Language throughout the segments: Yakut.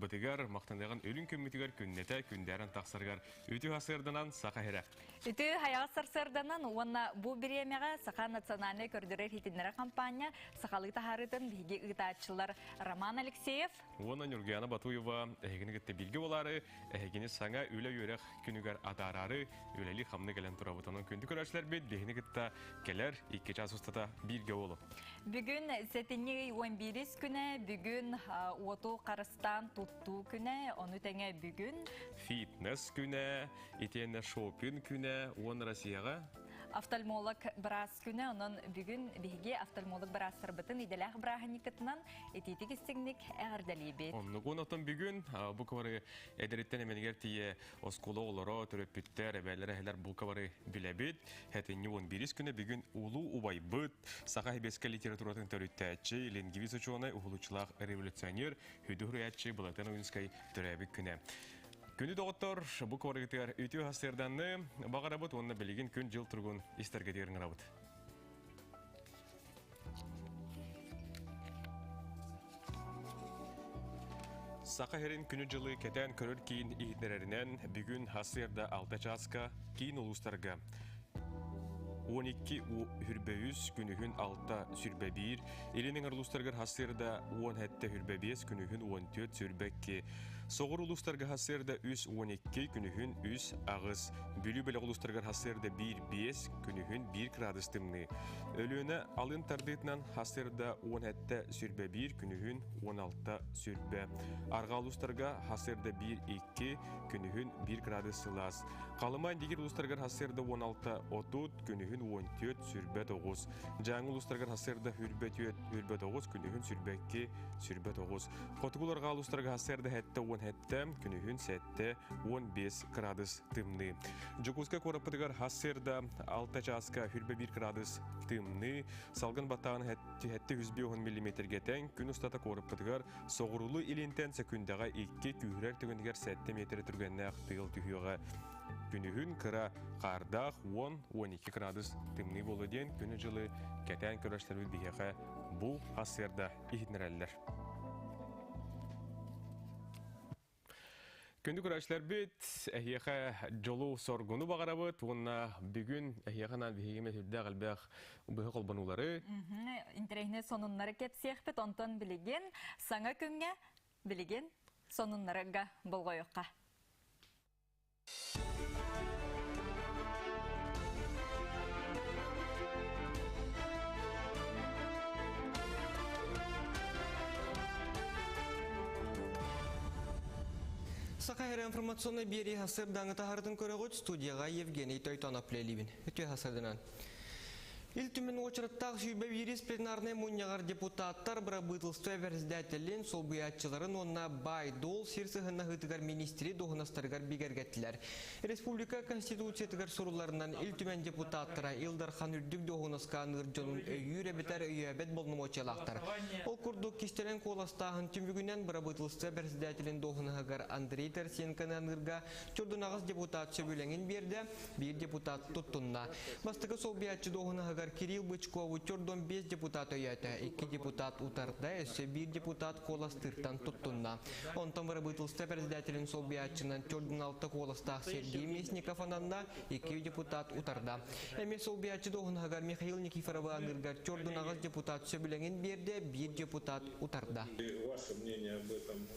ыҥырбытыгар, махтаныаҕын үрүҥ күммүтүгэр күннэтэ күндээрэн тахсарыгар үтүө сарсыарданан Саха сирэ. Үтүө хайаҕас сарсыарданан уонна бу бириэмэҕэ Саха национальнай көрдөрөр иһитиннэрэр хампаанньа сахалыы таһаарыытын биһиги ыытааччылар Роман Алексеев уонна Ньургуяна Батуева эһигини кытта бииргэ буолаары, эһигини саҥа үлэ-үөрэх күнүгэр атаараары үлэлии-хамныы кэлэн турабыт. Онон күндү көрөөччүлэрбит биһигини кытта кэлэр 2 чаас устата бииргэ буолуҥ. Бүгүн сэтинньи ый 11 күнэ, бүгүн уоту харыстаан туттуу күнэ, ону тэҥэ бүгүн Фитнес күнэ, итиэннэ шопинг күнэ уонна Россияҕа офтальмолог быраас күнэ, онон бүгүн биһиги офтальмолог быраастарбытын идэлээх бырааһынньыккытынан итиитик истиҥник эҕэрдэлиибит. Оннук. Онтон бүгүн бу кыбары эдэриттэн эмэнигэр тиийэ оскуола оҕолоро, төрөппүттэр, эбээлэр, эһэлэр бу кыбары билэбит. Хэтинньи 11 күнэ бүгүн улуу убайбыт, саха хибиэскэ литературатын төрүттээччи, лингвист учуонай, уһулуччулаах революционер, хүдү хуруйааччы Былатан Ойуунскай төрөөбүт күнэ. Күнү доҕоттор, бу куорагытыгар үтүө сарсыарданны баҕарабыт уонна билигин күн-дьыл туругун истэргитигэр ыҥырабыт. Саха сирин күнү-дьылы кэтээн көрөр киин иһитиннэрэринэн, бүгүн сарсыарда 6 чааска киин улуустарга 12 хүрбэ үс, күнүһүн 6 сүрбэ биир, Илин эҥэр улуустарыгар сарсыарда 17 хүрбэ биэс, күнүһүн 14 сүрбэ икки, Соҕуруу улуустарга сарсыарда 3 12, күнүһүн 3 аҕыс, Бүлүү бөлөх улуустарыгар сарсыарда 1 5, күнүһүн 1 градус тымныы. Өлүөнэ алын тардыытынан сарсыарда 17 сүрбэ 1, күнүһүн 16 сүрбэ. Арҕаа улуустарга сарсыарда 1 2, күнүһүн 1 градус сылаас. Халыма Индигир улуустарыгар сарсыарда 16 30, күнүһүн 14 сүрбэ 9. Дьааҥы улуустарыгар сарсыарда хүрбэ 4, хүрбэ 9, күнүһүн сүрбэ 2, сүрбэ 9. Хотугу арҕаа улуустарга сарсыарда 7 17, күнүһүн 7 15 градус тымныы. Дьокуускай куораппытыгар сарсыарда 6 чааска хүрбэ 1 градус тымныы, салгын баттааҕын 750 миллиметргэ тэҥ, күн устата куораппытыгар соҕуруулуу илинтэн сөкүндэҕэ 2, күүһүрэр түгэнигэр 7 миэтэрэ түргэннээх тыал түһүөҕэ. Күнүһүн кыра хаардаах 10-12 градус тымныы буолуо диэн күнү-дьылы кэтээн көрөөччүлэрбит биһиэхэ бу сарсыарда иһитиннэрэллэр. Күндү көрөөччүлэрбит, эһиэхэ дьолу-соргуну баҕарабыт уонна бүгүн эһиэхэ анаан биһиги сүрдээх элбэх быһа холбонуулары Интэриэһинэй сонуннары кэпсиэхпит, онтон билигин саҥа күҥҥэ билигин сонуннарга болҕойуохха. Саха Сирэ информационнай биэрии сарсыардааҥы таһаарытын көрөҕүт студияҕа Евгений Тойтонов үлэлиибин. Үтүө сарсыарданан. Ил Түмэн уочараттаах 121 пленарнай мунньаҕар депутаттар бырабыыталыстыба бэрэссэдээтэлин, солбуйааччыларын уонна баай-дуол сир сыһыаннаһыытыгар министри дуоһунастарыгар бигэргэттилэр. Республика Конституциятыгар сурулларынан Ил Түмэн депутаттара Ил Дархан үрдүк дуоһунаска аныыр дьонун өйүүр эбэтэр өйөөбөт болномуочалаахтар. Ол курдук кистэлэҥ куоластааһын түмүгүнэн бырабыыталыстыба бэрэссэдээтэлин дуоһунаһыгар Андрей Тарасенконы аныырга чордунаҕас депутат сөбүлэҥин биэрдэ, биир депутат туттунна. Бастакы солбуйааччы дуоһунаһыгар Кирилл Бычкову чордон 5 депутат өйөөтө, 2 депутат утарда, өссө биир депутат куоластыыртан туттунна. Онтон бырабыыталыстыба председателин солбуйааччынан чордун 6 куоластаах Сергей Местников ананна, 2 депутат утарда. Эмиэ солбуйааччы дуоһунаһыгар Михаил Никифоровы аныыргар чордун аҕыс депутат сөбүлэҥин биэрдэ, биир депутат утарда. Ваше мнение об этом?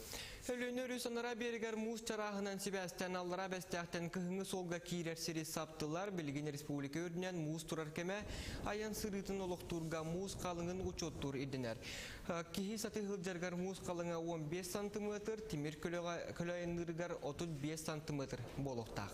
Өлүөнэ өрүс анараа биэригэр муус чарааһынан сибээстээн Аллараа Бэстээхтэн кыһыҥҥы суолга киирэр сири саптылар. Билигин республика үрдүнэн муус турар кэмэ айан сырыытын олохтуурга муус халыҥын учуоттуур ирдэнэр. Киһи сатыы сылдьарыгар муус халыҥа 15 сантыметр, тимир көлөҕө көлө айанныырыгар 35 сантыметр буолуохтаах.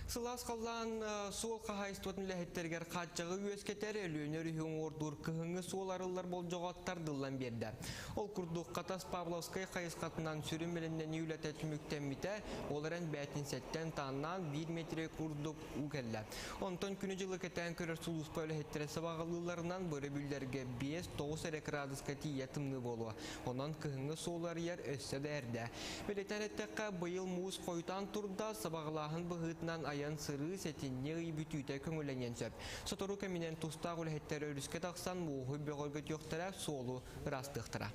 Сылаас халлаан суол хаһаайыстыбатын үлэһиттэригэр хааччаҕы үөскэтэр, Өлүөнэ өрүһү уҥуордуур кыһыҥҥы суол арыллар болдьоҕо тардыллан биэрдэ. Ол курдук Хатас Павловскай хайысхатынан сүрүн бэлэмнэнии үлэтэ түмүктэммитэ, ол эрэн бээтинсэттэн тааннаан 1 метрэ курдук уу кэллэ. Онтон күнү-дьылы кэтээн көрөр сулууспа үлэһиттэрэ сабаҕалыылларынан бу өрөбүллэргэ 5-9 эрэ кыраадыска тиийэ тымныы буолуо. Онон кыһыҥҥы суол арыйар өссө да эрдэ. Бэлиэтээн эттэххэ, быйыл муус хойутаан турда, сабаҕалааһын быһыытынан айан-сырыы сэтинньи ый бүтүүтэ көҥүллэниэн сөп. Сотору кэминэн тустаах үлэһиттэр өрүскэ тахсан мууһу бөҕөргөтүөхтэрэ, суолу ыраастыахтара.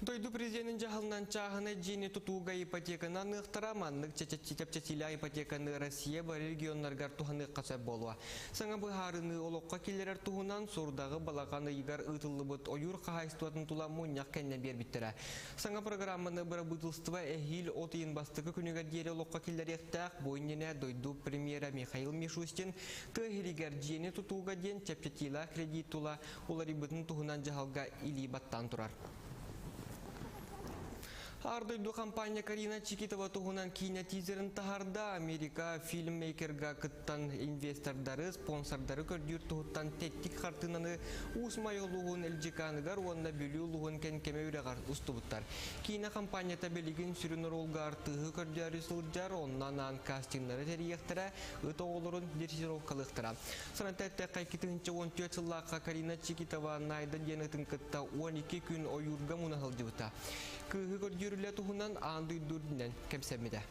Дойду президентин жаһалынан чааһынай дьиэни тутууга ипотеканы аныахтара, маннык чэпчэтиилээх ипотеканы Россия бары регионнарыгар туһаныахха сөп буолуо. Саҥа быһаарыныы олоххо киллэрэр туһунан сордаҕы балаҕан ыйыгар ыытыллыбыт ойуур хаһаайыстыбатын тула мунньах кэннэ биэрбиттэрэ. Саҥа программаны бырабыыталыстыба эһиил от ыйын бастакы күнүгэр диэри олоххо киллэриэхтээх. Бу иннинэ дойду премьера Михаил Мишустин тыа иһигэр дьиэни тутууга диэн чэпчэтиилээх кредит тула уларыйбытын туһунан дьаһалга илии баттаан турар. Аар дойду компания Карина Чикитова туһунан киинэ тизерин таһаарда. Америка фильммейкерга кыттан инвестордары, спонсордары көрдүүр туһуттан тэттик хартыынаны Уус Майа улууһун Элдьикааныгар уонна Бүлүү улууһун Кэнкэмэ үрэҕэр устубуттар. Киинэ компанията билигин сүрүн оруолга артыыһы көрдөөрү сылдьар, онно анаан кастингнары тэрийиэхтэрэ, ыт оҕолорун дрессировкалыахтара. Саната эттэххэ, 2014 сыллаахха Карина Чикитова Найда диэн ытын кытта 12 күн ойуурга муна сылдьыбыта. Кыыһы көрдүүр үлэ туһунан аан дойду үрдүнэн кэпсэммитэ.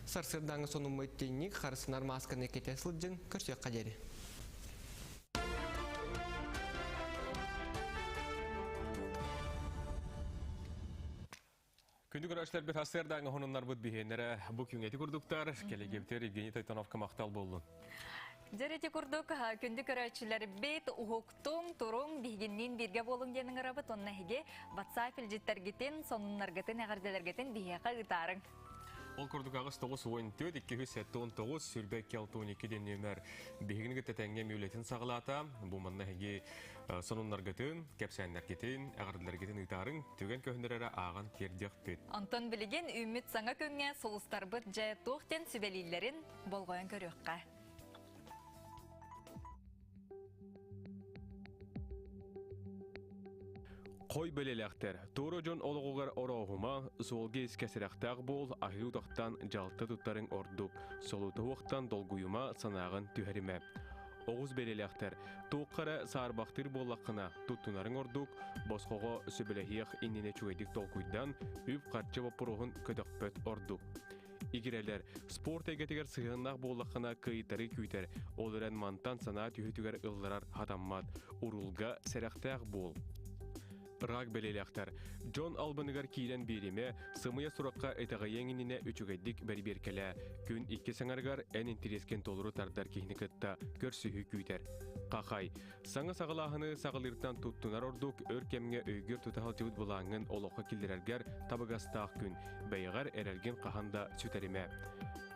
Сарсыардааҥы сонуммут тинник харысынар маасканы кэтэ сылдьын көрсүөххэ диэри. Күндү көрөөччүлэрбит сарсыардааҥы сонуннарбыт биһиэннэрэ бу күҥҥэ ити курдуктар. Кэлэгэбитигэр Евгений Тойтоновка махтал буоллун. Дьэр ити курдук күндү көрөөччүлэрбит уһуктуҥ, туруҥ, биһигинниин бииргэ буолуҥ диэн ыҥырабыт. Онно эһиги WhatsApp илдьиттэргитин, сонуннаргытын, эҕэрдэлэргитин биһиэхэ ыытаарыҥ. Ол курдук аҕыс тоҕус уон төрт, 279, 22 62 диэн нүөмэр биһигини кытта тэҥҥэ үлэтин саҕалаата. Бу манна эһиги сонуннаргытын, кэпсээннэргитин, эҕэрдэлэргитин ыытаарыҥ, түгэн көһүннэр эрэ ааҕан тиэрдиэхпит. Онтон билигин үүммүт саҥа күҥҥэ сулустарбыт дьэ туох диэн сүбэлииллэрин болҕойон көрүөххэ. Хой бэлэлэхтэр, туора дьон олоҕугар орооһума, суолга искэ сэрэхтээх буол, аһыы утахтан дьалты туттарыҥ ордук, солутуһуохтан долгуйума, санааҕын түһэримэ. Оҕус бэлэлэхтэр, туохха эрэ саарбахтыыр буоллаххына, туттунарыҥ ордук, босхоҕо сөбүлэһиэх иннинэ үчүгэйдик толкуйдан, үп-харчы боппуруоһун көтөхпөт ордук. Игирэлэр, спорт эйгэтигэр сыһыаннаах буоллаххына кыайтары күүтэр, ол эрэн мантан санаа түһүүтүгэр ылларар хатаммат, уруулга сэрэхтээх буол. Рак бэлиэлээхтэр, дьон албыныгар киирэн биэримэ, сымыйа сурахха итэҕэйиэҥ иннинэ үчүгэйдик бэрибиэркэлээ. Күн икки саҥарыгар эн интэриэскин толору тардар киһини кытта көрсүһүү күүтэр. Хахай, саҥа саҕалааһыны саҕалыыртан туттунар ордук, өр кэмҥэ өйгөр тута сылдьыбыт былааҥҥын олоххо киллэрэргэр табыгастаах күн, бэйэҕэр эрэлгин хаһан да сүтэримэ.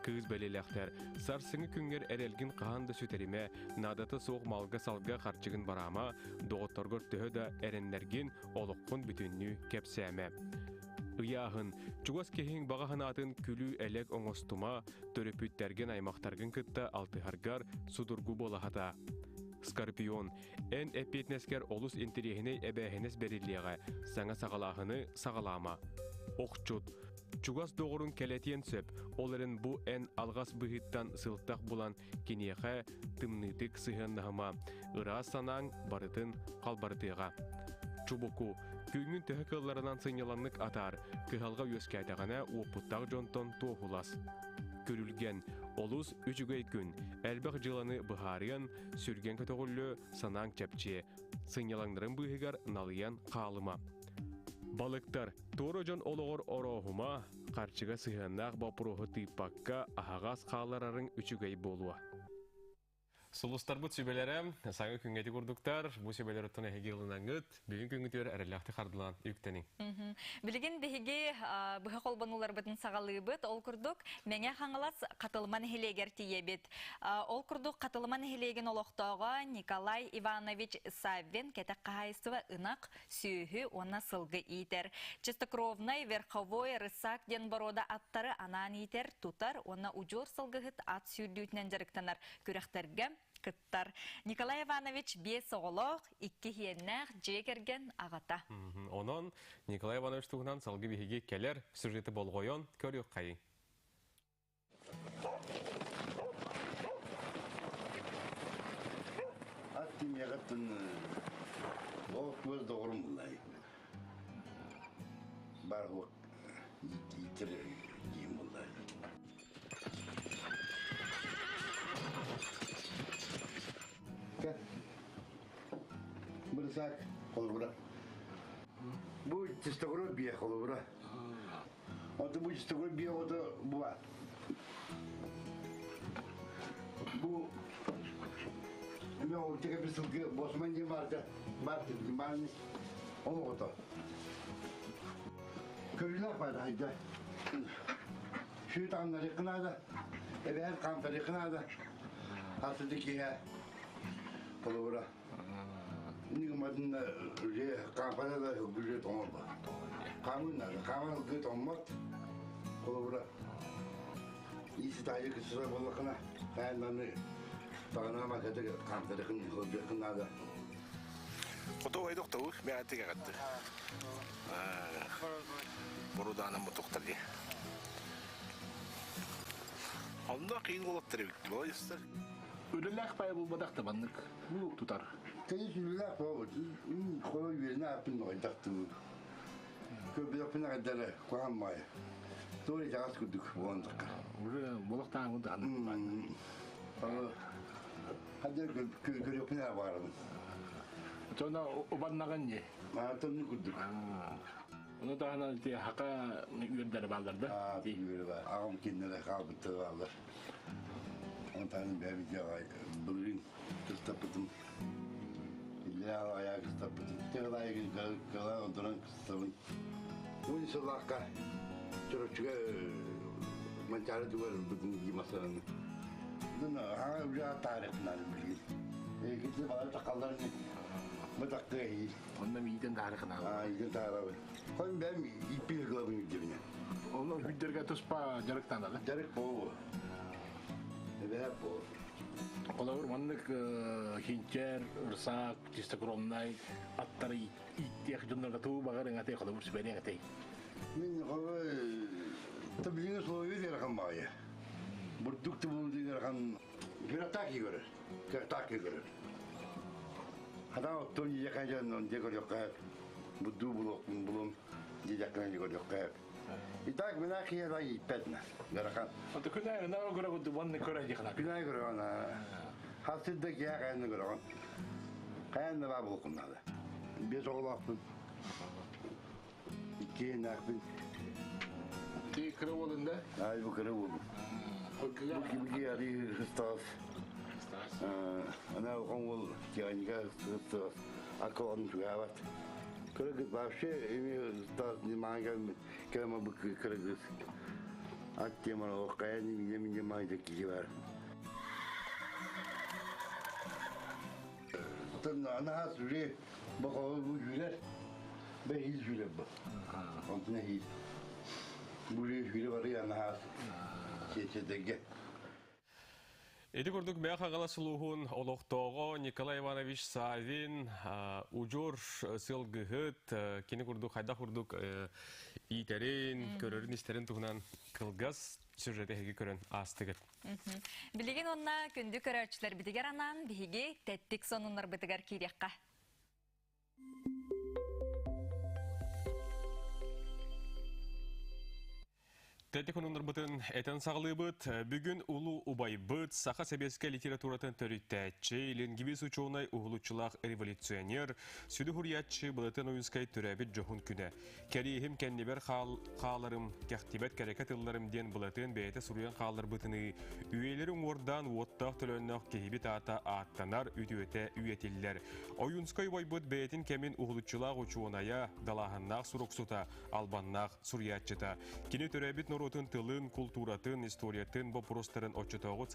Кыыс бэлиэлээхтэр, сарсыҥҥы күҥҥэр эрэлгин хаһан да сүтэримэ, наадата суох малга-салга харчыгын бараама, доҕотторгор төһө да эрэннэргин, олоххун бүтүннүү кэпсээмэ. Ыйааһын, чугас киһиҥ баҕа санаатын күлүү-элэк оҥостума, төрөппүттэргин аймахтаргын кытта алтыһаргар судургу буолаһата. Скорпион, эн эппиэтинэскэр олус интэриэһинэй эбээһинэс бэриллиэҕэ, саҥа саҕалааһыны саҕалаама. Охчут, чугас доҕорун кэлэтиэн сөп, ол эрэн бу эн алҕас быһыыттан сылтах булан киниэхэ тымныытык сыһыаннаһыма, ыраас санааҥ барытын халбарытыаҕа. Чубуку, күҥҥүн төһө кыалларынан сынньалаҥнык атаар, кыһалҕа үөскээтэҕинэ уопуттаах дьонтон туоһулас. Күрүлгэн, олус үчүгэй күн, элбэх дьыаланы быһаарыан, сүргэн көтөҕүллүө, санааҥ чэпчиэ, сынньалаҥнарын быыһыгар налыйан хаалыма. Балыктар, туора дьон олоҕор орооһума, харчыга сыһыаннаах боппуруоһу тыыппакка аһаҕас хаалларарыҥ үчүгэй буолуо. Сулустарбыт сүбэлэрэ саҥа күҥҥэ ити курдуктар. Бу сүбэлэр оттон эһиги ылынаҥҥыт, бүгүн күҥҥүтүгэр эрэллээхтик хардылаан үктэниҥ. Билигин биһиги быһа холбонууларбытын саҕалыыбыт. Ол курдук Мэҥэ Хаҥалас Хатылыма нэһилиэгэр тиийэбит. Ол курдук Хатылыма нэһилиэгин олохтооҕо Николай Иванович Саввин кэтэх хаһаайыстыба ынах, сүөһү уонна сылгы иитэр. Чистокровнай, верховой, рысак диэн боруода аттары анаан иитэр, тутар уонна удьуор сылгыһыт ат сүүрдүүтүнэн дьарыктанар күрэхтэргэ кыттар. Николай Иванович биэс оҕолоох, икки иһиэннээх дьиэ кэргэн аҕата. Онон Николай Иванович туһунан салгыы биһиги кэлэр сюжеты болҕойон көрүөххэйиҥ. Ат тимиэҕиттэн ол туос доҕорум буллай. Бар иитэр киһим буллай. Бырысаак холобура. Бу чистогору бие холобура. Онто бу чистогору бие ото буа. Бу эме ол теге bir сылгы босман диэн баарда бар баарын ол оҕото. Көрүлэх бар айда. Сүүт аннарыкынаада, эбээн хаамтарыкынаада. Асыды киһэ холобура. Нигмадын уже кампана да бүле тоңорба. Камын надо, камын гы тоңмот. Холобура. Иси тайы кысыра боллақына, кайнаны тағана макаты камтарыкын холбекын надо. Хоту айдоктабы, мен атыга катты. Бурудана мутуктар ди. Онда кыйын болоттар эбит, молодецтер. Үлэлээх баай булбатах да маннык тутар. Кэйис үлэлээх буолбут. Холо үөрэнэ аппын нойдахтыбыт. Көбүөхпүн аҕайдара куһаҕан баайа. Туох итэҕэс курдук буолан такка. Уже болохтааҥҥын даҕаны. Хадыр көрүөхпүн эрэ баҕарабын. Тоно убаннаҕын дии. Тонну курдук. Ону таһынан ити хака үөрдэрэ бааллар да? Үөрэ баар. Аҕам кинилэр хаалбыттара бааллар. Онтон бэйэбит былырыын кыстаппытым. Иллээ айаа кыстаппытым. Тыгылайы кыла онтонон кыстабын. Уон сыллаахха Чороччуга Манчаары тугар ылбытын дии масараны. Хаҥа үлэ таарыхпынан билигин. Кити балар тақаллар бытакка иһи. Онно миитен таарыхына. Аа, иитен таарабын. Хон бэм иппин кылабын илдебине. Онно хүддерге туспа дьарыктанады. Дьарык болу. Эбэһэ болу. Холобур маннык хинчер, ырсаак, чистокровнай аттары ииттиэх дьоннорго туу баҕар аты холобур сүбэлиэҥ этэй. Мин холобур таблиҥы условия диэрахан баайа. Бурдук тубул диэрахан кыратаки көрөр. Кыратаки көрөр. Хата оттон дьиэхэ дьон дьэ көрүөххэ будду булуохпун булум дьиэхэ көрүөххэ. Итак, мына киһи ииппэтнэ. Гарахан. Ото күнэ ына көрө кудду манны көрө дихна. Күнэ көрө ана. Хасыдда киһи кайны көрө. Кайны ба булкуннады. Бес оҕолоохпун. Иккиэннээхпин. Ти кыра уолунда? Ай бу кыра уолум. Бу кимги ари Христос. Ана оҕон уол тианьга Христос. Акон тугават. Кыргыз вообще эми Христос не мага кема бу кыргыз. Аттемар оқаян мине мине майда киһи бар. Ана сүре бақауы бу жүлер. Бе хил жүлер бу. Онтуна хил. Бу жүле бар я нахас. Чечедеге. Эти курдук Мэҥэ Хаҥалас улууһун олохтооҕо Николай Иванович Савин удьуор сылгыһыт кини курдук хайдах курдук иитэрин, көрөрүн истэрин туһунан кылгас сюжети эһиги көрөн аастыгыт. Билигин онна күндү көрөөччүлэрбитигэр анаан биһиги тэттик сонуннарбытыгар киириэххэ. Тэттик сонуннарбытын этэн саҕалыыбыт. Бүгүн улуу убайбыт саха сэбиэскэй литературатын төрүттээччи, лингвист учуонай уһулуччулаах революционер, сүдү суруйааччы Былатыан Ойуунускай төрөөбүт дьоһун күнэ. Кэриэһим кэннибэр хааларым, кэхтибэт кэрэкэ тылларым диэн Былатыан бэйэтэ суруйан хаалларбытыныы, үйэлэри уҥуордаан уоттаах төлөннөөх киһибит аата ааттанар, үтүөтэ үйэтиллэр. Ойуунускай убайбыт бэйэтин кэмин уһулуччулаах учуонайа, далааһыннаах суруксута, албаннаах суруйааччыта. Кини төрөөбүт норуотун тылын, култууратын, историятын боппуруостарын оччотооҕу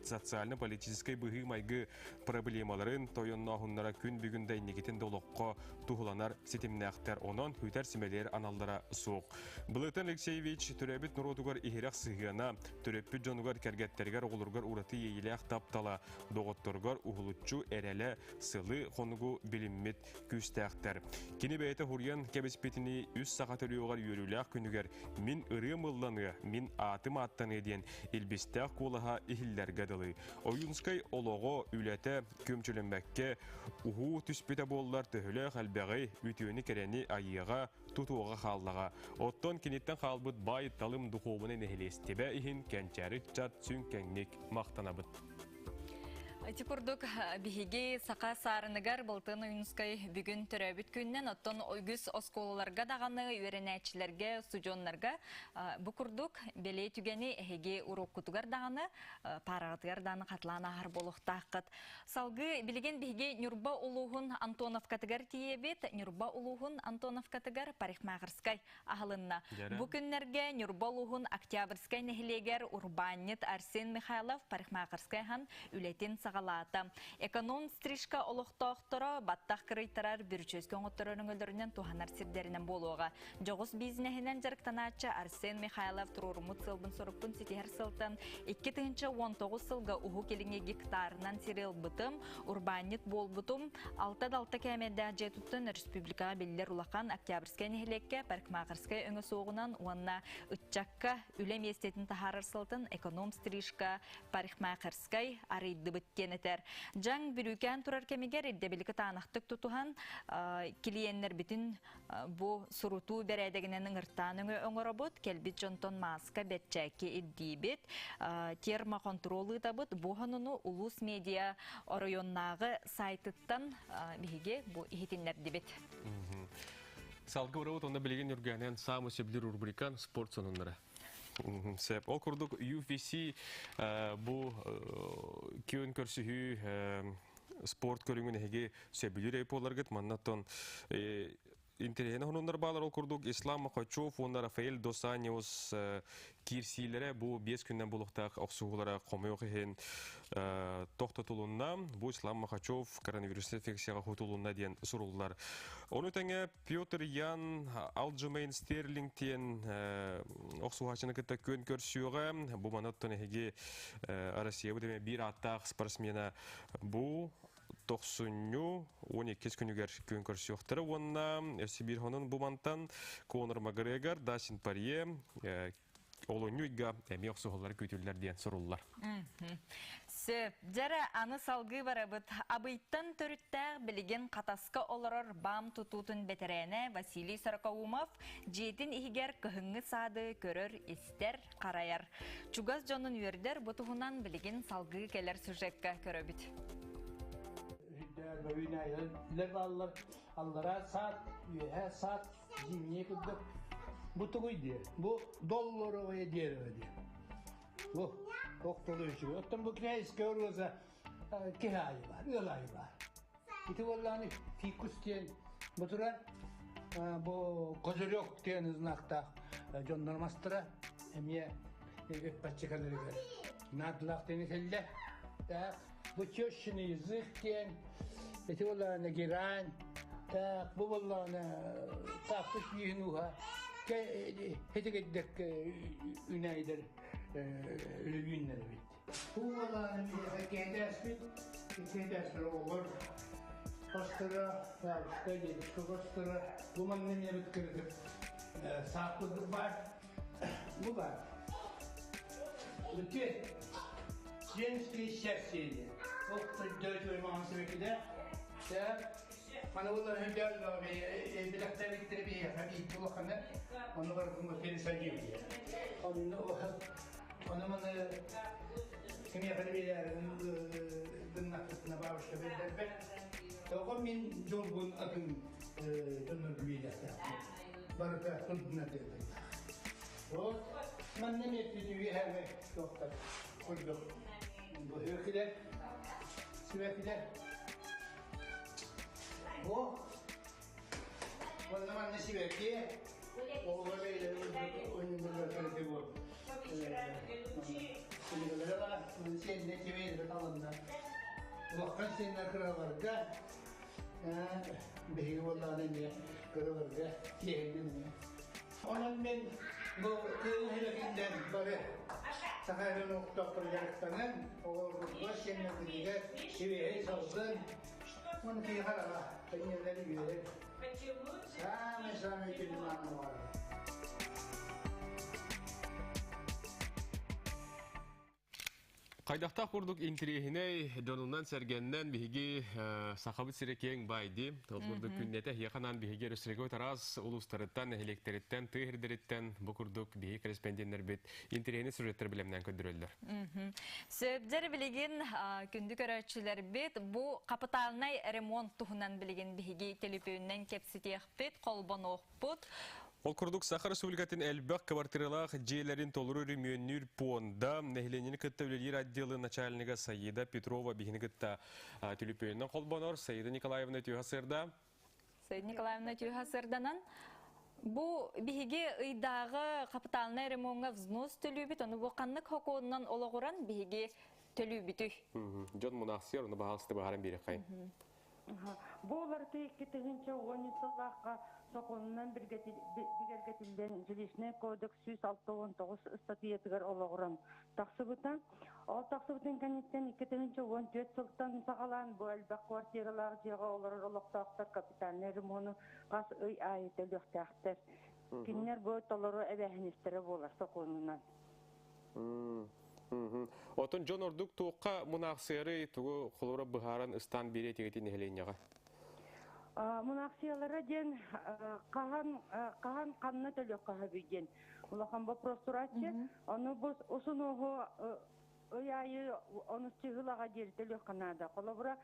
социально-политическай быһыы-майгы проблемаларын тойоннооһуннара күн бүгүн да инникитин да олоххо туһуланар ситимнээхтэр. Онон хүтэр симэлиэр аналлара суох. Былатыан Алексеевич төрөөбүт норуотугар иһирэх сыһыана, төрөппүт дьонугар, кэргэттэригэр, оҕолоругар ураты иэйиилээх таптала, доҕотторугар уһулуччу эрэлэ, сылы хонугу билиммит күүстээхтэр. Кини бэйэтэ хуруйан кэбиспитинии үс саха төрүөҕэр үөрүүлээх күнүгэр мин ырыам ылланыа, мин аатым ааттаныа диэн илбистээх куолаһа иһиллэргэ дылы. Ойуунскай олоҕо, үлэтэ күөмчүлэммэккэ уһуу түспүтэ буоллар төһөлөөх элбэҕи, үтүөнү-кэрэни айыаҕа, тутуоҕа хааллаҕа. Оттон киниттэн хаалбыт баай талым духуобунай нэһилиэстибэ иһин кэнчээри ыччат сүҥкэҥник махтанабыт. Ити курдук биһиги саха саарыныгар Былтын Ойуунускай бүгүн төрөөбүт күнүнэн, оттон үгүс оскуолаларга даҕаны үөрэнээччилэргэ, устудьуоннарга бу курдук бэлиэ түгэни эһиги уруоккутугар даҕаны, паараҕытыгар даҕаны хатылаан ааһар буолуохтааххыт. Салгыы билигин биһиги Ньурба улууһун Антоновкатыгар тиийэбит. Ньурба улууһун Антоновкатыгар парикмахерскай аһылынна. Бу күннэргэ Ньурба улууһун Октябрьскай нэһилиэгэр урбаанньыт Арсен Михайлов парикмахерскай аһан үлэтин саҕалаата. Эконом стрижка олохтоохторо баттах кырыйтарар бүрүчүөскэ оҥотторор өҥөлөрүнэн туһанар сирдэринэн буолуоҕа. Дьоҕус бизнеһинэн дьарыктанааччы Арсен Михайлов туруоруммут сыалбын-сорукпун ситиһэр сылтан 2019 сылга Уһук Илиҥҥи гектарынан сири ылбытым, урбаанньыт буолбутум, алта да алта кээмэйдээх дьиэ туттан республикаҕа биллэр улахан Октябрьскай нэһилиэккэ парикмахерскай өҥө суоҕунан уонна ыччакка үлэ миэстэтин таһаарар сылтан эконом-стрижка парикмахерскай арыйдыбыт диэн этэр. Дьаҥ бүрүүкээн турар кэмигэр ирдэбили кытаанахтык тутуһан клиеннэрбитин бу сурутуу бэрээдэгинэн ыҥыртаан өҥө оҥоробут, кэлбит дьонтон мааска, бэрчээкки ирдиибит, термоконтрол ыытабыт. Бу сонуну Улуус медиа оройуоннааҕы сайтыттан биһиги бу иһитиннэрдибит. Салгы барабыт, онно билигин Үргээнэн саамай сөбүлүүр рубрикан спорт сонуннара. Сөп. Ол курдук UFC бу күөн көрсүһүү спорт көрүҥүн эһиги сөбүлүүр эйполаргыт маннаттан интэриэһинэй хонуннар баалар ол курдук Ислам Махачев уонна Рафаэль Дос Аньос киирсиилэрэ бу 5 күннэн булуохтаах охсуһуулара хомойуох иһин тохтотулунна. Бу Ислам Махачев коронавирус инфекцияҕа хутулунна диэн суруллар. Ону тэҥэ Петр Ян Алджимейн Стерлинг диэн охсуһааччыны кытта күөн көрсүөҕэ. Бу манаттан эһиги Россия бу биир ааттаах спортсмена Бу тохсунньу 12 күнүгэр күн көрсүөхтэрэ уонна өссө биир хонун бу мантан Конор Макгрегор, Дастин Порье олунньу ыйга эмиэ охсуһаллар күүтүллэр диэн суруллар. Сөп. Дьэрэ аны салгыы барабыт. Абыйтан төрүттээх билигин Хатаска олорор БАМ тутуутун бэтэрээнэ Василий Сорокоумов дьиэтин иһигэр кыһыҥҥы саады көрөр-истэр, харайар. Чугас дьонун үөрдэр бу туһунан билигин салгыы кэлэр сюжекка көрөбүт. Бөбүүнэйлэр бааллар. Аллараа саат, үөһээ саат, зимний курдук. Бу тугуй диэ? Бу долларовое дерево диэ. Бу охтолу үчүгэй. Оттон бу князьская роза киһи аайы бар, ыал аайы бар. Ити буоллаҕына фикус диэн бу турар бу козырек диэн знактаах дьоннор мастара эмиэ үп-баччыкаларыгар наадалаах диэн этэллэр. Так, бу тещин язык диэн ити буоллаҕына герань так бу буоллаҕына тааппыт бииһин ууһа хитигирдик үнэйдэр үлүүннэр эбит. Туолаан киэтээспит, киэтээспит оҕолор хосторо, бабушка, дедушка хосторо, бу манна эмиэ кыргыт саах курдук баар. Бу баар. Бүтү женский счастье диэн. Ол өйдөөчү маҕан сибэккидэ. Маны булар өйдөөл билэхтээбиттэр биһиэхэ биир улахана ону барытын пересадил диэн. Онно Ону маны кимиэхэ да биэрээрин гыннахпытына бабушка бэрдэрбэт. Тоҕо мин дьолбун атын дьоннорго биэриэхтээхпин. Барыта турдуна тыатыллар. Вот манна эмиэ үөһээҥи туохтар курдук бу үөкүлэр, сүбэкилэр. Бу Уонна манна сибэкки, оҕолор бэйэлэрин ойууларга бу кинигэлэрэ баар, сиэннэ кибиэлэрэ таланна. Улахан сиэннэр кыраларга биһиги буоллаҕына эмиэ кыраларга тиэһиннин эмиэ. Онон мин бу тыа нэһилиэгиттэн бары саха эрэн олохтоохтору дьарыктанан, оҕолорбутугар, сиэннэрбитигэр сибиэһэй салгын, Уон киһи хараҕа, кэннилэр үөрэр. Саамай-саамай күндү мааны баҕарар. Хайдахтаах курдук интириэһинэй дьонунан-сэргэннэн биһиги Сахабыт сирэ киэҥ баай дии. Ол курдук күннэтэ эһиэхэ биһиги өрөспүүбүлүкэбит араас улуустарыттан, нэһилиэктэриттэн, тыа сирдэриттэн бу курдук биһиги корреспонденнэрбит интэриэһинэй сюжеттары бэлэмнээн көрдөрөллөр. Сөпдер билигин күндү көрөөччүлэрбит бу капитальнай ремонт туһунан билигин биһиги төлөпүөнүнэн кэпсэтиэхпит, холбонуохпут. Ол курдук Саха Республикатын элбэх квартиралаах дьиэлэрин толору өрөмүөннүүр пуонда нэһилиэнньэни кытта үлэлиир отделын начальнига Саида Петрова биһини кытта түлүпүөнүнэн холбонор. Саида Николаевна түһэ сырда. Саида Николаевна түһэ сырданан Бу биһиги ыйдааҕы капитальнай ремоҥҥа взнос төлүүбүт, ону бу ханнык хокуонунан олоҕуран биһиги төлүүбүтүй? Дьон мунаахсыйар, ону баһаалыста быһааран биэриэххэйин. Бу уларытыы 2013 сыллаахха сокуонунан бигэргэтиллэн Жилищный кодекс 169 ыстатыйатыгар олоҕуран тахсыбыта. Ол тахсыбытын кэнниттэн 2014 сылтан саҕалаан бу элбэх квартиралаах дьиэҕэ олорор олохтоохтор капитальнай ремону хас ый аайы төлүөхтээхтэр. Кинилэр бу толору эбээһинэстэрэ буолар сокуонунан. Отон дьон ордук туохха мунаахсыйары тугу холобура быһааран ыстаан биэриэ этигитин нэһилиэнньэҕэ? Мунаахсыйалара диэн хаһан хаһан ханна төлүөххэ сөбүй диэн улахан вопрос турааччы. Ону бу усунуоһу ый аайы онус чыһылаҕа диэри төлүөххэ наада. Холобура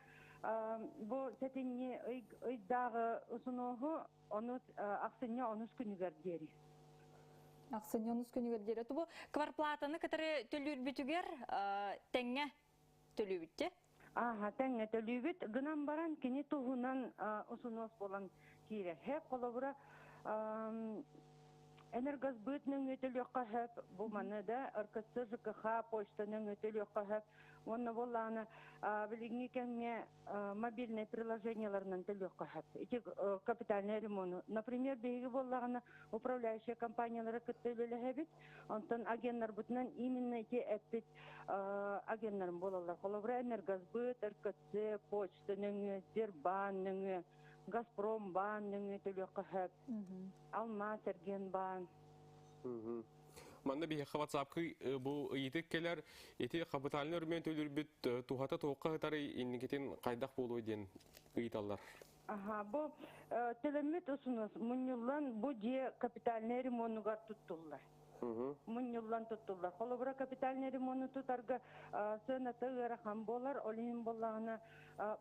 бу сэтинньи ыйдааҕы усунуоһу ону ахсынньы онус күнүгэр диэри. Ахсынньы онус күнүгэр диэри. Бу кварплатаны кытары төлүүрбүтүгэр тэҥҥэ төлүүбүт те? Ааха, тэҥҥэ төлүүбүт. Гынан баран кини туһунан усунуос буолан киирэр. Хэп холобура Энергосбыт нөҥүө төлүөххэ сөп, бу маны да РКЦ, ЖКХ, почта нөҥүө төлүөххэ сөп. Уонна буоллаҕына билиҥҥи кэмҥэ мобильнай приложениеларынан төлүөххэ сөп. Ити капитальный ремону. Например, биһиги буоллаҕына управляющая компаниялары кытта үлэлэһэбит. Онтон агеннарбытынан именно ити эппит агеннарым буолаллар. Холобура, Энергосбыт, РКЦ, почта нөҥүө, Сбербаан нөҥүө, Газпром баан нөҥүө төлүөххэ сөп. Алмаас эргиэн баан. Манна биһиэхэ WhatsApp-кы бу ыйытык кэлэр. Ити капитальный өрөмүөн төлүүрбүт туһата туохха сытарый инникитин хайдах буолуой диэн ыйыталлар. Аха, бу төлөммүт усунус мунньуллан бу дьиэ капитальный ремонугар туттуллар. Мунньуллан туттуллар. Холобура капитальный ремону тутарга сыаната ыарахан буолар, ол иһин буоллаҕына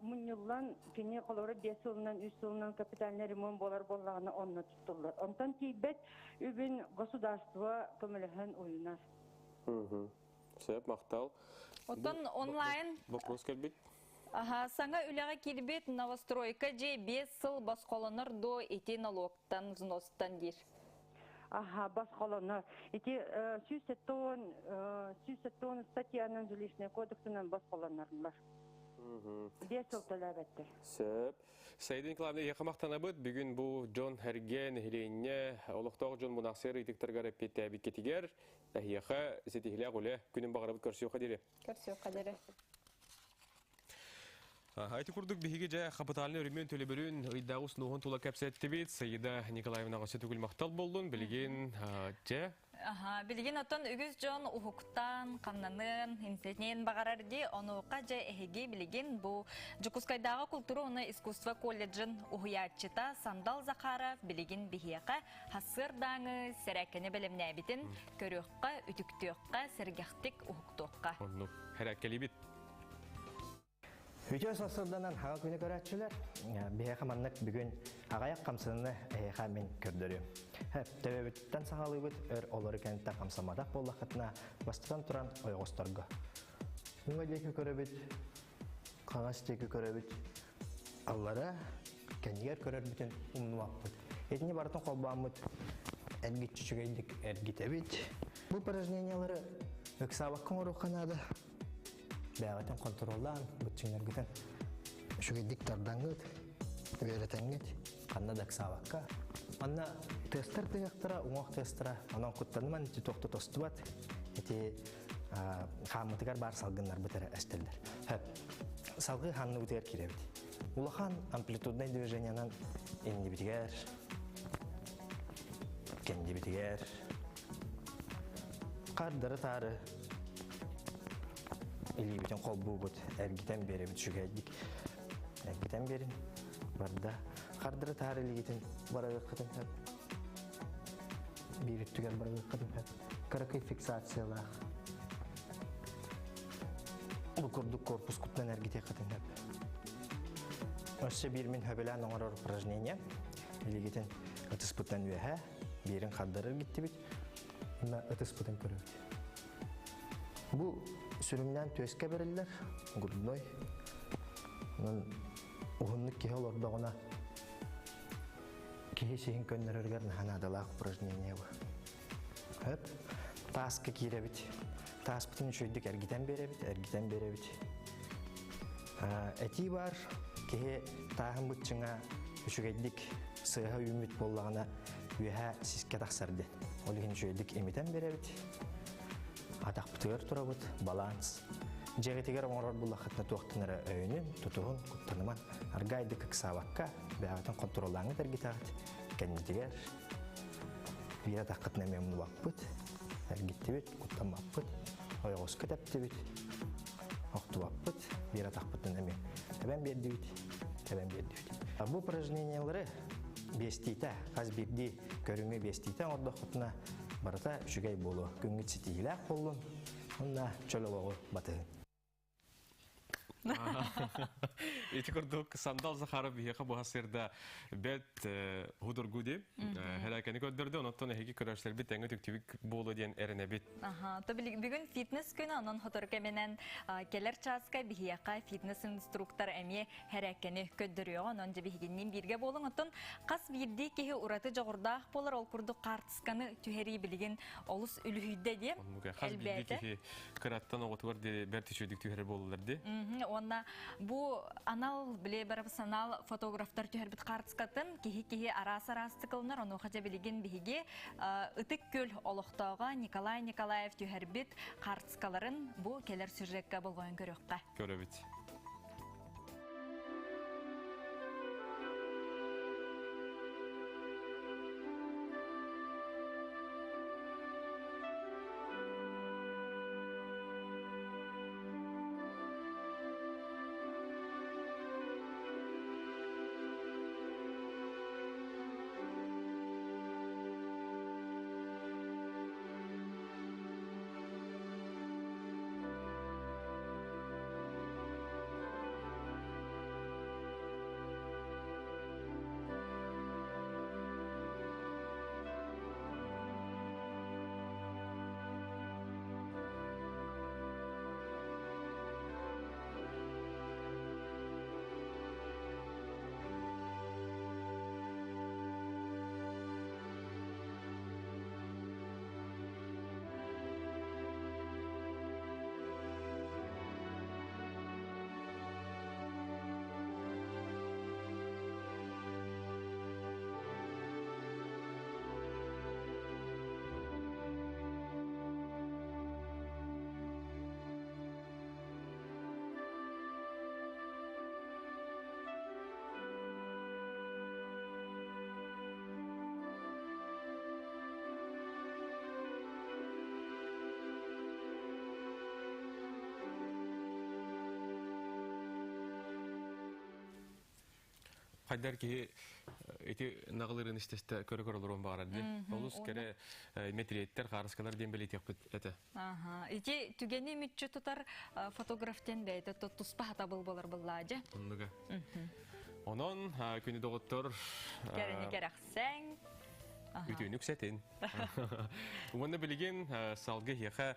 мунньуллан кини холобура 5 сылынан, 3 сылынан капитальный ремонт буолар буоллаҕына онно туттуллар. Онтон тиийбэт үбүн государство көмөлөһөн уйунар. Сөп, махтал. Оттон онлайн вопрос кэлбит. Аха, саҥа үлэҕэ киирбит новостройка дьиэ 5 сыл босхолонор до ити налогтан, взностан диир. Аха, босхолонор. Ити 170 статьянан жилищный кодексынан босхолонорлар. 5 сыл төлөөбөттөр. Сөп. Саида Николаевна, эйиэхэ махтанабыт. Бүгүн бу дьон эргэ, нэһилиэнньэ, олохтоох дьон мунаахсыйар ыйытыктарыгар эппиэттээбиккитигэр эһиэхэ ситиһилээх үлэ күнүн баҕарабыт көрсүөххэ диэри. Көрсүөххэ диэри. Ити курдук биһиги дьэ хапытальнай өрөмүөн төлөбүрүн ыйдааҕы усунуоһун тула кэпсэттибит. Саида Николаевнаҕа өссө төгүл махтал буоллун. Билигин дьэ Билигин оттон үгүс дьон уһуктан, хамнаныан, имсэтиэн баҕарар дии. Онуоха дьэ эһиги билигин бу Дьокуускайдааҕы култуура уонна искусство колледжын уһуйааччыта Сандал Захаров билигин биһиэхэ сарсыардааҥы сэрээккэни бэлэмнээбитин көрүөххэ, үтүктүөххэ, сэргэхтик уһуктуохха. Оннук сэрээккэлиибит. Үтүө сарсыарданан хаҕа күнү көрөөччүлэр, биһиэхэ маннык бүгүн аҕайах хамсаныны эһиэхэ мин көрдөрүөм. Төбөбүттэн саҕалыыбыт өр олору кэнниттэн хамсамматах буоллаххытына, бастатан туран ойоҕосторго. Уҥа диэки көрөбүт, хаҥас диэки көрөбүт, аллара кэннигэр көрөрбүтүн умнубаппыт. Итини барытын холбооммут эргиччи үчүгэйдик эргитэбит. Бу упражнениялары ыксаабакка оҥоруохха наада. Бэйэҕитин хонтуруоллаан, быччыҥнаргытын үчүгэйдик тардаҥҥыт, үөрэтэҥҥит, ханна да ыксаабакка. Манна тыастар тыһыахтара, уҥуох тыастара, онон куттаныман ити туох да тостубат. Ити хааммытыгар баар салгыннарбыт эрэ эстэллэр. Салгыы ханныбытыгар киирэбит. Улахан амплитуднай движениянан иннибитигэр, кэннибитигэр, хардары-таары. Илиибитин холбуубут, эргитэн биэрэбит үчүгэйдик. Эргитэн биэрин, барда. Хардыры таһар илиигитин барыаххытын сөп. Биир өттүгэр барыаххытын сөп. Кыракый фиксациялаах. Бу курдук корпускутунан эргитиэххитин сөп. Өссө биир мин хөбөлөөн оҥорор упражнение. Илиигитин ытыспытынан үөһэ, биирин хардары эргиттибит. Мына ытыспытын көрөбүт. Бу сүрүннээн түөскэ бэриллэр, грудной. Онон уһуннук киһи олордоҕуна киһи сиһин көннөрөрүгэр наһаа наадалаах упражнение бу. Хөп. Тааска киирэбит. Тааспытын үчүгэйдик эргитэн биэрэбит, эргитэн биэрэбит. Этии бар, киһи тааһын быччыҥа үчүгэйдик сыаһа үүммүт буоллаҕына үөһэ сискэ тахсар диэн. Ол иһин үчүгэйдик имитэн биэрэбит. Атахпытыгар турабыт, баланс. Дьиэҕитигэр оҥорор буллаххытына туохтан эрэ өйөнүн, тутуһун, куттаныман, аргайдык ыксаабакка, бэйэҕитин хонтуруоллааҥҥыт эргитэҕит, кэннитигэр биир атаххытын эмиэ умнубаппыт, эргиттибит, куттаммаппыт, ойоҕоско тэптибит, охтубаппыт, биир атахпытын эмиэ тэбэн биэрдибит, тэбэн биэрдибит. Бу упражнениялары биэстиитэ, хас биирдии көрүҥү биэстиитэ оҥордоххутуна барыта үчүгэй буолуо. Күҥҥүт ситиһиилээх буоллун, уонна чөл олоҕу батыһын. Ити курдук Сандал Захаров биһиэхэ буһа сырда бэт худургу ди. Хәрәкәни көрдөрдө, онуттан эһиги көрөшлөрбүт тэҥэ түктүбүк буолу диэн эрэнэбит. Аха, то бүгүн фитнес күнэ, онон хотору кэминэн келер чааска биһиэхэ фитнес инструктор эмиэ Һэрээккэни көрдөрүөҕэ, онон дьэ биһигинниин бииргэ буолуҥ. Оттон хас биирдии киһи ураты дьоҕурдаах буолар, ол курдук хаартысканы түһэрии билигин олус үлүһүйдэ диэн Оннук хас биирдии киһи кыраттан оҕотугар диэри бэрт үчүгэйдик түһэрэр буоллулар дии. Уонна бу анал били профессионал фотографтар түһэрбит хаартыскатын киһи-киһи араас-араастык ылынар. Онуоха дьэ билигин биһиги Ытык Күөл олохтооҕо Николай Николаев түһэрбит хаартыскаларын бу кэлэр сюжекка болҕойон көрүөххэ. Көрөбүт. Хайдар киһи ити наҕылырын истэстэ көрө-көрө олоруон баҕарар дии. Олус кэрэ мэтириэттэр, хаарыскалар диэн бэлиэтиэхпит этэ. Ити түгэни мүччү тутар фотограф диэн бэйэтэ туспа хатабыл болар буллаадьы. Оннуга. Онон күнү доҕоттор Кэрэни кэрэхсэҥ. Үтүөнүк сэтин. Уонна билигин салгы иһиэхэ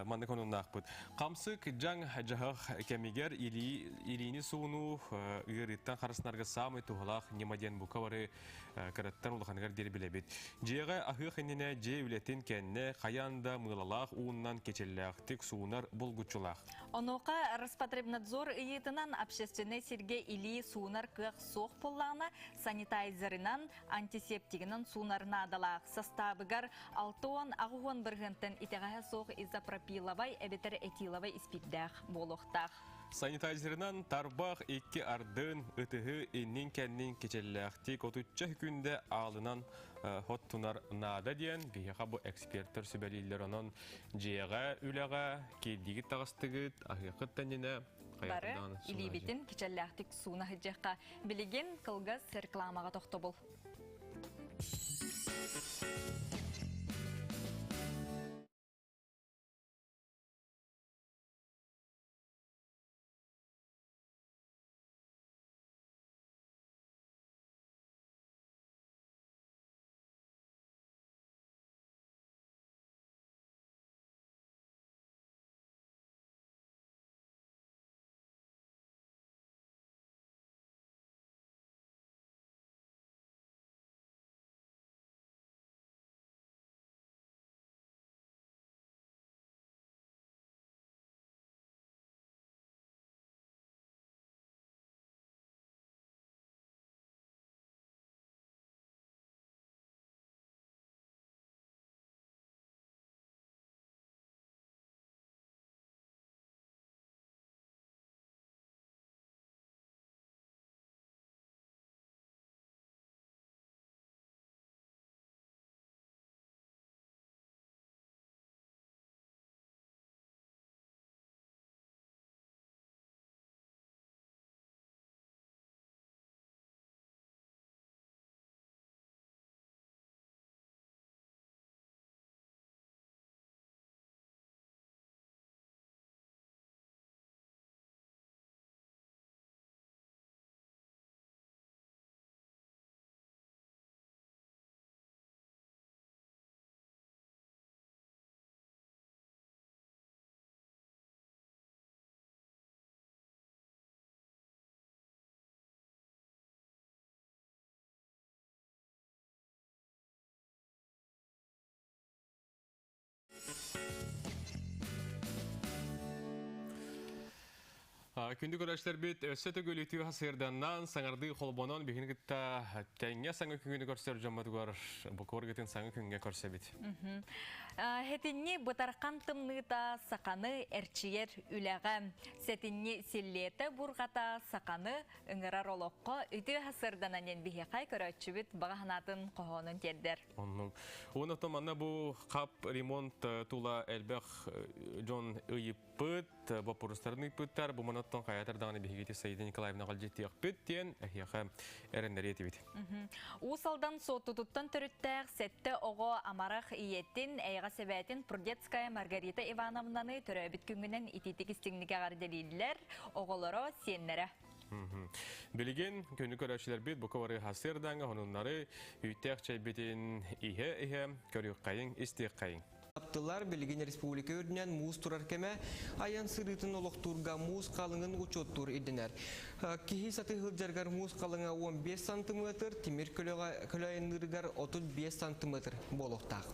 маннык онуннаахпыт. Хамсык дьаҥ дьаһах кэмигэр илиини суунуу ыарыыттан харыснарга саамай туһалаах ньыма диэн бука бары кыраттан улаханыгар диэри билэбит. Дьиэҕэ аһыах иннинэ дьиэ үлэтин кэннэ хайаан да мыылалаах ууннан кичэллээхтик суунар булгуччулаах. Онуоха Роспотребнадзор ыйыытынан общественнай сиргэ илии суунар кыах суох буоллаҕына, санитайзерынан, антисептигынан суунар наадалаах. Састаабыгар 68 бырыһыантан итэҕэһэ суох изопропиловай эбэтэр этиловай испиирдээх буолуохтаах. Санитайзерынан тарбах икки ардын, ытыһы иннин-кэннин кичэллээхтик отучча күндэ аалынан хоттунар наада диэн биһиэхэ бу эксперттэр сүбэлииллэр. Онон дьиэҕэ, үлэҕэ киирдигит таҕыстыгыт, аһыаххыт тэннинэ Бары илиибитин кичэллээхтик сууна сылдьыахха. Билигин кылгас рекламаҕа тохтобул. Күндү көрөөччүлэрбит, өссө төгүл үтүө сырданнан, саҥардыы холбонон биһини кытта тэҥҥэ саҥа күҥүнү көрсөр дьоммотугар букуоргытын саҥа күҥҥэ көрсөбүт. Хэтинни бытархан тымныыта саханы эрчийэр үлэҕэ, сэтинни силлиэтэ бурҕата саханы ыҥырар олоххо үтүө сырданан диэн биһиэхэ көрөөччүбүт баҕа санаатын хоһоонун тиэрдэр. Оннук. Уонна манна бу хап ремонт тула элбэх дьон ыйыппыт, боппуруостарын ыйыппыттар. Бу манаттан хайатар даҕаны биһигити Саида Николаевна ҕалдьытыахпыт диэн эһиэхэ эрэннэриэ этибит. Уус Алдан Суоттутуттан төрүттээх сэттэ оҕо амарах ийэтин, эйэҕэс эбээтин Прудецкая Маргарита Ивановнаны төрөөбүт күҥҥүнэн итиитик истиҥник эҕэрдэлииллэр, оҕолоро, сиэннэрэ. Билигин күнү көрөөччүлэрбит бука бары хасыардааҥҥа хонуннары үүттээх чэйбитин иһэ-иһэ көрүөххэйиҥ, истиэххэйиҥ. Аптылар билигин республика үрдүнэн муус турар кэмэ айан сырыытын олохтуурга муус халыҥын учуоттуур ирдэнэр. Киһи сатыы сылдьарыгар муус халыҥа 15 сантиметр, тимир көлө айанныырыгар 35 сантиметр буолуохтаах.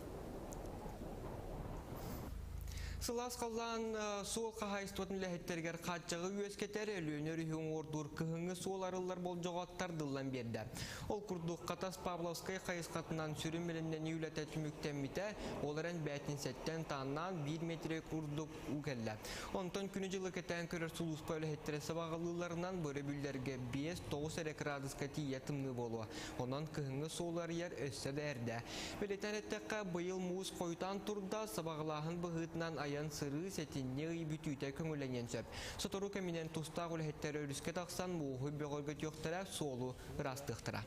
Сылаас халлаан суол хаһаайыстыбатын үлэһиттэригэр хааччаҕы үөскэтэр, Өлүөнэ өрүһү уҥуордуур кыһыҥҥы суол арыллар болдьоҕо тардыллан биэрдэ. Ол курдук Хатас Павловскай хайысхатынан сүрүн бэлэмнэнии үлэтэ түмүктэммитэ, ол эрэн бээтинсэттэн тааннаан биир миэтэрэ курдук уу кэллэ. Онтон күнү-дьылы кэтээн көрөр сулууспа үлэһиттэрэ сабаҕалыылларынан бу өрөбүллэргэ 5-9 эрэ кыраадыска тиийэ тымныы буолуо. Онон кыһыҥҥы суолу арыйар өссө да эрдэ. Бэлиэтээн эттэххэ, быйыл муус хойутаан турда, сабаҕалааһын быһыытынан айан-сырыы сэтинньи ый бүтүүтэ көҥүллэниэн сөп. Сотору кэминэн тустаах үлэһиттэр өрүскэ тахсан мууһу бөҕөргөтүөхтэрэ, суолу ыраастыахтара.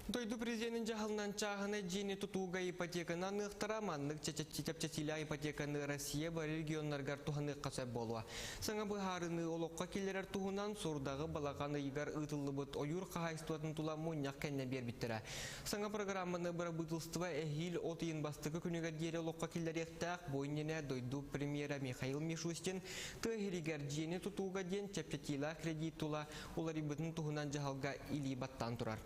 Дойду президенин дьаһалынан чааһынай дьиэни тутууга ипотеканы аныахтара, маннык чэпчэтиилээх ипотеканы Россия бары регионнарыгар туһаныахха сөп буолуо. Саҥа быһаарыныы олоххо киллэрэр туһунан Сурдаҕы балаҕан ыйыгар ыытыллыбыт ойуур хаһаайыстыбатын тула мунньах кэннэ биэрбиттэрэ. Саҥа программаны бырабыыталыстыба эһиил от ыйын бастакы күнүгэр диэри олоххо киллэриэхтээх. Бу иннинэ дойду премьера Михаил Мишустин тыа иһигэр дьиэни тутууга диэн чэпчэтиилээх кредит тула уларыйбытын туһунан дьаһалга илии баттаан турар.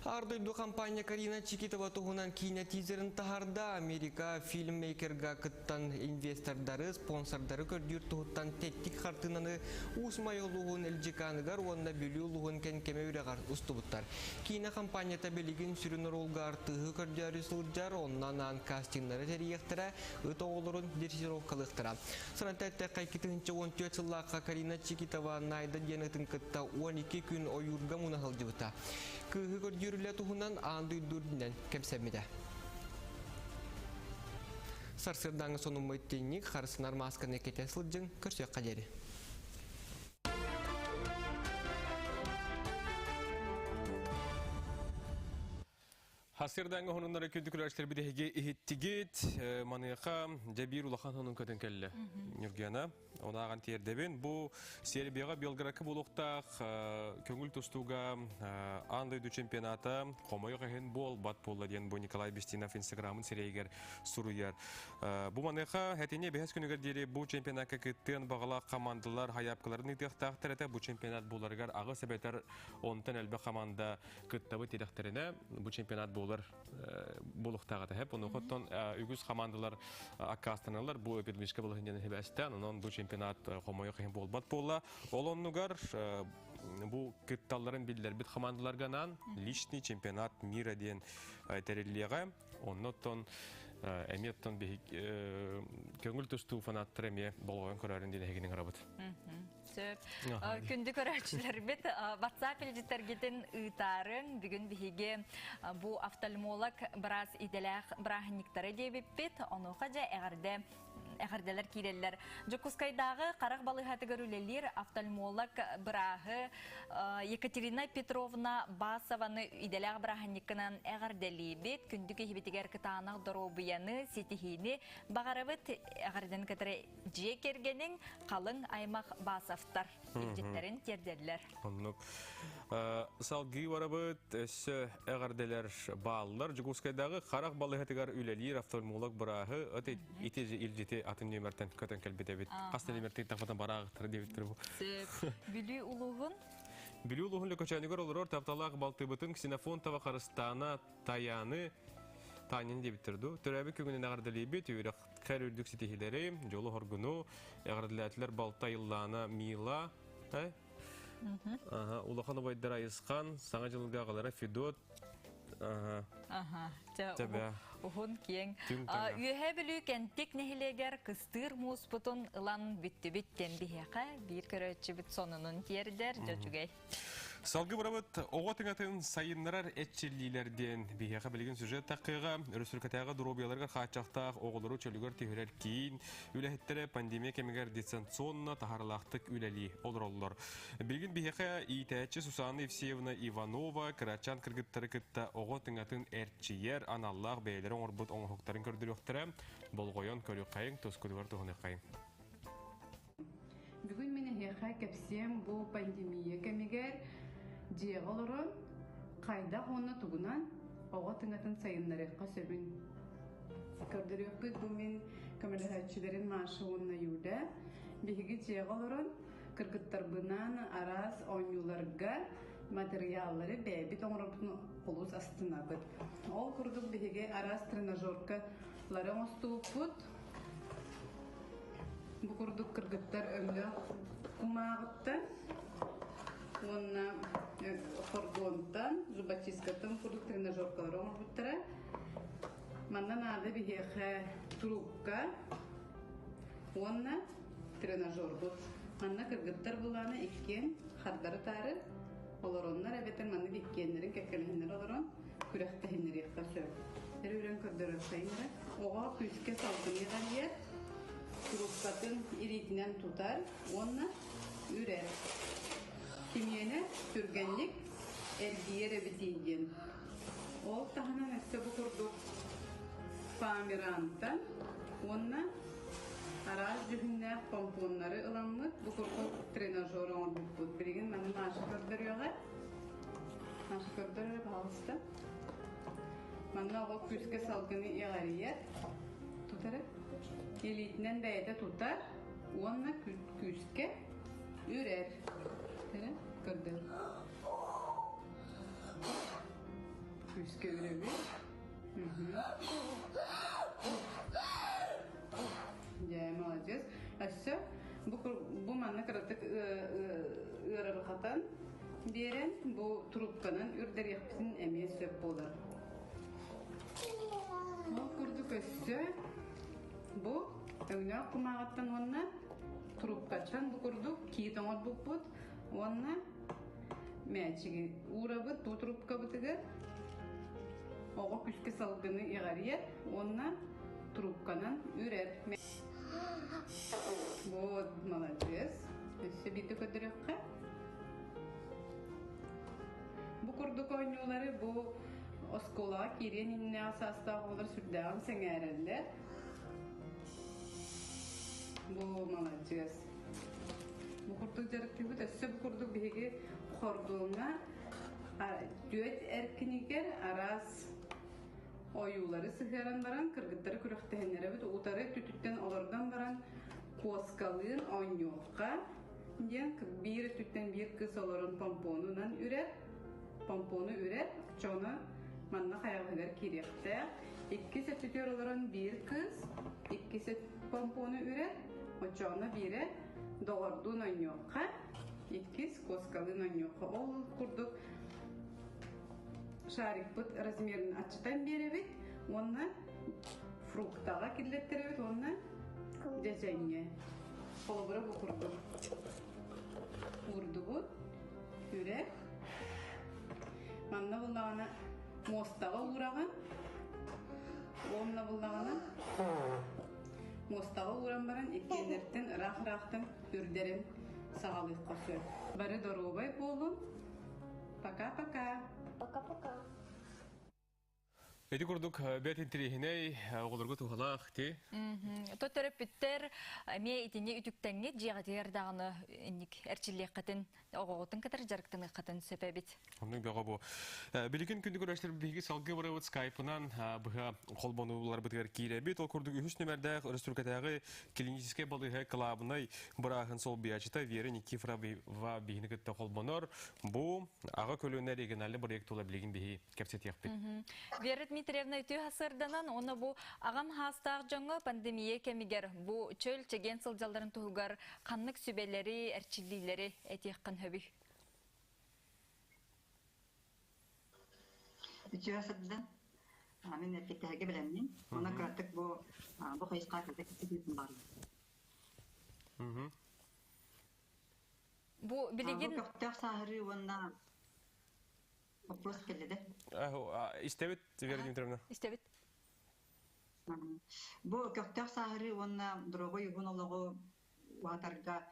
Аар дойду компания Карина Чикитова туһунан киинэ тизерин таһаарда. Америка фильммейкерга кыттан инвестордары, спонсордары көрдүүр туһуттан тэттик хартыынаны Уус Майа улууһун Элдьикааныгар уонна Бүлүү улууһун Кэнкэмэ үрэҕэр устубуттар. Киинэ компанията билигин сүрүн оруолга артыыһы көрдөөрү сылдьар, онно анаан кастингнары тэрийиэхтэрэ, ыт оҕолорун дрессировкалыахтара. Сарантан эттэххэ, 2014 сыллаахха Карина Чикитова Найда диэн ытын кытта 12 күн ойуурга муна сылдьыбыта. Кыыһы көрдүүр үлэ туһунан аан дойду үрдүнэн кэпсэммитэ. Сарсыардааҥы сонуммут тинник харысынар маасканы кэтэ сылдьыҥ, көрсүөххэ диэри. Хасырдаҥы хонуннары күндү күләштер биһиги иһиттигит. Маныаха дьэ биир улахан хонун көтөн кэллэ. Нюргена онааҕан тиэрдэбин. Бу Сербияҕа Белградка буолуохтаах көҥүл тустууга аан дойду чемпионата хомойуох иһин буолбат буолла диэн бу Николай Бестинов инстаграмын сирэйигэр суруйар. Бу маныаха этини бэһис күнүгэр диэри бу чемпионакка кыттыан баҕалаах командалар хайаапкаларын ыытыахтаахтар этэ. Бу чемпионат буоларыгар аҕыс эбэтэр онтон элбэх команда кыттабыт тирэхтэринэ бу чемпионат буолар буолуохтаах этэ. Ону үгүс командалар аккаастаналлар бу эпидемическай балаһынньаны хибэстэн, онон бу чемпионат хомойуох иһин буолбат буолла. Ол оннугар бу кытталларын биллэрбит командаларга личный чемпионат мира диэн тэриллиэҕэ. Оннуттан эмиэ оттон көҥүл тустуу фанаттара эмиэ болҕойон көрөрүн диэн эһигини ыҥырабыт. Сөп. Күндү көрөөччүлэрбит WhatsApp илдьиттэргитин ыытаарыҥ. Бүгүн биһиги бу офтальмолог быраас идэлээх бырааһынньыктары диэбиппит. Онуоха дьэ эҕэрдэ эҕэрдэлэр киирэллэр. Дьокуускайдааҕы харах балыыһатыгар үлэлиир офтальмолог бырааһы Екатерина Петровна Басованы идэлээх бырааһынньыккынан эҕэрдэлиибит. Күндү киһибитигэр кытаанах доруобуйаны, ситиһиини баҕарабыт. Эҕэрдэн кытары дьиэ кэргэниҥ халыҥ аймах Басовтар илдьиттэрин тиэрдэллэр. Оннук. Салгыы барабыт, өссө эҕэрдэлэр бааллар. Дьокуускайдааҕы харах балыыһатыгар үлэлиир офтальмолог бырааһы ити илдьити атын нүөмэртэн көтөн кэлбит эбит. Хас да нүөмэртэн тахпатан барааҕыттар диэбиттэр бу. Бүлүү улууһун Бүлүү улууһун Лөкөчөөнүгэр олорор тапталаах балтыбытын Ксенофонтова Харыстаана Таяны Танин диэбиттэр дуу. Төрөөбүт күҥүнэн эҕэрдэлиибит, үөрэххэр үрдүк ситиһиилэри, дьолу-хоргуну, эҕэрдэлээтилэр балта Иллана Мила, улахан убайдара Айысхан, Саҥа дьылга аҕалара Федот, Уһун киэҥ. Үөһээ Бүлүү Кэнтик нэһилиэгэр кыстыыр мууспутун ылан бүттүбүт диэн биһиэхэ биир көрөөччүбүт сонунун тиэрдэр дьэ үчүгэй. Салгыы барабыт оҕо тыҥатын сайыннарар эрчиллиилэр диэн биһиэхэ билигин сюжет таххыаҕа өрөспүүбүлүкэтээҕи доруобуйаларыгар хааччахтаах оҕолору чөлүгэр түһэрэр киин үлэһиттэрэ пандемия кэмигэр дистанционно таһаарыылаахтык үлэлии олороллор. Билигин биһиэхэ иитээччи Сусанна Евсеевна Иванова кырачаан кыргыттары кытта оҕо тыҥатын эрчийэр аналлаах бэйэлэрэ оҥорбут оҥоһуктарын көрдөрүөхтэрэ. Болҕойон көрүөххэйиҥ, тускутугар туһаныаххайыҥ. Бүгүн мин эһиэхэ кэпсиэм бу пандемия кэмигэр дьиэҕэ олорон хайдах уонна тугунан оҕо тыҥатын сайыннарыахха сөбүн көрдөрүөхпүт. Бу мин көмөлөһөөччүлэрим Маша уонна Юля. Биһиги дьиэҕэ олорон кыргыттарбынаан араас оонньууларга матырыйааллары бэйэбит оҥорорбутун олус астынабыт. Ол курдук биһиги араас тренажеркалары оҥостубуппут. Бу курдук кыргыттар өҥнөөх кумааҕыттан уонна хоргуонтан, зубочисткаттан курдук тренажеркалары оҥорбуттара. Манна наада биһиэхэ трубка уонна тренажербут. Манна кыргыттар былаана иккиэн хардары-таары олороннор эбэтэр маннык иккиэннэрин кэккэлэһиннэр олорон күрэхтэһиннэриэххэ сөп. Өрүүрэн көрдөрөр эрэ. Оҕо күүскэ салгын иҕэрийэр, трубкатын илиитинэн тутар уонна үрэр. Кимиэнэ түргэнник эргийэр эбитий диэн. Ол таһынан өссө бу курдук фоамирантан уонна араас дьүһүннээх помпоннары ыламмыт бу курдук тренажер оҥорбуппут. Билигин маны Маша көрдөрүөҕэ. Маша көрдөр эрэ, пожалуйста. Манна оҕо күүскэ салгыны иҕэрийэр, тутар, илиитинэн бэйэтэ тутар уонна күүскэ үрэр. Көрдөр. күүскэ үрэбит. Дьэ, молодец. Өссө бу, бу манна кыратык ыарырҕатан биэрэн, бу трубканан үрдэриэхпитин эмиэ сөп буолар. Ол курдук өссө бу өҥнөөх кумааҕыттан уонна трубкаттан бу курдук киит оҥорбуппут уонна мээчиги уурабыт бу трубкабытыгар оҕо күскэ салгыны иҕэрийэр уонна трубканан үрэр. Вот, молодец. Өссө биирдэ көрдөрүөххэ. Бу курдук оонньуулары бу оскуолаҕа киириэн иннинээҕи саастаах оҕолор сүрдээҕин сэҥээрэллэр. Бу маладьыас. Бу курдук дьарыктыыбыт. Өссө бу курдук биһиги хордуоҥҥа түөрт эркинигэр араас ойуулары сыһыаран баран кыргыттары күрэхтэһиннэрэбит. Утары өттүттэн олордон баран куоскалыын оонньуохха диэн биир өттүттэн биир кыыс олорон помпонунан үрэр. Помпону үрэр, чону манна хайаҕаһыгар киириэхтээх. Иккис өттүтүгэр олорон биир кыыс, иккис помпону үрэр, оччоҕуна биирэ доҕордуун оонньуохха, иккис куоскалыын оонньуохха. Ол курдук шарикпыт размерин аччатан биэрэбит уонна фруктаҕа киллэртэрэбит уонна дьэдьэҥҥэ. Холобура бу курдук уурдубут, үрэр. Манна буллаҕына муостаҕа уураҕын, уонна буллаҕына муостаҕа ууран баран иккиэннэриттэн ыраах-ыраахтан үрдэрин саҕалыахха сөп. Бары доруобай буолун. Пока-пока. Пока-пока. Ити курдук бэт интириэһинэй оҕолорго туһалаах ти. То төрөппүттэр эмиэ итини үтүктэҥҥит дьиэҕитигэр даҕаны инник эрчиллиэххитин оҕоҕутун кытары дьарыктаныаххытын сөп эбит. Оннук бөҕө бу. Билигин күндү көрөөччүлэр биһиги салгыы барабыт скайпынан быһа холбонууларбытыгар киирэбит. Ол курдук үһүс нүмердээх өрөспүүбүлүкэтээҕи клиническэй балыыһа кылаабынай бырааһын солбуйааччыта Вера Никифорова биһини кытта холбонор. Бу аҕа көлүөнэ региональный проект тула билигин биһи кэпсэтиэхпит. Вера Дмитриевна үтүө сырданан, уонна бу аҕам хаастаах дьоҥҥо пандемия кэмигэр бу чөл чэгиэн сылдьалларын туһугар ханнык сүбэлэри, эрчиллиилэри этиэххин сөбүй? Үтүө сырдан. Мин эппиттэһэргэ бэлэммин. Онон кыратык бу бу хайысха кытта кэпсэтиитин баар. Бу билигин Бу көхтөөх сааһырыы уонна Вопрос кэллэ да? Истэбит, Вера Дмитриевна. Истэбит. Бу көхтөөх сааһырыы уонна доруобай уһун олоҕу уһатарга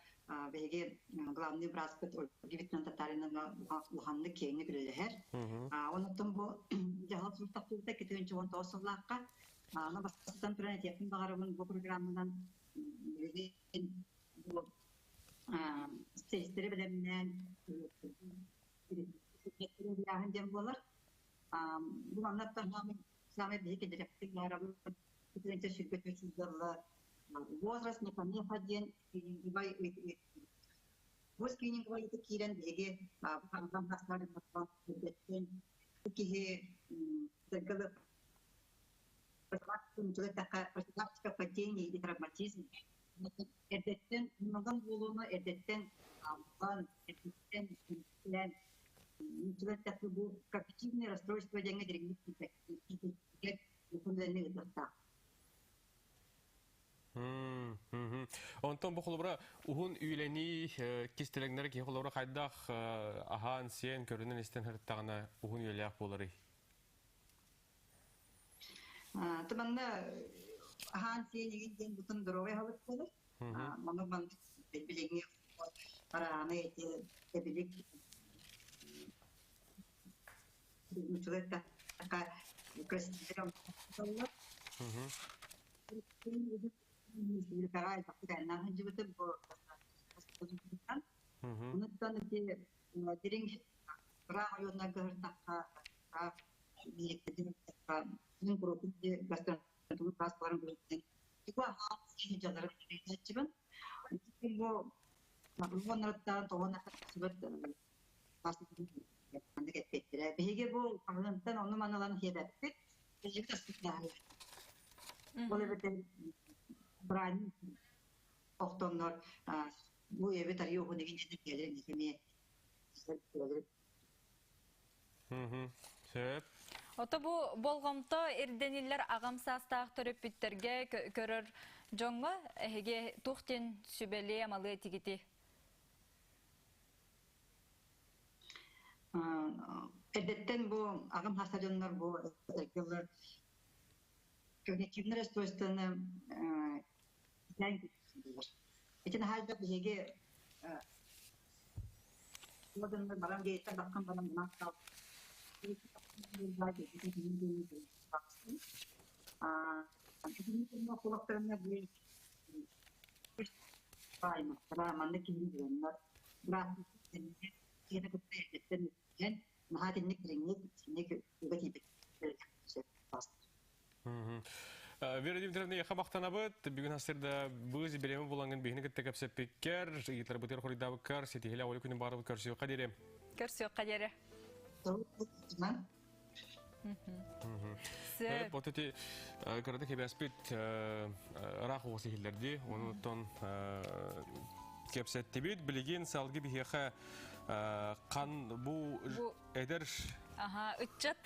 биһиги главный быраспыт Ольга Викторовна Татаринова улаханнык киэҥник үлэлэһэр. Онуттан бу дьаһал султахтыыта 2019 сыллаахха аны бастатан туран этиэхпин баҕарабын бу программанан билигин бу специалистэри бэлэмнээн Ыйааһын диэн буолар. Бу манна самый биһиги кэдирэхтик баарабыт итинчэ сүргэтэ сылдьаллар. Возраст не помеха диэн скрининговай бу скрининговай киирэн биһиги киһи профилактика падения или травматизм эрдэттэн умнаган буолууну эрдэттэн ааллан эрдэттэн бу когнитивное расстройство диэҥҥэ дириҥник киирбэккэ үлэни ыытыахтаах. Онтон бу холобура уһун үйэлэнии кистэлэҥнэрэ киһи холобура хайдах аһаан-сиэн көрүнэн истэн сырыттаҕына уһун үйэлээх буоларый? Туманна аһаан сиэн игин диэн бутун здоровый аһылык буолар. Маны маннык билиҥҥи арааны эти эбилик Онуттан ити дириҥ ыраах ойуоннарга сыртахха Бэйэлэрэ. Биһиги бу хаһыантан ону манылан хиэбэппит. Биһиги таспыттаһалар. Ол эбэтэр браник охтоннор бу эбит арыйы уһун игин кэлэр эмиэ Сөп. Ото бу болҕомто ирдэниллэр аҕам саастаах төрөппүттэргэ көрөр дьоҥҥо эһиги туох диэн сүбэлиэ амалыа этигити? Эрдэттэн бу аҕам саастаах дьоннор бу эргэлэр когнитивный расстройствоны Ити наһаа элбэх биһиги баран диэттэн баккан баран маннык киһи дьоннор киһини кытта эрдэттэн наһаа итинник дириҥник итинник үгэ тиийбит Вера Дмитриевна, яха мақтанабыт. Бүгүн хастырда быз биреме булангын биһини кытта кэпсэппиккер, ыйытларбытыр хоруйдаабыккар, ситиһилэ олы күнүн барыбыт көрсүөххэ диэри. Көрсүөххэ диэри. Вот эти кырады кебеспит ыраах оҕус иһиллэрди, онуттан кэпсэттибит. Билигин салгы биһиэхэ қан бу эдэр Аха, ыччат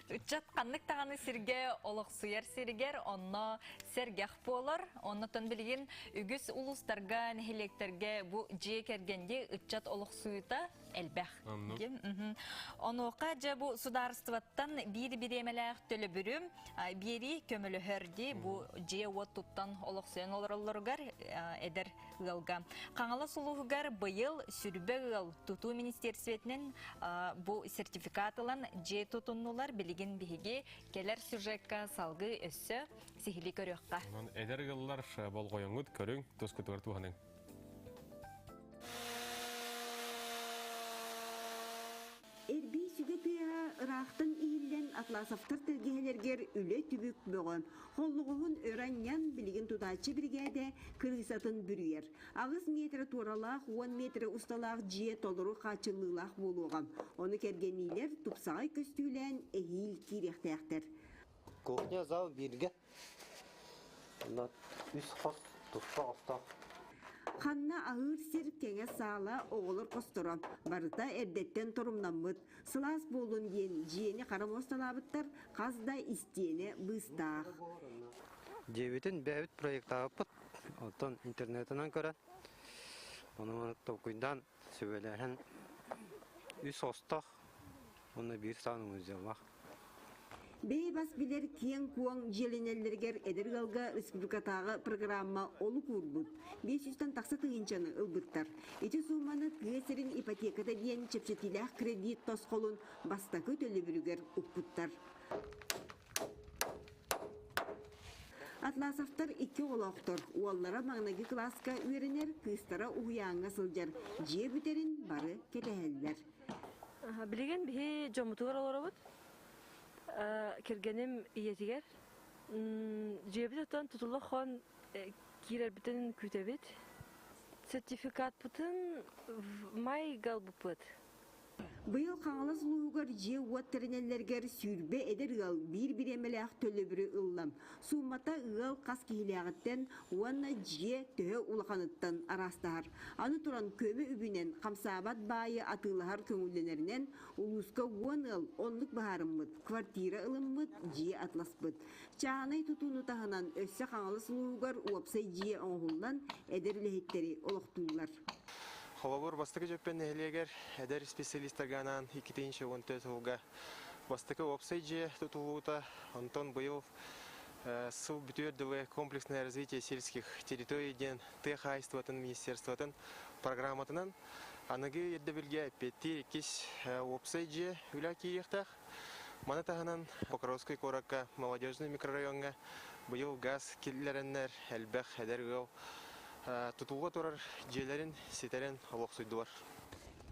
ыччат ханнык даҕаны сиргэ олохсуйар сиригэр онно сэргэх буолар. Оннотон билигин үгүс улуустарга, нэһилиэктэргэ бу дьиэ кэргэнди ыччат олохсуйута элбэх. Онуоха дьэ бу судаарыстыбаттан биир бириэмэлээх төлөбүрү биэрии көмөлөһөр дии бу дьиэ-уот туттан олохсуйан олороллоругар эдэр ыалга. Хаҥалас улууһугар быйыл сүрбэ ыал тутуу министиэрсибэтинэн бу сертификат ылан дьиэ тутуннулар. Билигин биһиги кэлэр сюжекка салгыы өссө сиһилии көрүөххэ. Онон эдэр ыаллар болҕойоҥҥут көрүҥ, тускутугар туһаныҥ. Эрбии сүгэ тыаһа ыраахтан иһиллэн Атласовтар тэлгэһэлэргэр үлэ түбүк бөҕө. Холлоҕоһун өрө анньан, билигин тутааччы биригээдэ кырыысатын бүрүйэр. Аҕыс миэтэрэ туоралаах, уон миэтэрэ усталаах дьиэ толору хааччыллыылаах буолуоҕа. Ону кэргэнниилэр тупсаҕай көстүүлээн эһиил киириэхтээхтэр. Кухня зал бииргэ. Онно үс хос туспа хостоох. Ханна аһыыр сир кэҥэс саала оҕолор хосторо барыта эрдэттэн торумнаммыт. Сылаас буоллун диэн дьиэни хара муосталаабыттар, хас да истиэнэ быыстаах. Дьиэбитин бэйэбит проектаабыппыт. Оттон интернетынан көрөн, ону толкуйдаан, сүбэлэһэн үс хостоох уонна биир сааны музейлаах. Бэйэ бас билэр киэҥ-куоҥ дьиэлэнэллэригэр эдэр ыалга республикатааҕы программа олук уурбут. 500-тэн тахса тыһыынчаны ылбыттар. Ити сууманы тыа сирин ипотеката диэн чэпчэтиилээх кредит тосхолун бастакы төлөбүрүгэр укпуттар. Атласовтар икки оҕолоохтор. Уоллара маҥнайгы кылааска үөрэнэр, кыыстара уһуйааҥҥа сылдьар. Дьиэ бүтэрин бары кэтэһэллэр. Билигин биһи дьоммутугар олоробут. Кэргэним ийэтигэр. Дьиэбит оттон тутулла хон киирэрбитин күүтэбит. Сертификатпытын май галбыппыт. Быйыл Хаҥалас улууһугар дьиэ-уот тэринэллэригэр 20 эдэр ыал биир бириэмэлээх төлөбүрү ылла. Суумата ыал хас киһилээҕиттэн уонна дьиэ төһө улаханыттан араастаһар. Аны туран көмө үбүнэн хамсаабат баайы атыылаһар көҥүллэнэринэн улууска 10 ыал оннук быһаарыммыт, квартира ылыммыт, дьиэ атласпыт. Чааһынай тутууну таһынан өссө Хаҥалас улууһугар уопсай дьиэ оҥоһуллан эдэр үлэһиттэри олохтууллар. Холобур, Бастакы Дьөппөн нэһилиэгэр эдэр специалистарга анаан 214 сылга бастакы уопсай дьиэ тутуллуута, онтон быйыл сыл бүтүөр дылы комплексное развитие сельских территорий диэн тыа хаһаайыстыбатын министерствотын программатынан аныгы ирдэбилгэ эппиэттиир иккис уопсай дьиэ үлэ киириэхтээх. Маны таһынан Покровскай куоракка Молодежный микрорайоҥҥа быйыл газ киллэрэннэр элбэх эдэр ыал тутууга турар дьиэлэрин ситэрэн олохсуйдулар.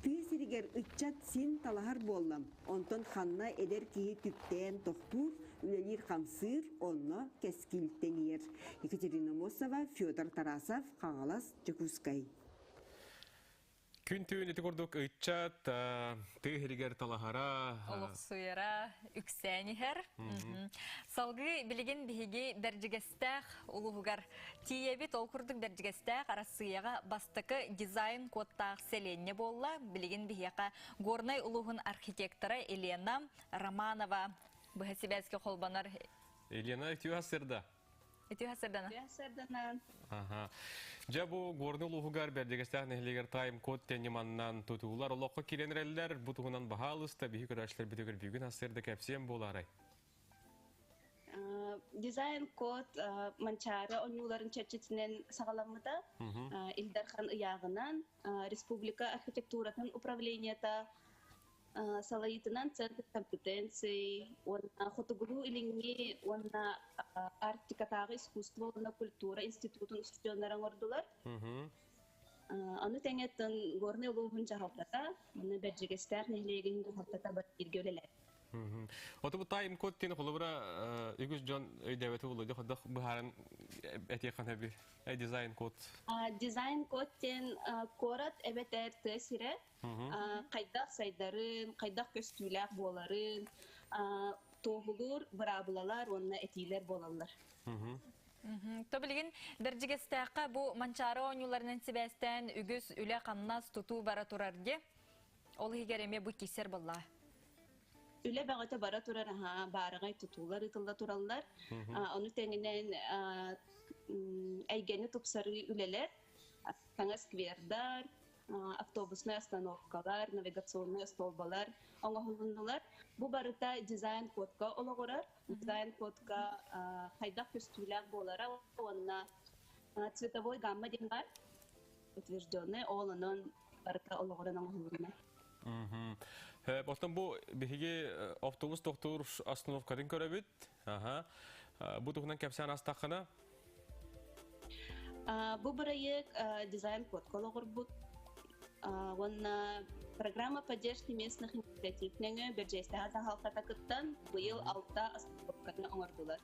Тыа сиригэр ыччат син талаһар буолла. Онтон ханна эдэр киһи түптээн тохтуур, үлэлиир-хамсыыр, онно кэскил тэнийэр. Екатерина Мосова, Федор Тарасов, Хаҥалас, Дьокуускай. Күн-түүн ити курдук ыччат тыы иһиригэр талаһара. Олохсуйара үксээн иһэр. Салгыы билигин биһиги Бэрдьигэстээх улууһугар тиийэбит. Ол курдук Бэрдьигэстээх Арассыыйаҕа бастакы дизайн кодтаах сэлиэнньэ буолла. Билигин биһиэхэ Горнай улууһун архитектора Елена Романова быһа сибээскэ холбонор. Елена, үтүө сырда. Үтүө сырдана. Үтүө сырдана. Аха. Дьэ бу Горный улууһугар Бэрдьигэстээх нэһилиэгэр тайм-код тэнньиманнан тутуулар олоххо киирэн эрэллэр. Бу туһунан баһаалыста биһи көрөөччүлэрбитигэр бүгүн сырда кэпсиэм буолаарай? Дизайн-код Манчаары оонньууларын чэрчитинэн саҕаламмыта. Ил Дархан ыйааҕынан республика архитектуратын управлениета салайыытынан Центр компетенций уонна Хотугулуу-Илиҥҥи уонна Арктикатааҕы искусство уонна культура институтун устудьуоннара оҥордулар. Ону тэҥэ Горнай улууһун дьаһалтата уонна Бэрдьигэстээх нэһилиэгин дьаһалтата бииргэ үлэлээтэ. Оту бу тайм код диэн холобура үгүс дьон өйдөөбөтө буолуо дии ходох быһааран этиэххин сөбүй дизайн код. Дизайн код диэн куорат эбэтэр тыа сирэ хайдах сайдарын, хайдах көстүүлээх буоларын туоһулуур быраабылалар уонна этиилэр буолаллар. То билигин Бэрдьигэстээххэ бу Манчаары оонньууларынан сибээстээн үгүс үлэ-хамнас тутуу бара турар дии. Ол иһигэр эмиэ бу киирсэр буоллаҕа. Үлэ бөҕөтө бара турар, аһаа, баараҕай тутуулар ыытылла тураллар. Ону тэҥинэн эйгэни тупсарыы үлэлэр, саҥа сквердар, автобусная остановкалар, навигационнай остуолбалар оҥоһулуннулар. Бу барыта дизайн-кодка олоҕурар. Дизайн-кодка хайдах көстүүлээх буолара уонна цветовой гамма диэн баар утвержденный, ол онон барыта олоҕуран оҥоһулунна. Оттон бу биһиги автобус тохтуур остановкатын көрөбүт. Аха. Бу туһунан кэпсээн астаххына? Бу бырайыак дизайн-кодка олоҕурбут уонна программа поддержки местных инициатив нөҥүө Бэрдьиэстээх дьаһалтата кыттан быйыл алта остановканы оҥордулар.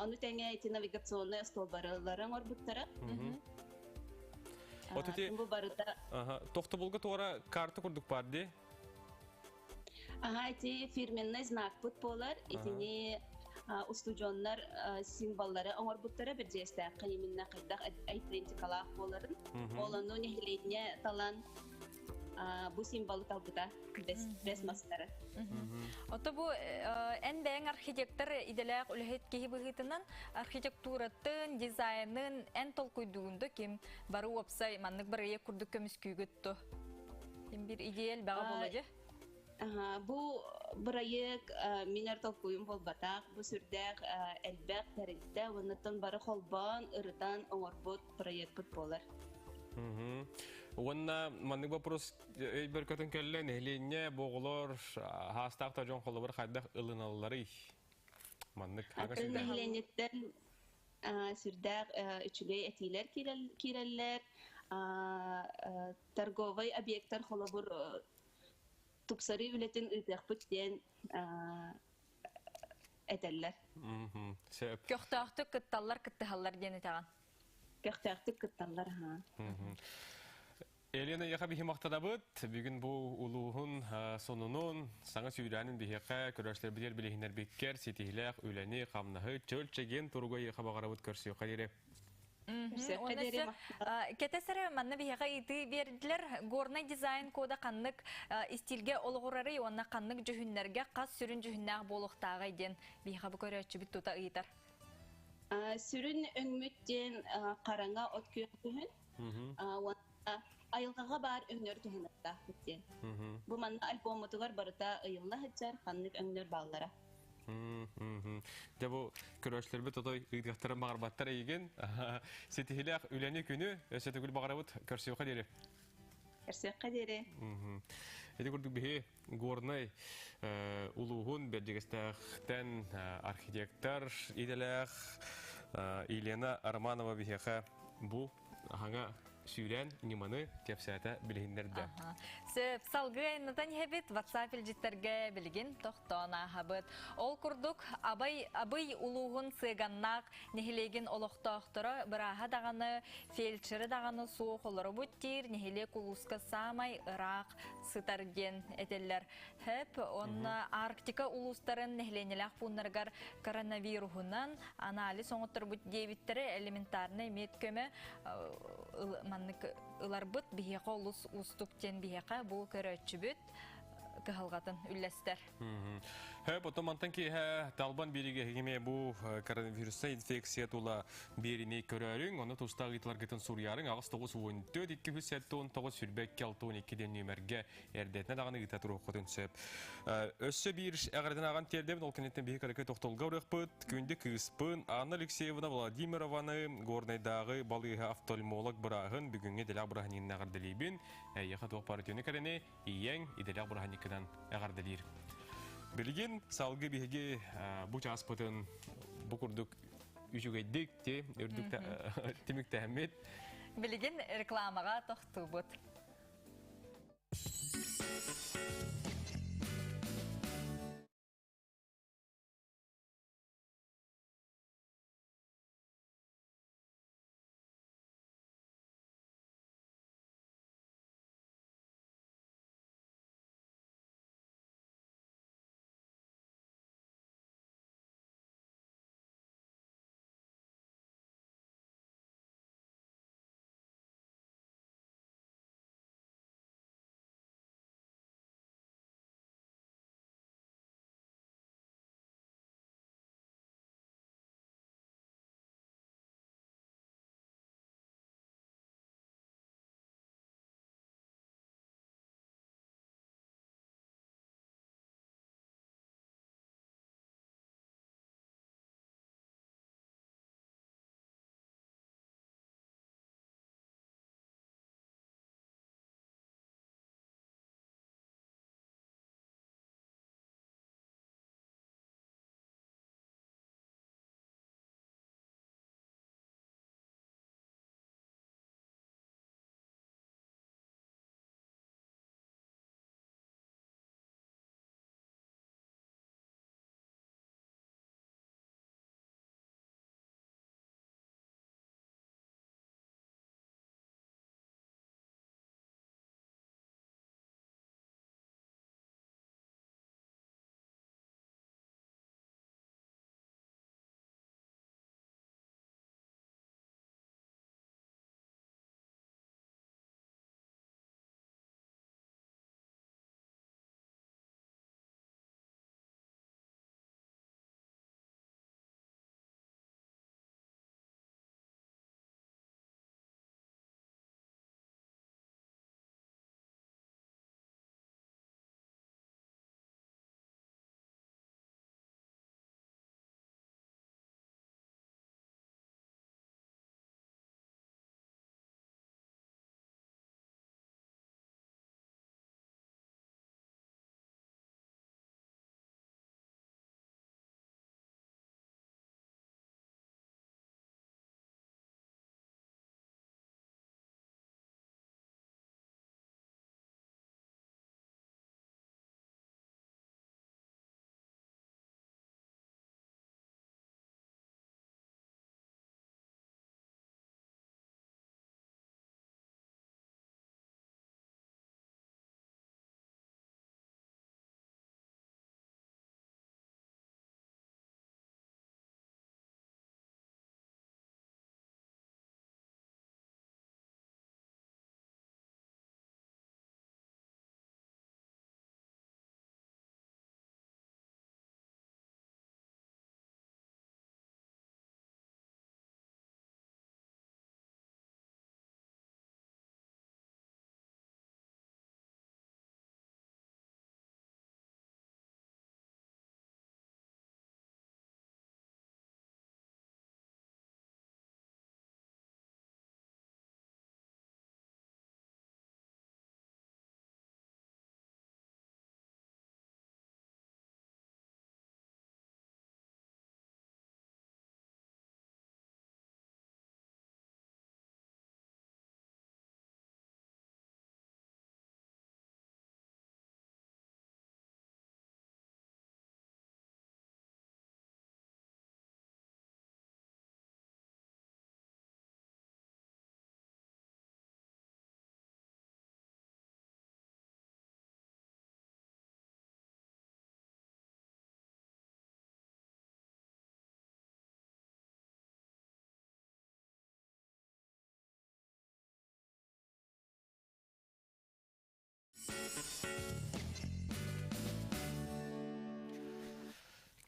Ону тэҥэ ити навигационнай остуолбарылары оҥорбуттара. Бу барыта Тохтобулга туора карта курдук бар дии? Аха, ити фирменный знакпыт буолар. Итини устудьуоннар символлары оҥорбуттара бирдьиэстээххэ именно хайдах айдентикалаах буоларын. Ол ону нэһилиэнньэ талан бу символу талбыта бэс мастары. Ото бу эн бэйэҥ архитектор идэлээх үлэһит киһи быһыытынан архитектуратын, дизайнын эн толкуйдуугун да ким бары уопсай маннык бырайыак курдук көмүскүүгүт ту? Ким бир идея элбэҕэ буолла дьэ? Бу бырайыак минер толкуйум буолбатах. Бу сүрдээх элбэх тэрилтэ уоннаттан бары холбоон, ырытан оҥорбут проекпыт буолар. Уонна маннык вопрос өйбөр көтөн кэллэ, нэһилиэнньэ бу оҕолор хаастаах да дьон холобур хайдах ылыналларый? Маннык ага сүрдээх. Нэһилиэнньэттэн сүрдээх үчүгэй этиилэр киирэллэр. Торговай объектар холобур тупсарыы үлэтин ыытыахпыт диэн этэллэр. Сөп. Көхтөөхтүк кытталлар, кыттыһаллар диэн этэҕин. Көхтөөхтүк кытталлар, аһаа. Елена яха биһи махтанабыт. Бүгүн бу улууһун сонунун, саҥа сүүрээнин биһиэхэ көрөөччүлэрбитигэр билиһиннэрбиккэр ситиһилээх үлэни, хамнаһы, чөл чэгиэн туруга яха баҕарабыт көрсүөххэ диэри. Кэтэсэрэ манна биһиэхэ ыйытыы биэрдилэр. Горнай дизайн кода ханнык истиилгэ олоҕурарый уонна ханнык дьүһүннэргэ хас сүрүн дьүһүннээх буолуохтааҕый диэн биһиэхэ бу көрөөччүбүт тута ыйытар. Сүрүн өҥмүт диэн хараҥа от күөх күһүн уонна айылҕаҕа баар өҥнөр туһаныахтаахпыт диэн. Бу манна альбоммутугар барыта ыйылла сылдьар ханнык өҥнөр бааллара. Дьэ бу көрөөччүлэрбит отой ыытыахтарын баҕарбаттар эйигин. Ситиһилээх үлэни күнү өссө төгүл баҕарабыт. Көрсүөххэ диэри. Көрсүөххэ диэри. Ити курдук биһи Горнай улууһун Бэрдьигэстээхтэн архитектор идэлээх Елена Романова биһиэхэ бу аһаҥа сүүрэн ньыманы кэпсээтэ билиһиннэрдэ. Сөп, салгыы айаннатан иһэбит WhatsApp илдьиттэргэ билигин тохтоон ааһабыт. Ол курдук, Абай Абый улууһун Сыаганнаах нэһилиэгин олохтоохторо бырааһа даҕаны, фельдшеры даҕаны суох олоробут диир нэһилиэк улууска саамай ыраах сытар диэн этэллэр. ХЭП онно Арктика улуустарын нэһилиэнньэлээх пууннарыгар коронавируһунан анализ оҥотторбут диэбиттэрэ элементарнай мед көмө маннык ыларбыт биһиэхэ олус уустук диэн биһиэхэ бу көрөөччүбүт кыһалҕатын үллэстэр. Хөп, потом мантан киэһэ талбан биэригэ эһигиме бу коронавируснай инфекция тула биэрини көрөрүҥ, ону тустаах ыйытыларгытын суруйарыҥ 8 94 279 22 62 диэн нүөмэргэ эрдэтинэ даҕаны ыыта туруоххутун сөп. Өссө биир эҕэрдэн ааҕан тиэрдэбин, ол кэнниттэн биһи кыракый тохтолго барыахпыт. Күндү кыыспын Анна Алексеевна Владимированы Горнайдааҕы балыыһа офтальмолог бырааһын бүгүҥҥү идэлээх бырааһынньыгынан эҕэрдэлиибин. Эйиэхэ туох баар үтүөнү кэрэни ийэҥ идэлээх бырааһынньыккынан эҕэрдэлиир. Билигин салгыы биһиги бу чааспытын бу курдук үчүгэйдик ти үрдүк түмүктээммит. Билигин рекламаҕа тохтуубут.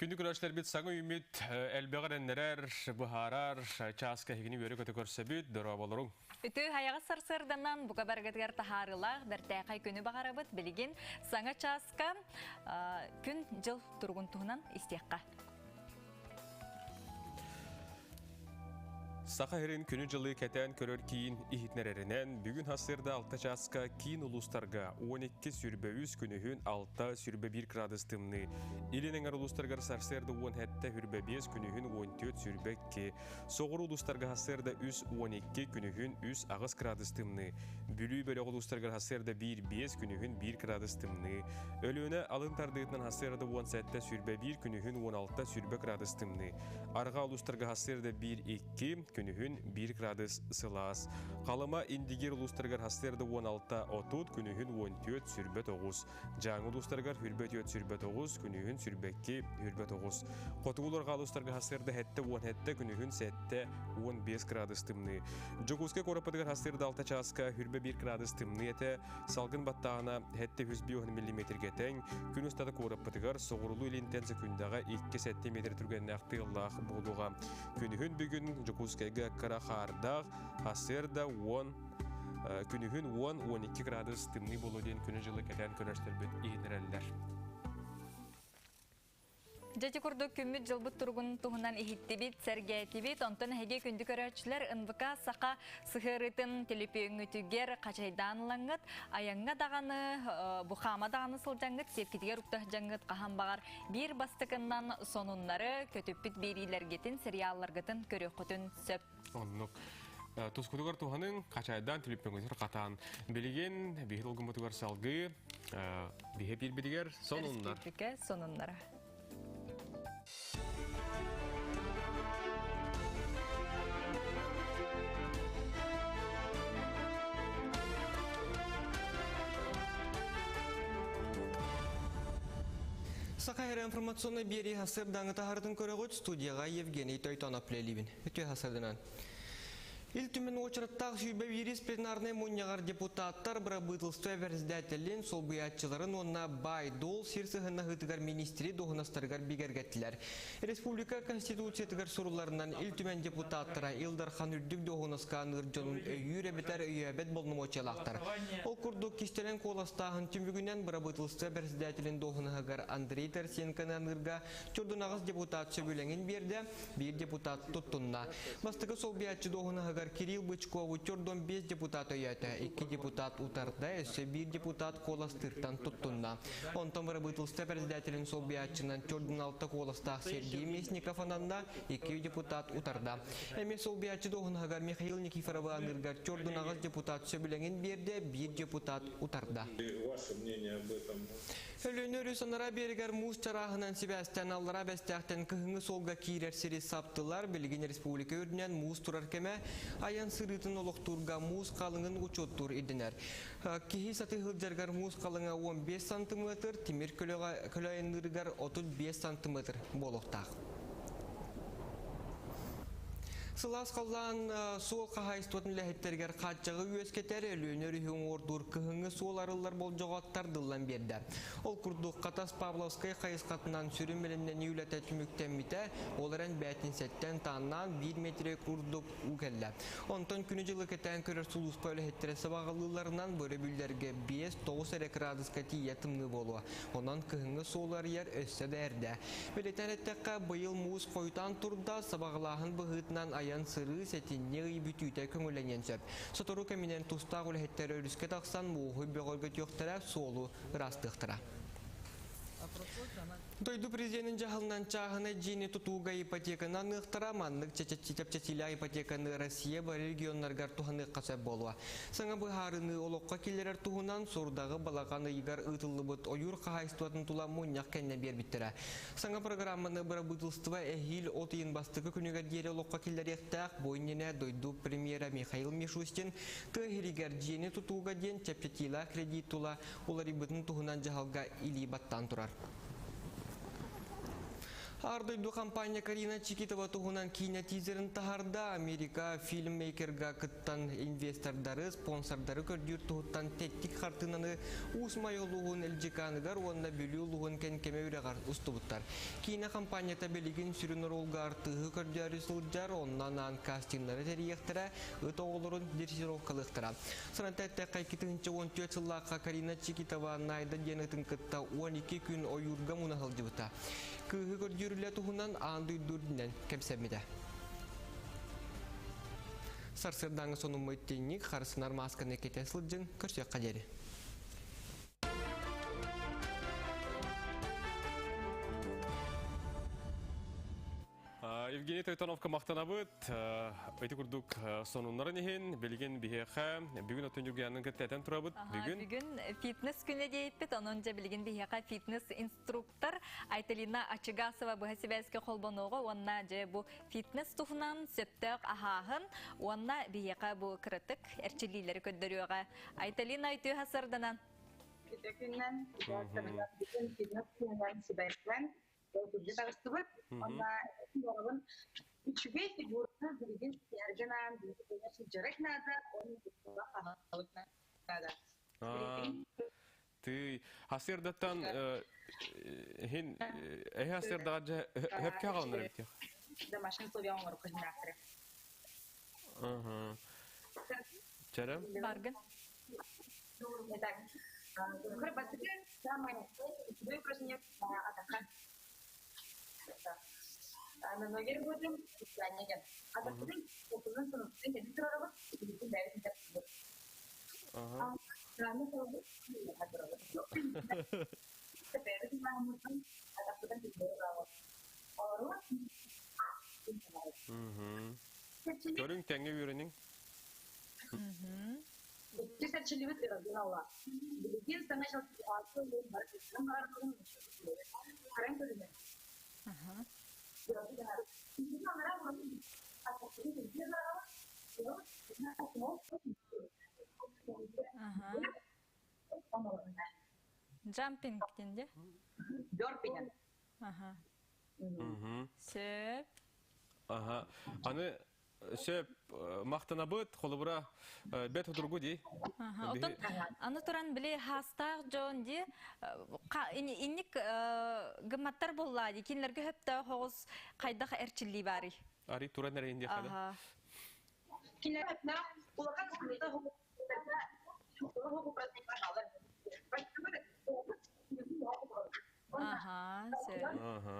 Күндү көрөөччүлэрбит саҥа үүммүт элбэҕи эрэннэрэр, быһаарар чааска эһигини үөрэ-көтө көрсөбүт, дорооболоруҥ. Үтүө хайаҕас сарсыарданан бука барыгытыгар таһаарыылаах бэртээхэй күнү баҕарабыт. Билигин саҥа чааска күн-дьыл туругун туһунан истиэххэ. Саха сирин күнү-дьылы кэтээн көрөр киин иһитиннэрэринэн, бүгүн сарсыарда 6 чааска киин улуустарга 12 сүрбэ үс күнүһүн 6 сүрбэ 1 градус тымныы. Илин эҥэр улуустарыгар сарсыарда 17 сүрбэ 5 күнүһүн 14 сүрбэ 2. Соҕуруу улуустарга сарсыарда 3 12 күнүһүн 3 8 градус тымныы. Бүлүү бөлөх улуустарыгар сарсыарда 1 5 күнүһүн 1 градус тымныы. Өлүөнэ алын тардыытынан сарсыарда 17 сүрбэ 1 күнүһүн 16 сүрбэ градус тымныы. Арҕаа улуустарга сарсыарда 1-2, күнүһүн 1 градус сылаас. Халыма Индигир улуустарыгар сарсыарда 16-30, күнүһүн 14 сүрбэ 9. Дьааҥы улуустарыгар хүрбэ 4 сүрбэ 9, күнүһүн сүрбэ 2 хүрбэ 9. Хотугу арҕаа улуустарга сарсыарда 7-17, күнүһүн 7-15 градус тымныы. Дьокуускай куораппытыгар сарсыарда 6 чааска хүрбэ 1 градус тымныы этэ, Салгын баттааһына 705 миллиметргэ тэҥ, күн устата куораппытыгар соҕурулуу илинтэн секундаҕа 2-7 метр түргэннээх тыаллаах буолуоҕа. Күнүһүн бүгүн Дьокуускайга кыра хаардаах, сарсыарда 10 күнүһүн 10-12 градус тымныы буолуо диэн күнү-дьылы кэтээн көрөөччүлэрбит иһитиннэрэллэр. Дьэ ити курдук күммүт-дьылбыт туругун туһунан иһиттибит, сэргээтибит. Онтон эһиги күндү көрөөччүлэр НВК Саха сыһыарыытын төлөпүөҥҥүтүгэр хачайдаан ылаҥҥыт, айаҥҥа даҕаны, бухаама даҕаны сылдьаҥҥыт, сиэпкитигэр укта сылдьаҥҥыт хаһан баҕар биир бастакыннан сонуннары, көтүппүт биэриилэргитин, сериалларгытын көрүөххүтүн сөп. Оннук. Тускутугар туһаныҥ, хачайдаан түлүппүҥҥүтүгэр хатаан. Билигин биһи долгуммутугар салгыы биһи биирбитигэр сонуннар. Өрөспүүбүлүкэ сонуннара. Саха Сирэ информационнай биэрии сарсыардаҥы таһарытын көрөҕүт студияҕа Евгений Тойтонов үлэлиибин. Үтүө сарсыарданан. Ил Түмэн уочараттаах 21 пленарнай мунньаҕар депутаттар бырабыыталыстыба бэрэссэдээтэлин солбуйааччыларын уонна баай-дуол сир сыһыаннаһыытыгар министри дуоһунастарыгар бигэргэттилэр. Республика Конституциятыгар сурулларынан Ил Түмэн депутаттара Ил Дархан үрдүк дуоһунаска аныыр дьонун өйүүр эбэтэр өйөөбөт болномуочалаахтар. Ол курдук кистэлэҥ куоластааһын түмүгүнэн бырабыыталыстыба бэрэссэдээтэлин дуоһунаһыгар Андрей Тарсенконы аныырга Чурдунаҕас депутат сөбүлэҥин биэрдэ, биир депутат туттунна. Бастакы солбуйааччы дуоһунаһыгар Кирилл Бычкову Чордон 5 депутат өйөөтө, 2 депутат утарда, өссө биир депутат куоластыыртан туттунна. Онтон бырабыыталыстыба председателин солбуйааччынан Чордун 6 куоластаах Сергей Местников ананна, 2 депутат утарда. Эмиэ солбуйааччы дуоһунаһыгар Михаил Никифоровы аныыргар Чордун аҕыс депутат сөбүлэҥин биэрдэ, биир депутат утарда. Ваше мнение об этом? Өлүөнэ өрүс анараа биэригэр муус чарааһынан сибээстээн Аллараа Бэстээхтэн кыһыҥҥы суолга киирэр сири саптылар. Билигин республика үрдүнэн муус турар кэмэ айан сырыытын олохтуурга муус халыҥын учуоттуур ирдэнэр. Киһи сатыы сылдьарыгар муус халыҥа 15 сантыметр, тимир көлөҕө көлө айанныырыгар 35 сантыметр буолуохтаах. Сылаас халлаан суол хаһаайыстыбатын үлэһиттэригэр хааччаҕы үөскэтэр, Өлүөнэ өрүһү уҥуордуур кыһыҥҥы суол арыллар болдьоҕо тардыллан биэрдэ. Ол курдук Хатас Павловскай хайысхатынан сүрүн бэлэмнэнии үлэтэ түмүктэммитэ, ол эрэн бээтинсэттэн тааннаан биир метрэ курдук уу кэллэ. Онтон күнү-дьылы кэтээн көрөр сулууспа үлэһиттэрэ сабаҕалыылларынан бу өрөбүллэргэ 5-9 эрэ кыраадыска тиийэ тымныы буолуо. Онон кыһыҥҥы суолу арыйар өссө да эрдэ. Бэлиэтээн эттэххэ, быйыл муус хойутаан турда, сабаҕалааһын быһыытынан айан-сырыы сэтинньи ый бүтүүтэ көҥүллэниэн сөп. Сотору кэминэн тустаах үлэһиттэр өрүскэ тахсан мууһу бөҕөргөтүөхтэрэ, суолу ыраастыахтара. Дойду президенин дьаһалынан чааһынай дьиэни тутууга ипотеканы аныахтара, маннык чэпчэтиилээх ипотеканы Россия бары регионнарыгар туһаныахха сөп буолуо. Саҥа быһаарыныы олоххо киллэрэр туһунан Сурдаҕы балаҕан ыйыгар ыытыллыбыт ойуур хаһаайыстыбатын тула мунньах кэннэ биэрбиттэрэ. Саҥа программаны бырабыыталыстыба эһиил от ыйын бастакы күнүгэр диэри олоххо киллэриэхтээх. Бу иннинэ дойду премьера Михаил Мишустин тыа иһигэр дьиэни тутууга диэн чэпчэтиилээх кредит тула уларыйбытын туһунан дьаһалга илии баттаан турар. Аар дойду компания Карина Чикитова туһунан киинэ тизерин таһаарда. Америка фильммейкерга кыттан инвестордары, спонсордары көрдүүр туһуттан тэттик хартыынаны Уус Майа улууһун Элдьикааныгар уонна Бүлүү улууһун Кэнкэмэ үрэҕэр устубуттар. Киинэ компанията билигин сүрүн оруолга артыыһы көрдөөрү сылдьар, онно анаан кастингнары тэрийиэхтэрэ, ыт оҕолорун дрессировкалыахтара. Саната эттэххэ, 2014 сыллаахха Карина Чикитова Найда диэн ытын кытта 12 күн ойуурга муна сылдьыбыта. Кыыһы көрдүүр үлэ туһунан аан дойду үрдүнэн кэпсэммитэ. Сарсыардааҥы сонуммут тинник харысынар маасканы кэтэ сылдьыҥ, көрсүөххэ диэри. Евгений Тойтоновка махтанабыт. Ити курдук сонуннарын иһин билигин биһиэхэ бүгүн отун Юргианын кытта этэн турабыт. Бүгүн бүгүн фитнес күнэ диэппит, онон дьэ билигин биһиэхэ фитнес инструктор Айталина Ачыгасова быһа сибээскэ холбонуоҕа уонна дьэ бу фитнес туһунан сөптөөх аһааһын уонна биһиэхэ бу кыратык эрчиллиилэри көрдөрүөҕэ. Айталина үтүө сарданан. Үтүө күннэн, бүгүн фитнес күнүнэн сибээстэн Долгуйа таҕыстыбыт. Онно буолабын үчүгэй фигураны билигин ситиһэргэ наан билигин сылдьарык наада, уонна хаалык наада. Тый, хасырдаттан хин эһэ хасырдаға хөпкө хаалынар эбит. Домашний условия оҥору кыһынаахтара. Чэрэ? Баргын. Итак, бастакы самое үчүгэй упражнение атака. На ноги работаем, специально. Атакатын отузун сонуттан кэлин турарабыт, билигин бэйэбит тапсыбыт. Аны турабыт, турабыт. Бэйэбит мааммытын атакытын турабыт. Олору Көрүҥ тэҥҥэ үөрэниҥ. Икки сэрчилибит ырагын Билигин саҥа бары каран көрүнэр. Джампинг денде? Бёрпинг. Ага. Сөп. Ага. Аны сөп мактанабыт, холобура бет отургу ди. Отон аны туран били хастаах дьон ди инник гымматтар болла ди кинилерге хөптө хоҕус хайдах эрчилли бари. Ари туран эрейин ди хада. Кинилер хөптө улахан Ага, сөп. Ага.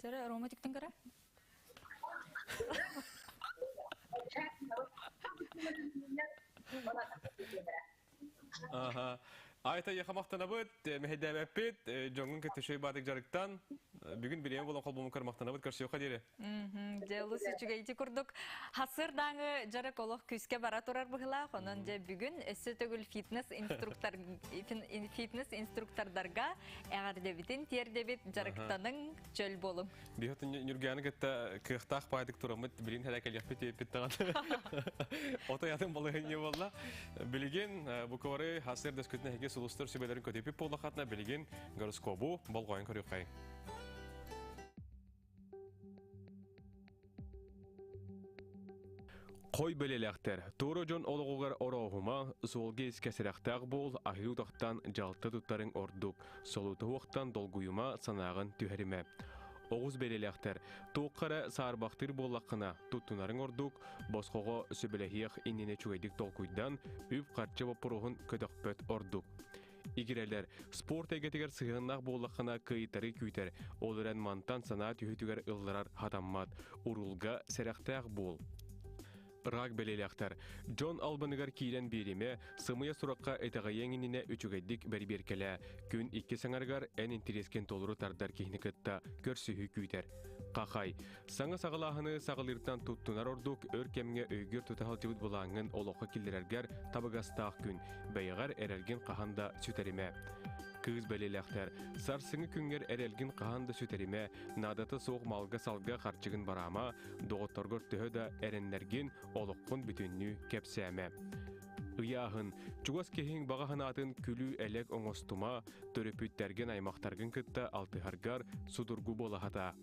Тере романтиктен кара? Ага. Айта яхамақтанабыт, мехедәбәппит, жоңын көтөшөй бадык жарыктан. Бүгүн биреме болон кол бумукар мактанабыт көрсөйө дире. Дьэ, олус үчүгэй курдук. Хасыр даңы жарык олох күскә бара турар быһылаах, онон дьэ бүгүн өссө төгүл фитнес инструктор фитнес инструктордарга эҕэрдэбитин тиэрдэбит жарыктаның чөл болуҥ. Биһотун Нүргәне кытта кыахтаах баайдык тураммыт билин хәләкәлиэхпит тиэппит даҕаны. Ото ятын балыһынньы буолла. Билигин буквары хасыр дөскүтүнэ эһиги сулустар сүбэлэрин көтүпүт буоллахатына билигин гороскобу болҕойон көрүөххэйиҥ. Қой бөлеләқтер, Тура жон олығығар орауғыма, суолге искесірәқтәқ бол, ахи утақтан жалты туттарың ордук, солуты уақтан долгуюма санағын түхәриме. Оғыз белеләқтер, туққара сарбақтыр боллаққына туттунарың ордук, босқоға сөбіләхиях иннене чугайдик толкуйдан, үп қарчы боппуруғын көтөкпөт ордук. Игирелер, спорт эгетигер сыһыннах буоллаххына кыйтары күүтэр, ол эрэн мантан санаа түһүтүгэр ылларар хатаммат, урулга сэрэхтээх буол. Рак белелэхтэр, Джон албыныгар киирэн биэримэ, сымыйа сурахха итэҕэйиэҥ иннинэ үчүгэйдик бэрибиэркэлээ, күн икки саҥарыгар эн интэриэскин толору тардар киһини кытта көрсүһүү күүтэр. Хахай, саҥа саҕалааһыны саҕалыыртан туттунар ордук өр кэмҥэ өйгөр тута сылдьыбыт былааҥҥын олоххо киллэрэргэр табыгастаах күн, бэйэҕэр эрэлгин хаһан да сүтэримэ. Кыыс бэлиэлээхтэр, сарсыҥҥы күҥҥэр эрэлгин хаһан да сүтэримэ, наадата суох малга-салга харчыгын бараама, доҕотторгор төһө да эрэннэргин, олоххун бүтүннүү кэпсээмэ. Ыйааһын, чугас киһиҥ баҕа санаатын күлүү-элэк оҥостума, төрөппүттэргин аймахтаргын кытта алтыһаргар судургу буолаһата.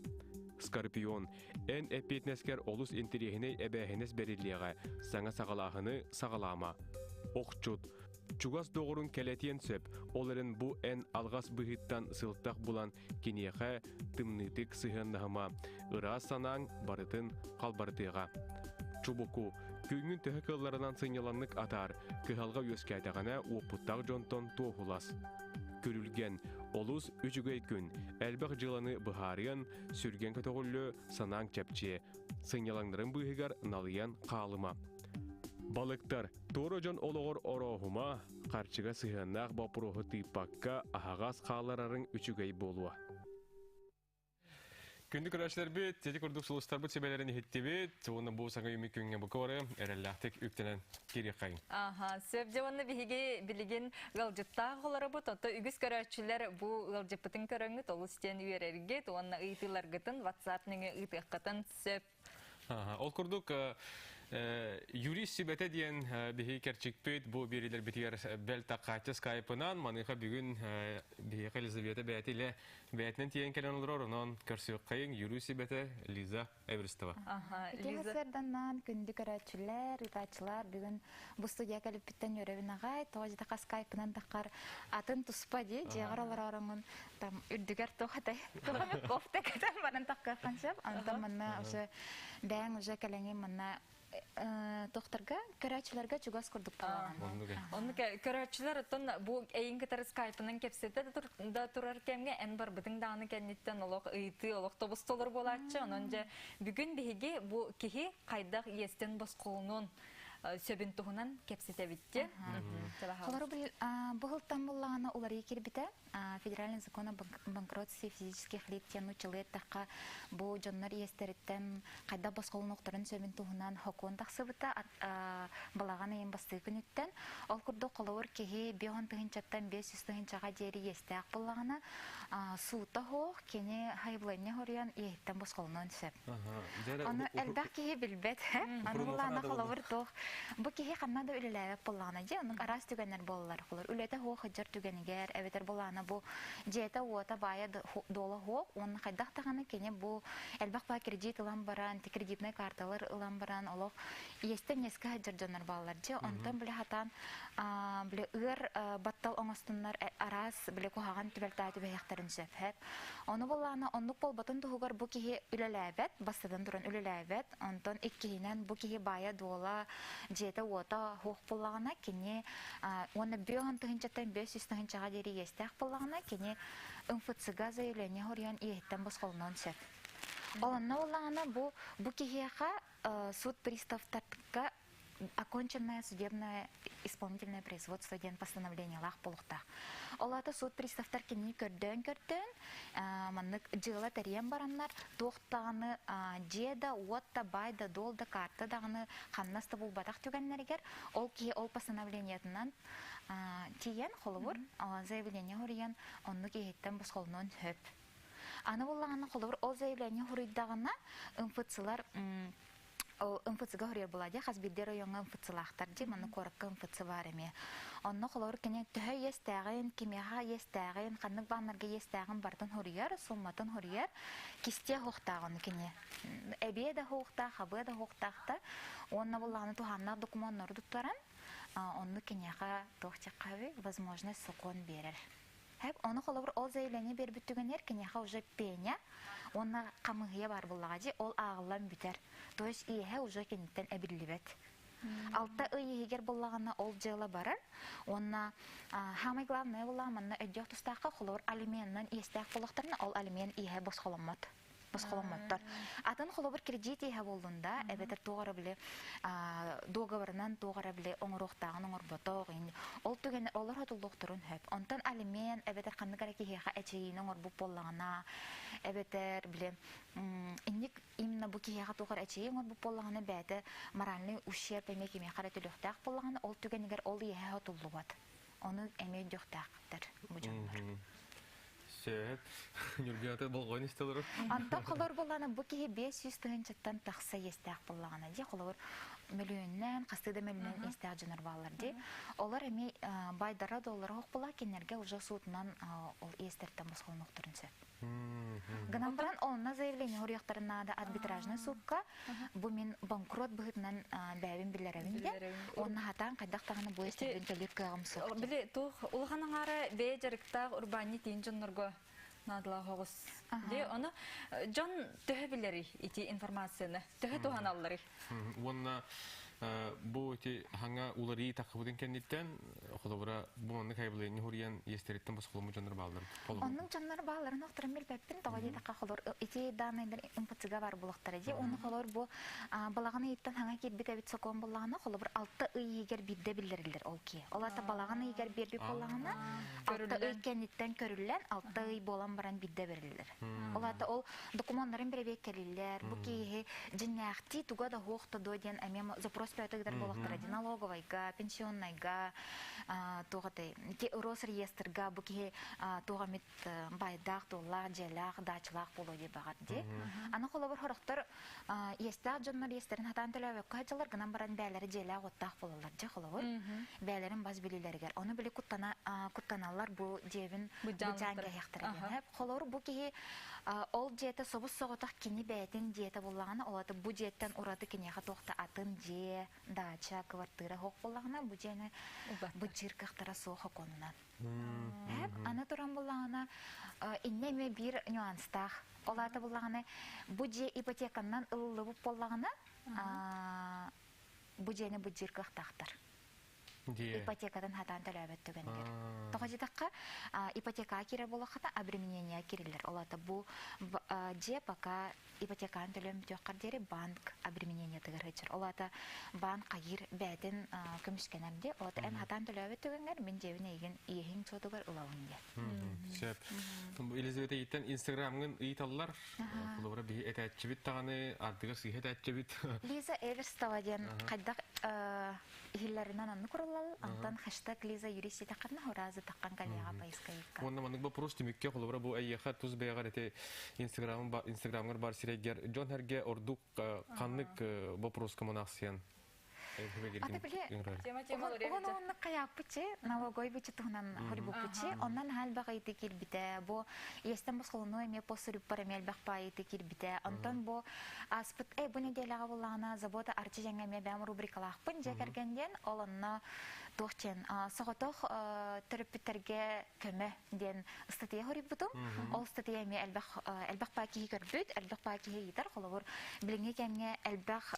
Скорпион, эн эппиэтинэскэр олус интэриэһинэй эбээһинэс бэриллиэҕэ, саҥа саҕалааһыны саҕалаама. Охчут, чугас доҕорун кэлэтиэн сөп, ол эрэн бу эн алҕас быһыыттан сылтах булан киниэхэ тымныытык сыһыаннаһыма, ыраас санааҥ барытын халбарытыаҕа. Чубуку, күҥҥүн төһө кыалларынан сынньаланнык атаар, кыһалҕа үөскээтэҕинэ уопуттаах дьонтон туоһулас. Күрүлгэн, олус үчүгэй күн, элбэх дьыаланы быһаарыан, сүргэн көтөҕүллүө, санааҥ чэпчиэ, сынньалаҥнарын быыһыгар налыйан хаалыма. Балыктар, туора дьон олоҕор орооһума, харчыга сыһыаннаах боппуруоһу тыыппакка аһаҕас хааларарыҥ үчүгэй буолуо. Күндү көрөөччүлэрбит, сити курдук сулустарбыт сүбэлэрин иһиттибит. Уонна бу саҥа үмүк күҥҥэ бука бары эрэллээхтик үктэнэн киириэххэйиҥ. Аха, сөп дьэ уонна биһиги билигин ыалдьыттаах олоробут. Ото үгүс көрөөччүлэр бу ыалдьыппытын көрөҥҥүт олус диэн үөрэргит уонна ыйытыыларгытын WhatsApp нөҥүө ыытыаххытын сөп. Ол курдук юрист сүбэтэ диэн биһиги кэрчикпит бу биэриилэрбитигэр бэл таккааччы скайпынан маныаха бүгүн биһиэхэ Елизавета бэйэтэ илэ бэйэтинэн тиийэн кэлэн олорор онон көрсүөххэйиҥ юрист сүбэтэ Лиза Эверстова. Лиза сырданнан күндү көрөөччүлэр, ыытааччылар бүгүн бу студия кэлиппиттэн үөрэбин аҕай, тоҕо дьитэхэ скайпынан таххар атын туспа дии, дьиэҕэр олороороҥун там үрдүгэр туох этэй туох эмит кофта кэтэн баран таххыаххын сөп онтон манна уже бэйэҥ уже кэлэҥин манна тохторго көрөөччүлэргэ чугас курдук буолаҕын. Оннук көрөөччүлэр оттон бу эйин кытары скайпынан кэпсэтэ да турар кэмҥэ эн барбытыҥ даҕаны кэнниттэн олох ыйытыы олох тобус-толору буолааччы. Онон дьэ бүгүн биһиги бу киһи хайдах иэстэн босхолонуон сөбүн туһунан кэпсэтэбит. Холору бу сылтан буллаҕына уларыы кирбитэ. Федеральный закон о банкротстве физических лиц диэн нууччалыы эттэххэ, бу дьоннор иэстэриттэн хайдах босхолонуохтарын сөбүн туһунан сокуон тахсыбыта балаҕан ыйын бастыы күнүттэн. Ол курдук холобур киһи 50 тыһыынчаттан 500 тыһыынчаҕа диэри иэстээх буоллаҕына, суута суох кини хайбыланньа хоруйан иэһиттэн босхолонуон сөп. Ону элбэх киһи билбэт. Аны булаана холобур туох. Бу киһи ханна да үлэлээбэт буоллаҕына дьэ оннук араас түгэннэр буолаллар. Холор үлэтэ суох сылдьар түгэнигэр эбэтэр булаана бу дьиэтэ уота баайа дуола суох уонна хайдах даҕаны кини бу элбэх баа кредит ылан баран кредитнай карталар ылан баран олох иэстэн иэскэ сылдьар дьоннор бааллар дьэ онтон били хатаан били ыар баттал оҥостуннар араас били куһаҕан түбэлтээ түбэһиэхтэрин сөп Ону буоллаҕына оннук буолбатын туһугар бу киһи үлэлээбэт, бастатан туран үлэлээбэт, онтон иккиһинэн бу киһи баайа-дуола, дьиэтэ-уота суох буоллаҕына, кини уонна бүө тыһыынчаттан 500 тыһыынчаҕа диэри иэстээх буоллаҕына, кини МФЦ-га заявление хоруйан иэһиттэн босхолонуон сөп. Ол онно буоллаҕына бу бу киһиэхэ суд приставтарга оконченное судебное исполнительное производство диэн постановлениелаах буолуохтаах. Ол аата суут приставтар кинини көрдөөн-көрдөөн маннык дьыала тэрийэн бараннар туох даҕаны дьиэ да, уот да, баай да, дуол да, карта даҕаны хамнас да булбатах түгэннэригэр ол киһи ол постановлениетынан тиийэн холобур заявление хоруйан оннук иһиттэн босхолонуон сөп. Аны буллаҕына холобур ол заявление хоруйдаҕына МФЦлар Ол МФЦ-га хоруйар буолаа дии, хас биирдии оройуоҥҥа МФЦ-лаахтар дии, манна куоракка МФЦ баар эмиэ. Онно холобур кини төһө иэстээҕин, кимиэхэ иэстээҕин, ханнык бааннарга иэстээҕин барытын хоруйар, сумматын хоруйар, кистиэ суохтаах ону кини. Эбиэ да суохтаах, хабыа да суохтаах да. Уонна буллаҕына туһааннаах докумуоннары туттаран, онну киниэхэ туох диэххэ возможность сокуон биэрэр. Хэп, ону холобур ол заявление биэрбит түгэнигэр киниэхэ уже пеня уонна хамыыһыйа баар буоллаҕа дии, ол ааҕыллан бүтэр. То есть иэһэ уже киниттэн эбиллибэт. Алта ый иһигэр буоллаҕына ол дьыала барар. Уонна самое главное буоллаҕа манна өйдүөх тустаахха холобур алименынан иэстээх буоллахтарына ол алимен иэһэ босхоломмот. Босхоломмоттор. Атын холобур кредит иэһэ буоллун да, эбэтэр туох эрэ били договорынан туох эрэ били оҥоруохтааҕын оҥорботох, ол түгэни олор хотуллуохтарын сөп. Онтон алимент эбэтэр ханнык эрэ киһиэхэ эчэйиини оҥорбут буоллаҕына, эбэтэр били инник именно бу киһиэхэ туох эрэ эчэйии оҥорбут буоллаҕына бэйэтэ моральный ущерб эмиэ кимиэхэ эрэ төлүөхтээх буоллаҕына, ол түгэнигэр ол иэһэ хотуллубат. Ону эмиэ өйдүөхтээхтэр бу дьоннор. Сөп. Ньургуйата болҕойон истэ олорор. Антон холор буоллаҕына бу киһи 500 тыһыынчаттан тахса иэстээх буоллаҕына дии холобур мөлүйүөннэн, хастыы да мөлүйүөн иэстээх дьоннор бааллар дии. Олор эми байдара доллара хоқпула кинилэргэ уже суутунан ол иэстэртэн босхолонуохтарын сөп. Гынан баран онно заявление хоруйахтарын наада арбитражный суукка бу мин банкрот быһыытынан бэйэбин биллэрэбин диэн уонна хатаан хайдах даҕаны бу иэстэрбин төлүүр кыаҕым суох. Били туох улахан аҥаара бэйэ дьарыктаах урбаанньыт иин дьоннорго наадалаах оҕус. Ди ону дьон төһө билэрий ити информацияны? Төһө туһаналларый? Уонна бу ити хаҥа уларыы таххыбытын кэнниттэн холобура бу маннык хайбылыйны хуруйан иэстэриттэн босхоломмут дьоннор бааллар. Оннук дьоннор баалларын охторон билбэппин тоҕо диэтэххэ холор ити даанайдар МПЦга бар булуохтара дии. Уонна холор бу балаҕан ыйыттан хаҥа киирбит эбит сокуон буллаҕына холобур алта ый иһигэр биирдэ биллэриллэр ол ки. Ол аата балаҕан ыйыгар биэрбит буоллаҕына алта ый кэнниттэн көрүллэн алта ый буолан баран биирдэ бэриллэр. Ол аата ол докумуоннарын бэрэбиэркэлииллэр, бу киһи дьиҥнээхтии туга да суох да дуо диэн эмиэ запрос бөтөгүтэр буолуохтара дии налоговайга, пенсионнайга, туох этэй, Росреестрга бу киһи туох эмит байдаах, дуоллаах, дьиэлээх, даачалаах буолуо дии баҕар дии. Аны холобур сорохтор иэстээх дьоннор иэстэрин хатаан төлөөбөккө сылдьаллар гынан баран бээлэри дьиэлээх уоттаах буолаллар дьэ холобур бээлэрин бас билиилэригэр ону били куттана куттаналлар бу дьиэбин быдьаан кэһиэхтэрэ диэн холобур бу киһи ол дьиэтэ собус соҕотох кини бэйэтин дьиэтэ буллаҕына ол аты бу дьиэттэн ураты киниэхэ туох да атын дьиэ дача квартира суох буоллаҕына бу дьиэни быдьыыр кыахтара суох окуонунан Аны туран буллаҕына, иннэ эмиэ биир нюанстаах. Ол аата буллаҕына, бу дьиэ ипотеканнан ылыллыбыт буоллаҕына, бу дьиэни быдьыыр кыахтаахтар. Ипотекатын хатаан төлөөбөт түгэнигэр. Тоҕо диэтэххэ, ипотекаҕа киирэр буоллаххына, обременение киириллэр. Ол аата бу дьиэ пока ипотеканы төлөөн бүтүөххэр диэри банк обременениетыгар сылдьар. Ол аата банк хайыыр бэйэтин көмүскэнэр дии. Ол аата эн хатаан төлөөбөт түгэҥҥэр мин дьиэбин эйигин иэһиҥ суотугар ылабын диэн. Сөп. Елизавета ииттэн Инстаграмҥын ыйыталлар. Холобура биһи этээччибит даҕаны, ардыгар сыыһа этээччибит. Лиза Эверстова диэн хайдах иһиллэринэн оннук уруллал, онтон хэштег Лиза юрист диэтэххинэ уразы таххан кэлиэҕэ поисковикка. Уонна маннык вопрос түмүккэ холобура бу эйиэхэ тус бэйэҕэр ити инстаграмҥар бар сирэйгэр дьон сэргэ ордук ханнык вопроска мунаахсыйан Ата били уһун уһуннук хайааппычы, налогойбучу туһунан хорибуппучи, оннан хаал баҕайыты киирбитэ, бу иэстэн босхолонуу эмиэ посуруппар эмиэ элбэх баайыты киирбитэ. Онтон бу ааспыт бу неделяҕа буллаҕына забота арчы дьэҥҥэ эмиэ бэйэм рубрикалаахпын дьиэ кэргэн диэн, ол онно туох диэн соҕотох төрөппүттэргэ көмө диэн ыстатыйа хоруйбутум. Ол ыстатыйа эмиэ элбэх элбэх баа киһи көрбүт, элбэх баа киһи ыйытар. Холобур, билиҥҥи кэмҥэ элбэх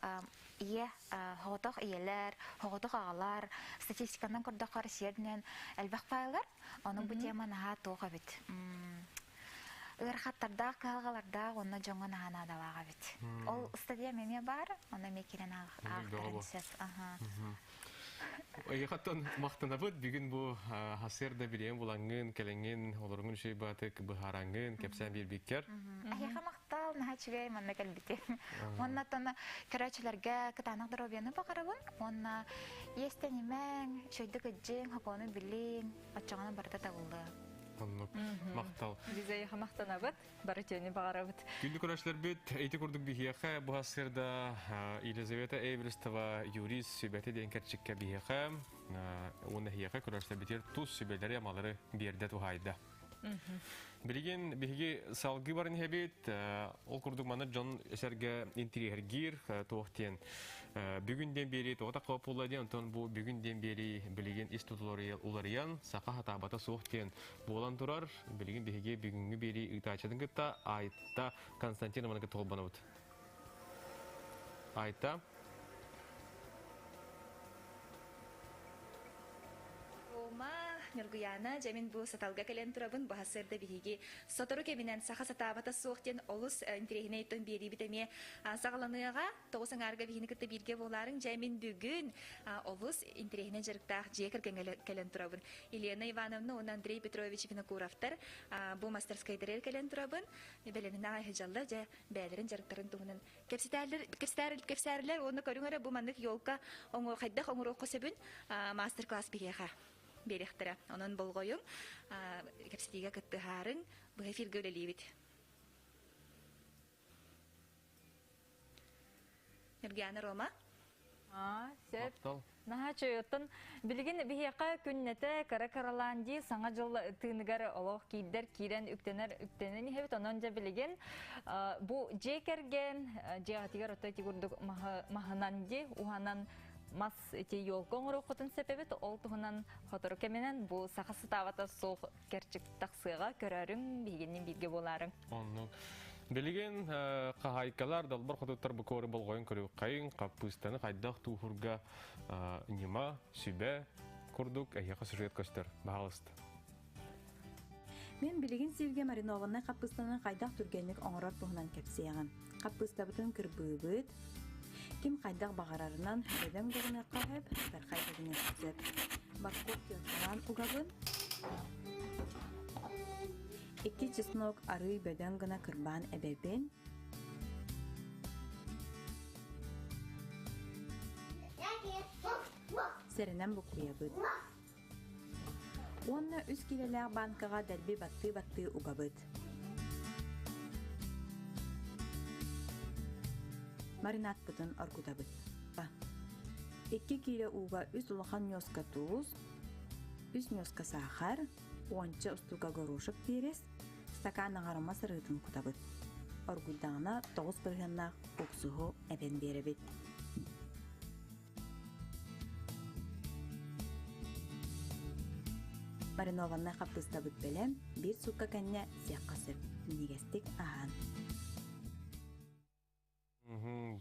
ийэ, соҕотох ийэлэр, соҕотох аҕалар, статистиканан көрдөххө Россия үрдүнэн элбэх баайлар. Ону бу тема наһаа туох эбит. Ыарахаттардаах, кыһалҕалардаах уонна дьоҥҥо наһаа наадалаах эбит. Ол статьям эмиэ баар, ону эмиэ киирэн аахтарын сөп. Эйиэхэттэн махтанабыт. Бүгүн бу хасыар да билиэн булаҥҥын, кэлэҥҥин, олоруҥун үчүгэй баатык быһаараҥҥын, кэпсээн биэрбиккэр. Эһиэхэ махтал, наһаа үчүгэй манна кэлбитим. Уонна оттон көрөөччүлэргэ кытаанах доруобуйаны баҕарабын. Уонна иэстэнимэҥ, үчүгэйдик ыдьыҥ, хокуону билиҥ, оччоҕуна барыта табыллыа. Оннук. Махтал. Биз эйиэхэ махтанабыт. Бары үтүөнү баҕарабыт. Күндү көрөөччүлэрбит, ити курдук биһиэхэ бу сырда Елизавета Эверстова юрист сүбэтэ диэн кэрчиккэ биһиэхэ уонна эһиэхэ көрөөччүлэрбитигэр тус сүбэлэри амалары биэрдэ туһаайда. Билигин биһиги салгыы баран иһэбит. Ол курдук манна дьон сэргэ интириэһиргиир туох диэн бүгүн диэн биэрии тоҕо тахха буолла диэн, онтон бу бүгүн диэн биэрии билигин ис тутулар уларыйан саха хатаабата суох диэн буолан турар. Билигин биһиги бүгүҥҥү биэрии ыытааччытын кытта Айта Константинованы кытта холбонобут. Айта. Ома, Ньургуяна, дьэ мин бу саталга кэлэн турабын, бу сарсыарда биһиги сотору кэминэн саха сатаабата суох диэн олус интэриэһинэй тон биэриибит эмиэ саҕаланыаҕа. Тоҕус аҥаарга биһини кытта бииргэ буолаарыҥ. Дьэ мин бүгүн олус интэриэһинэй дьарыктаах дьиэ кэргэҥҥэ кэлэн турабын. Елена Ивановна уонна Андрей Петрович Винокуровтар бу мастерскайдарыгар кэлэн турабын. Бэлэмин аҕай сылдьаллар, дьэ бэйэлэрин дьарыктарын туһунан кэпсэтээллэр кэпсээрилэр уонна көрүҥ эрэ бу маннык елка хайдах оҥоруохха сөбүн мастер-класс биһиэхэ биэриэхтэрэ. Онон болҕойуҥ, кэпсэтиигэ кыттыһаарыҥ, быһа эфиргэ үлэлиибит. Нюргиана Рома. Сөп. Наһаа чөйөттөн билигин биһиэхэ күннэтэ кыра кыралаан дии саҥа дьыл тыыныгар олох киирдэр киирэн үктэнэр үктэнэн иһэбит. Онон дьэ билигин бу дьиэ кэргэн дьиэҕитигэр отой ити курдук маһынан дии уһанан мас ити елка оҥоруоххутун сөп эбит. Ол туһунан сотору кэминэн бу саха сатаабата суох кэрчик тахсыаҕа көрөрүҥ биһигиннин бииргэ буолаарыҥ. Оннук. Билигин хаһаайкалар далбар хотуттар бу куоры болҕойон көрүөххэйиҥ, хаппыыстаны хайдах туухурга ньыма, сүбэ курдук эһиэхэ сюжет көстөр. Баһаалыста. Мин билигин сиргэ маринованнай хаппыыстаны хайдах түргэнник оҥорор туһунан кэпсиэҕим. Хаппыыстабытын кырбыыбыт, ким хайдах баҕарарынан бөдөҥ гыныахха сөп, сытархай да гыныахха сөп. Морковь теркалаан угабын, Икки чеснок арыый бөдөҥ гына кырбаан эбэбин. Сэрэнэн буккуйабыт. Уонна үс киилэлээх банкаҕа дэлби баттыы-баттыы угабыт. Маринадпытын оргутабыт. Икки киилэ ууга үс улахан ньуоска туус, үс ньуоска саахар, уонча устуука горошек перец, стакан аҥарыма сырыытын кутабыт. Оргуйдаҕына 9 бырыһыаннаах уксуһу эбэн биэрэбит. Маринованнай хаппыыстабыт бэлэм, биир суукка кэннэ сиэххэ сөп. Минньигэстик аһаан.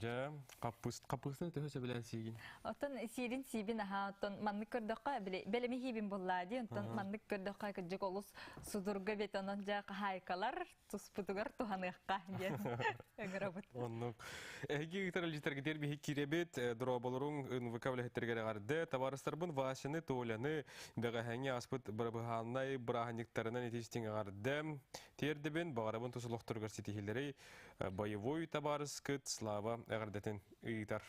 Дьэ, хаппыст, хаппыстаны төһө сөбүлээн сиигин? Оттон сиирин сиибин аһаа, оттон маннык көрдөххө, били бэлэми хиибин буллаа дии, оттон маннык көрдөххө кырдьык олус судурга бит, онон дьэ хаһаайкалар туспутугар туһаныахха диэн ыҥырабыт. Оннук. Эһиги ыытар илдьитэргитигэр биһи киирэбит, дорооболоруҥ НВК үлэһиттэригэр эҕэрдэ, табаарыстарбын Васяны, Толяны бэҕэһээҥҥи ааспыт бырабыһааннай бырааһынньыктарынан итистиҥ эҕэрдэ тиэрдэбин, баҕарабын тус олохторугар ситиһиилэри боевой табаарыскыт Слава эҕэрдэтин ыытар.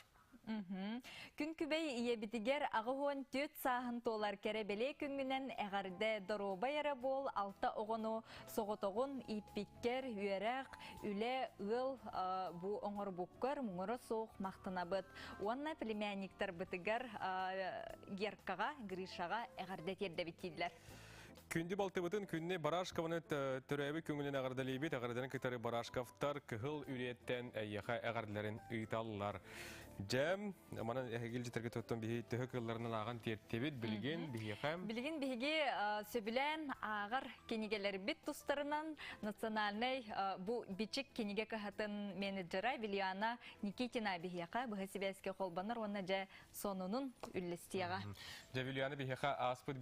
Күн күбэй ийэбитигэр 84 сааһын туолар кэрэ бэлиэ күҥҥүнэн эҕэрдэ доруобай эрэ буол алта оҕону соҕотоҕун ииппиккэр үөрэх, үлэ, ыал бу оҥорбуккар муҥура суох махтанабыт. Уонна племянниктарбытыгар Геркаҕа, Гришаҕа эҕэрдэ тиэрдэбит дииллэр. Күндү балтыбытын күннэ Барашкованы төрөөбүт күҥүнэн эҕэрдэлиибит. Эҕэрдэнэн кытары Барашковтар Кыһыл Үрүөттэн эйиэхэ эҕэрдэлэрин ыыталлар. Дьэ, манан эһиги илдьитэргэ туттан биһи төһө кылларынан ааҕан тиэртибит билигин биһиэхэ. Билигин биһиги сөбүлээн ааҕар кинигэлэрбит тустарынан национальнай бу бичик кинигэ кыһатын менеджера Вильяна Никитина биһиэхэ быһа сибээскэ холбонор уонна дьэ сонунун үллэстиэҕэ. Дьэ, Вильяна биһиэхэ ааспыт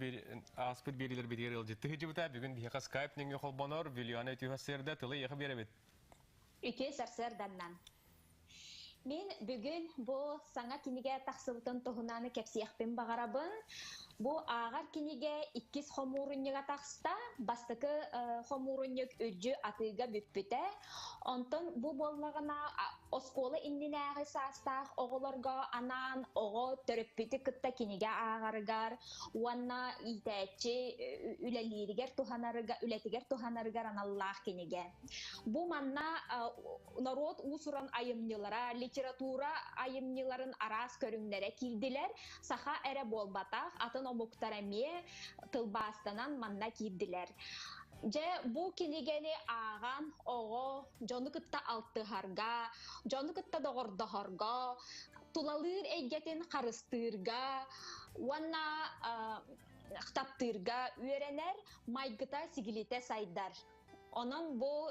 ааспыт биэриилэр битигэр ыалдьытты сылдьыбыта. Бүгүн биһиэхэ скайп нөҥүө холбонор. Вильяна үтүө сарсыарда тылы эйиэхэ биэрэбит. Үтүө сарсыарданнан. Мин бүгүн бу саҥа кинигэ тахсыбытын туһунан кэпсиэхпин баҕарабын. Бу ааҕар кинигэ иккис хомуурунньуга таҕыста. Бастакы хомуурунньук үрдү атыыга бүппүтэ. Онтон бу буоллаҕына оскуола иннинээҕи саастаах оҕолорго анаан оҕо төрөппүтү кытта кинигэ ааҕарыгар уонна иитээччи үлэлииригэр туһанарыгар үлэтигэр туһанарыгар аналлаах кинигэ. Бу манна норуот уус-уран айымньылара, литература айымньыларын араас көрүҥнэрэ киирдилэр. Саха эрэ буолбатах, атын омуктар эмиэ тылбаастанан манна киирдилэр. Дьэ, бу кинигэни ааҕан оҕо дьону кытта алтыһарга, дьону кытта доҕордоһорго, тулалыыр эйгэтин харыстыырга уонна таптыырга үөрэнэр, майгыта-сигилитэ сайдар. Онон бу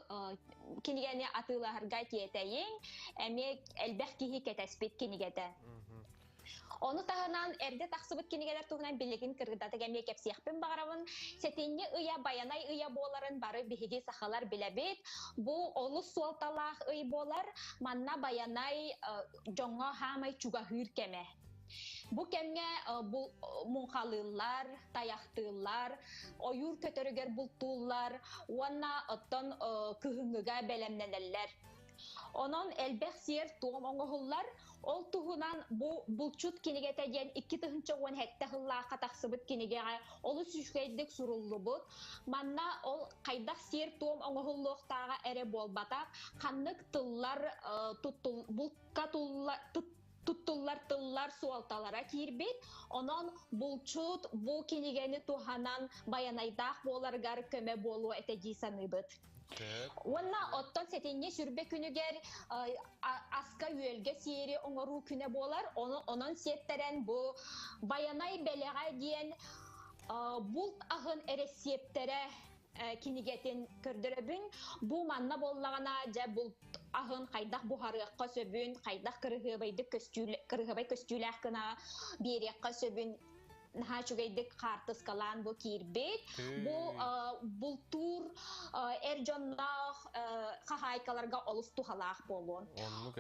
кинигэни атыылаһарга тиэтэйиҥ, эмиэ элбэх киһи кэтэспит кинигэтэ. Ону таһынан эрдэ тахсыбыт кинигэлэр туһунан билигин кыргыдатык эмиэ кэпсиэхпин баҕарабын. Сэтинньи ыйа Байанай ыйа буоларын бары биһиги сахалар билэбит. Бу олус суолталаах ый буолар. Манна Байанай дьоҥҥо хаамай чугаһыыр кэмэ. Бу кэмҥэ муҥхалыыллар, тайахтыыллар, ойуур көтөрүгэр бултууллар уонна оттон кыһыҥҥыга бэлэмнэнэллэр. Онон элбэх сиэр-туом оҥоһуллар. Ол туһунан бу Булчут кинигэтэ диэн 2017 сыллаахха тахсыбыт кинигэҕэ олус үчүгэйдик суруллубут. Манна ол хайдах сиэр-туом оҥоһуллуохтааҕа эрэ буолбатах, ханнык тыллар булка Туттуллар тыллар суолталара киирбит. Онон булчут бу кинигэни туһанан байанайдаах буоларыгар көмө буолуо этэ дии саныыбыт. Уонна оттон сэтинньи сүрбэ күнүгэр аска-үөлгэ сиэри оҥоруу күнэ буолар. Онон сиэттэрэн бу Байанай бэлэҕэ диэн булт аһын эрэсиэптэрэ кинигэтин көрдөрөбүн. Бу манна буоллаҕына дьэ булт аһын хайдах буһарыахха сөбүн, хайдах кырыһыабайдык кырыһыабай көстүүлээх гына биэриэххэ сөбүн наһаа үчүгэйдик хаартыскалаан бу киирбит. Бу бултуур эр дьонноох хаһаайкаларга олус туһалаах буолуон.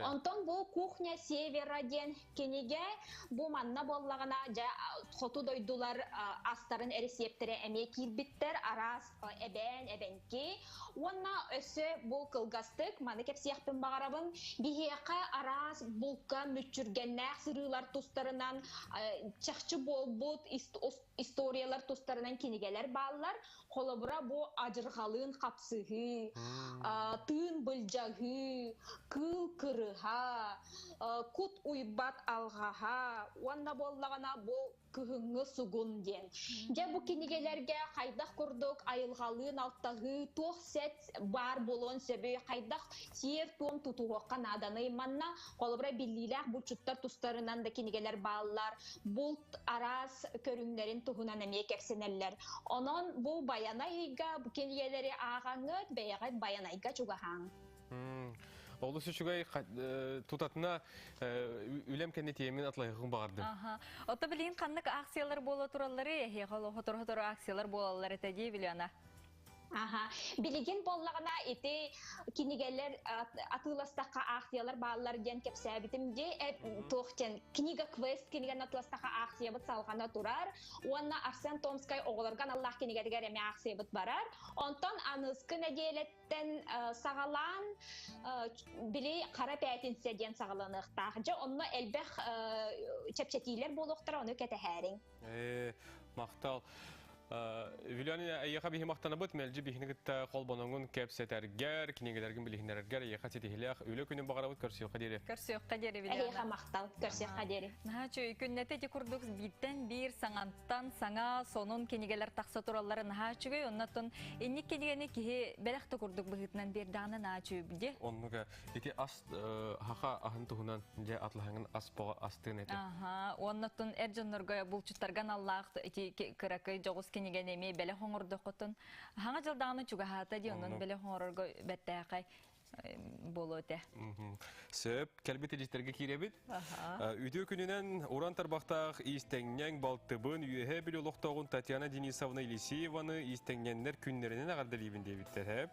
Онтон бу «Кухня Севера» диэн кинигэ бу манна буоллаҕына дьэ хоту дойдулар астарын эрэсиэптэрэ эмиэ киирбиттэр араас эбээн эбэҥки уонна өссө бу кылгастык маны кэпсиэхпин баҕарабын биһиэхэ араас булка мүччүргэннээх сырыылар тустарынан чахчы буолбут историялар тустарынан кинигэлэр бааллар. Холобура, бу адьырҕалыын хапсыһыы, тыын былдьаһыы, кыыл кырыһа, кут уйбат алҕаһа уонна буоллаҕына бу кыһыҥҥы сугун диэн. Дьэ бу кинигэлэргэ хайдах курдук айылҕалыын алтаһыы, туох сет баар буолуон сөбүй, хайдах сиэр-туом тутуһуохха нааданый? Манна холобура биллиилээх булчуттар тустарынан да кинигэлэр бааллар, булт араас көрүҥнэрин туһунан эмиэ кэпсэнэллэр. Онон бу Байанай ыйга бу кинигэлэри ааҕаҥҥыт, бэйэҕит Байанайга чугаһааҥ. Олус үчүгэй тутатына үлэм кэннэ тиэмин атлайыхын баҕардым. Ото билигин ханнык акциялар буола тураллары, эһиэхэ хотору-хотору акциялар буолаллар этэ дии Вилена. Аха. Билигин буоллаҕына ити кинигэлэр атыыластахха аахсыйалар бааллар диэн кэпсээбитим дии. Туох диэн книга квест кинигэни атыыластахха аахсыйабыт салҕана турар. Уонна Арсен Томскай оҕолорго аналлаах кинигэтигэр эмиэ аахсыйабыт барар. Онтон аныскы нэдиэлэттэн саҕалаан били хара пээтинсэ диэн саҕаланыахтаах. Дьэ онно элбэх чэпчэтиилэр буолуохтара, ону кэтэһээриҥ. Махтал. Вилюяна, эйиэхэ биһи махтанабыт, мэлдьи биһини кытта холбоноҥун кэпсэтэргэр, кинигэлэргин билиһиннэрэргэр эйиэхэ ситиһилээх үлэ күнүн баҕарабыт, көрсүөххэ диэри. Көрсүөххэ диэри, Вилюяна. Эйиэхэ махтал, көрсүөххэ диэри. Наһаа үчүгэй күннэтэ ити курдук бииртэн биир саҥантан саҥа сонун кинигэлэр тахса тураллара наһаа үчүгэй. Оннотон инник кинигэни киһи бэлэх да курдук быһыытынан биэрдэҕинэ наһаа үчүгэй дии. Оннуга ити ас хаха аһын туһунан дьэ атлаһаҥын ас боҕо астыын этэ. Аха, уоннаттан эр дьоннорго булчуттарга аналлаах ити кыракый дьоҕус кинигэни эмиэ бэлэх оҥордоххутун хаҥа дьылдаҕына чугаһаата дии онон бэлэх оҥорорго бэртээхэй буолуо этэ. Сөп, кэлбит илиистэргэ киирэбит. Үтүө күнүнэн уран тарбахтаах иистэҥньэҥ балтыбын Үөһээ Бүлүү олохтооҕун Татьяна Денисовна Елисееваны иистэҥньэннэр күннэринэн эҕэрдэлиибин диэбиттэр.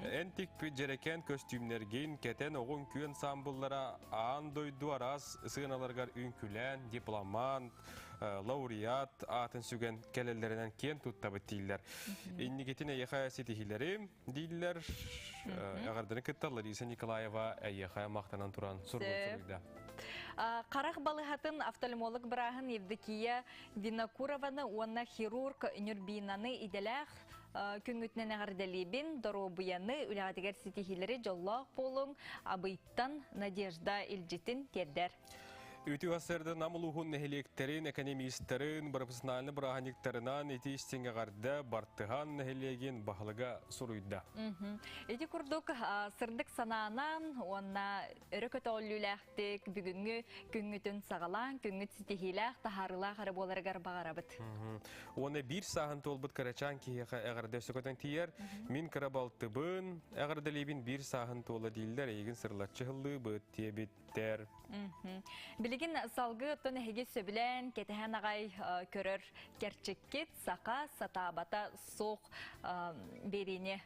Эн тикпит дьэрэкээн көстүүмнэргин кэтэн оҕуҥ күөн саамбыллара аан дойду араас сыаналарыгар үҥкүлээн, дипломант, лауреат аатын сүгэн кэлэллэринэн киэн туттабыт дииллэр. Инникитин эйиэхэ ситиһиилэри дииллэр. Эҕэрдэни кытта Лариса Николаева эйиэхэ махтанан туран суругун суруйда. Харах балыһатын офтальмолог бырааһын Евдокия Винокурованы уонна хирург Нюрбинаны идэлээх күҥҥүтүнэн эҕэрдэлиибин, доруобуйаны, үлэҕитигэр ситиһиилэри дьоллоох буолуҥ, Абыйтан Надежда илдьитин тиэрдэр. Үтүө сарсыарда Нам улууһун нэһилиэктэрин, экономистарын, профессиональнай бырааһынньыктарынан ити истиҥ эҕэрдэ Бартыһаан нэһилиэгин баһылыга суруйда. Ити курдук сырдык санаанан уонна өрө көтөҕүллүүлээхтик бүгүҥҥү күҥҥүтүн саҕалаан, күҥҥүт ситиһиилээх, таһаарыылаах эрэ буоларыгар баҕарабыт. Уонна биир сааһын туолбут кырачаан киһиэхэ эҕэрдэ өссө көтөн тиийэр. Мин кыра балтыбын эҕэрдэлиибин биир сааһын туола дииллэр, эйигин сырылаччы ыһыллыыбыт диэбиттэр. Билигин салгыы оттон эһиги сөбүлээн, кэтэһэн аҕай көрөр кэрчиккит саха сатаабата суох биэриини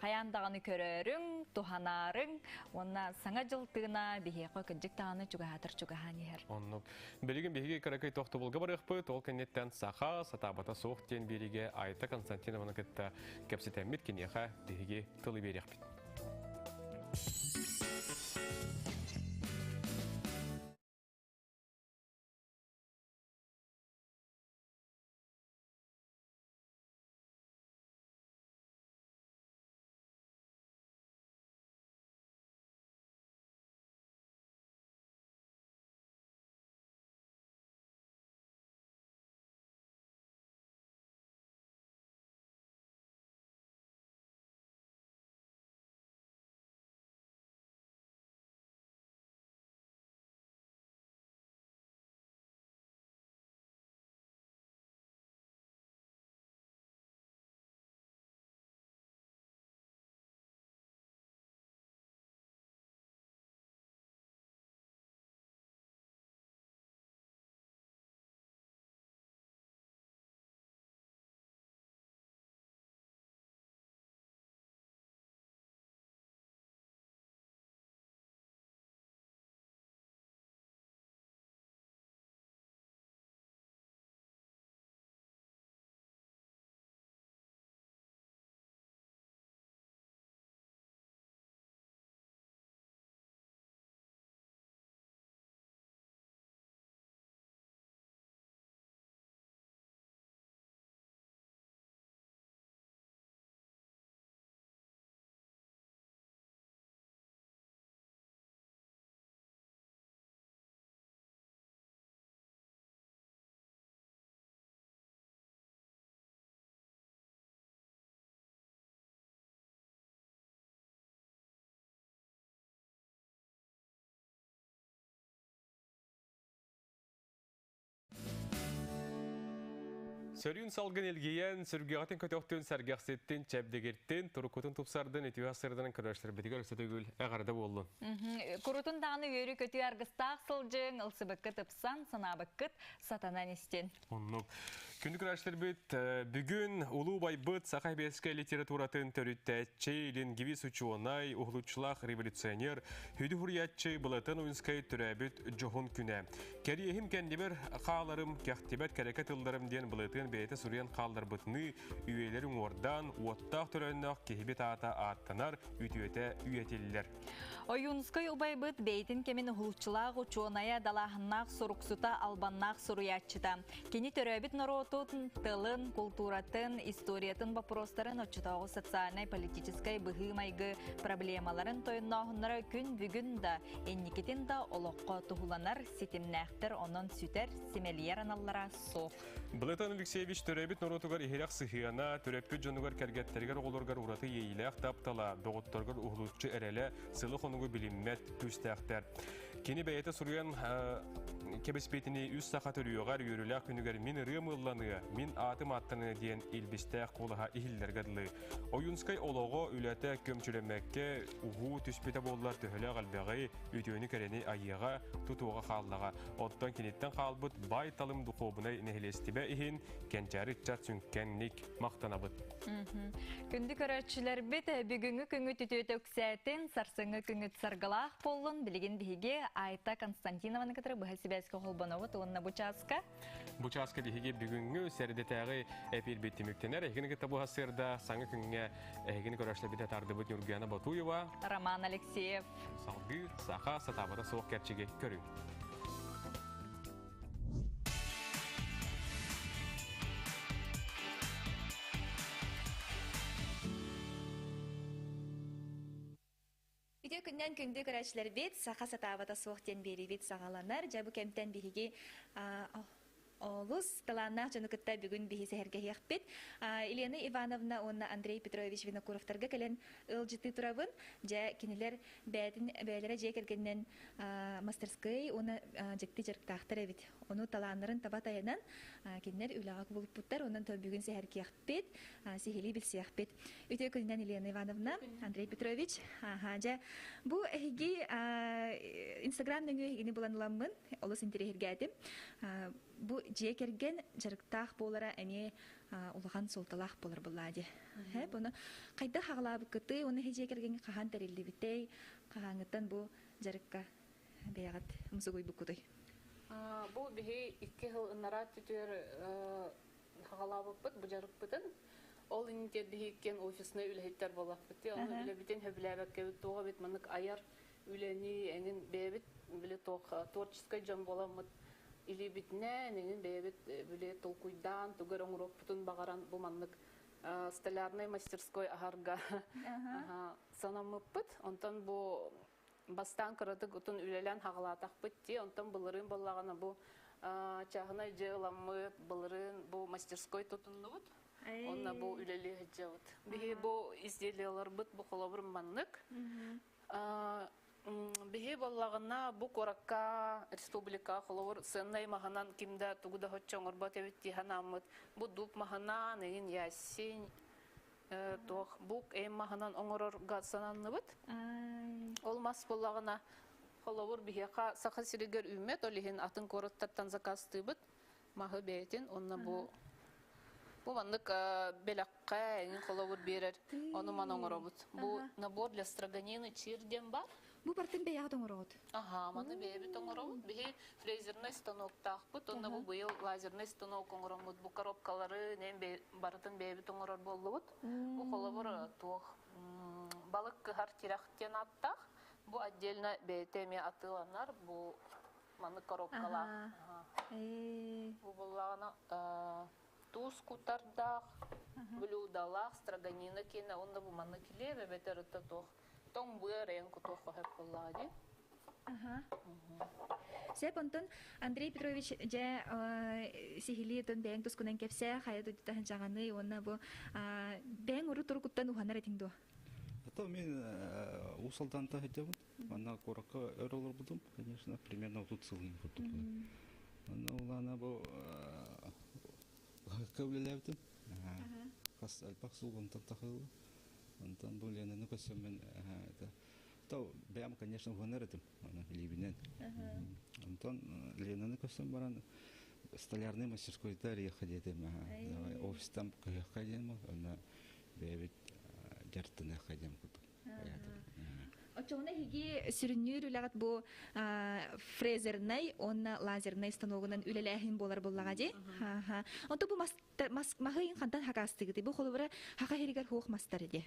хайаан даҕаны көрөөрүҥ, туһанаарыҥ уонна саҥа дьыл тыына биһиэхэ кырдьык даҕаны чугаһаатар чугаһаан иһэр. Оннук. Билигин биһиги кыракый тохтобулга барыахпыт, ол кэнниттэн саха сатаабата суох диэн биэриигэ Айта Константинованы кытта кэпсэтэммит киниэхэ биһиги тылы биэриэхпит. Сөрүүн салгын илгийэн, сүргэҕитин көтөхтүн, сэргэхситтин, чэбдигиртин, туруккутун тупсардын, үтүө сырдарын көрөөччүлэрбитигэр өссө төгүл эҕэрдэ буоллун. Курутун даҕаны үөрүү-көтүү аргыстаах сылдьыҥ, ылсыбыккыт ыпсан, санаабыккыт сатанан истин. Оннук. Күндү көрөөччүлэрбит, бүгүн улуу байбыт саха эбиэскэй литературатын төрүттээччи, лингвист учуонай, уһулуччулаах революционер, хүдү хуруйааччы Былатан Уинскай төрөөбүт дьоһун күнэ. Кэриэһим кэннибэр хааларым, кэхтибэт кэрэкэ тылларым диэн былытыан бэйэтэ суруйан хаалларбытыныы үйэлэри уҥуордаан, уоттаах төлөннөөх киһибит аата ааттанар, үтүөтэ үйэтиллэр. Ойуунускай убайбыт бэйэтин кэмин уһулуччулаах учуонайа, далааһыннаах суруксута, албаннаах суруйааччыта. Кини төрөөбүт норуотун тылын, култууратын, историятын боппуруостарын оччотооҕу социальнай-политическай быһыы-майгы проблемаларын тойоннооһуннара күн бүгүн да, инникитин да олоххо туһуланар ситимнээхтэр, онон сүтэр, симэлийэр аналлара суох. Былатан Алексеевич төрөөбүт норуотугар иһирэх сыһыана, төрөппүт дьонугар кэргэттэригэр оҕолоругар ураты иэйиилээх таптала, доҕотторугар уһулуччу эрэлэ, сылы-хонугу билиммэт күүстээхтэр. Кини бэйэтэ суруйан кэбиспитини үс саха төрүөҕэр үөрүүлээх күнүгэр мин ырыам ылланыа, мин аатым аттаныа диэн илбистээх куолаһа иһиллэргэ дылы. Ойуунскай олоҕо, үлэтэ көмчүлэммэккэ уһуу түспүтэ буоллар төһөлөөх элбэҕи, үтүөнү-кэрэни айыаҕа, тутуоҕа хааллаҕа. Оттон киниттэн хаалбыт баай-талым духуобунай нэһилиэстибэ иһин кэнчээри ыччат сүҥкэнник махтанабыт. Күндү көрөөччүлэрбит, бүгүҥҥү күҥҥүт үтүөтэ үксээтин, сарсыҥҥы күҥҥүт саргылаах буоллун. Билигин биһиги Айта Константинованы кытары быһа сибээскэ холбонобут уонна бу чааска Бу чааска биһиги бүгүҥҥү сэрдэтээҕи эпиирбит түмүктэнэр. Эһигини кытта бу сырда саҥа күҥҥэ эһигини көрөөччүлэрбит тардыбыт Нюргуяна Ботуева, Роман Алексеев. Салгыы саха сатаабата суох кэрчиги көрүҥ. Үтүө күннэн күндү көрөөччүлэрбит, саха сатаабата суох диэн биэриибит саҕаланар. Дьэ бу кэмтэн биһиги олус талааннаах дьону кытта бүгүн биһи сэһэргэһиэхпит. Елена Ивановна уонна Андрей Петрович Винокуровтарга кэлэн ыалдьыттыы турабын. Дьэ кинилэр бэйэтин бэйэлэрэ дьиэ кэргэнинэн мастерскай уонна дьикти дьарыктаахтар эбит. Ону талааннарын таба тайанан кинилэр үлэҕэ кубулуппуттар. Онон бүгүн сэһэргиэхпит, сиһилии билсиэхпит. Үтүө күнүнэн Елена Ивановна, Андрей Петрович. Аха, дьэ, бу эһиги Инстаграм нөҥүө эһигини булан ыламмын, олус интэриэһиргээтим. Бу дьиэ кэргэн дьарыктаах буолара эмиэ улахан суолталаах буолар буоллаа дии. Бұны қайда хаҕалаабыккытый, уонна эһи дьиэ кэргэҥҥэ хаһан тэриллибитэй, хаһааҥҥыттан бу дьарыкка бэйэҕит умсугуйбуккутуй? Бу биһи икки сыл ынараа түтүөр хаҕалаабыппыт бу дьарыкпытын. Ол иннитиэр биһи иккиэн офиснай үлэһиттэр буоллахпыт. Ону үлэбитин сөбүлээбэккэбит туох эбит маннык айар үлэни эҥин бэйэбит били туох творческай дьон буоламмыт илиибитинэн эҥин бэйэбит били толкуйдаан тугу эрэ оҥоруохпутун баҕаран бу маннык столярнай мастерской аһарга санаммыппыт. Онтон бу бастаан кыратык утун үлэлээн хаҕалаатахпыт дии. Онтон былырыын буоллаҕына бу чааһынай дьиэ ыламмыт, былырыын бу мастерской тутуннубут. Онно бу үлэлии сылдьабыт. Биһи бу изделиеларбыт бу холобур маннык. Биһи буоллаҕына бу куоракка республика холобур сыаннай маһынан ким да тугу да соччо оҥорбот эбит дии санааммыт. Бу дуб маһынан, эйин ясень, туох бук эм маһынан оҥорорго сананныбыт. Ол мас буоллаҕына холобур биһиэхэ Саха сиригэр үүммэт, ол иһин атын куораттартан заказтыыбыт маһы бэйэтин уонна бу бу маннык бэлэххэ эҥин холобур биэрэр ону маны оҥоробут. Бу набор для строганины чир диэн бар. Бу бартын бэйэҕит оҥороҕут? Аха, маны бэйэбит оҥоробут. Биһи фрезерный станоктаахпыт, онно бу быйыл лазерный станок оҥороммут. Бу коробкалары нем барытын бэйэбит оҥорор буоллубут. Бу холобур туох балык кыһар тирэх диэн ааттаах. Бу отдельно бэйэтэ эмиэ атыыланар. Бу маннык коробкалаах. Бу буллаҕына туус кутардаах, блюдалаах, строганина киэнэ уонна бу маннык килиэп эбэтэр ытта туох тоҥ быа эрэйэн кутуох сөп буоллаҕа дии. Сөп, онтон Андрей Петрович дьэ сиһилии отон бэйэҥ тускунан кэпсээ, хайа дойдутаһын дьаҕаный уонна бу бэйэҥ урут турукуттан уһанар этиҥ дуо? Это мен Уус Алданта сылдьабын. Манна куоракка өр олорбутум, конечно, примерно отут сылын курдук. Манна улаана бу Хаһыакка үлэлээбитим. Хас элбэх сыл онтон тахылла. Онтон бу Ленаны көрсөммүн это то бэйэм, конечно, уһанар этим, аны илиибинэн. Онтон Ленаны көрсөн баран столярный мастерскойда риэхэ диэтим. Офистан көһүөххэ диэн бол, онно бэйэбит дьарыктаныахха диэн курдук. Оччоҕуна эһиги сүрүннүүр үлэҕит бу фрезернай уонна лазернай станогунан үлэлээһин буолар буоллаҕа дии. Онто бу маһы хантан хакаастыгыт? Бу холобура хаха иһигэр хуох мастар ди.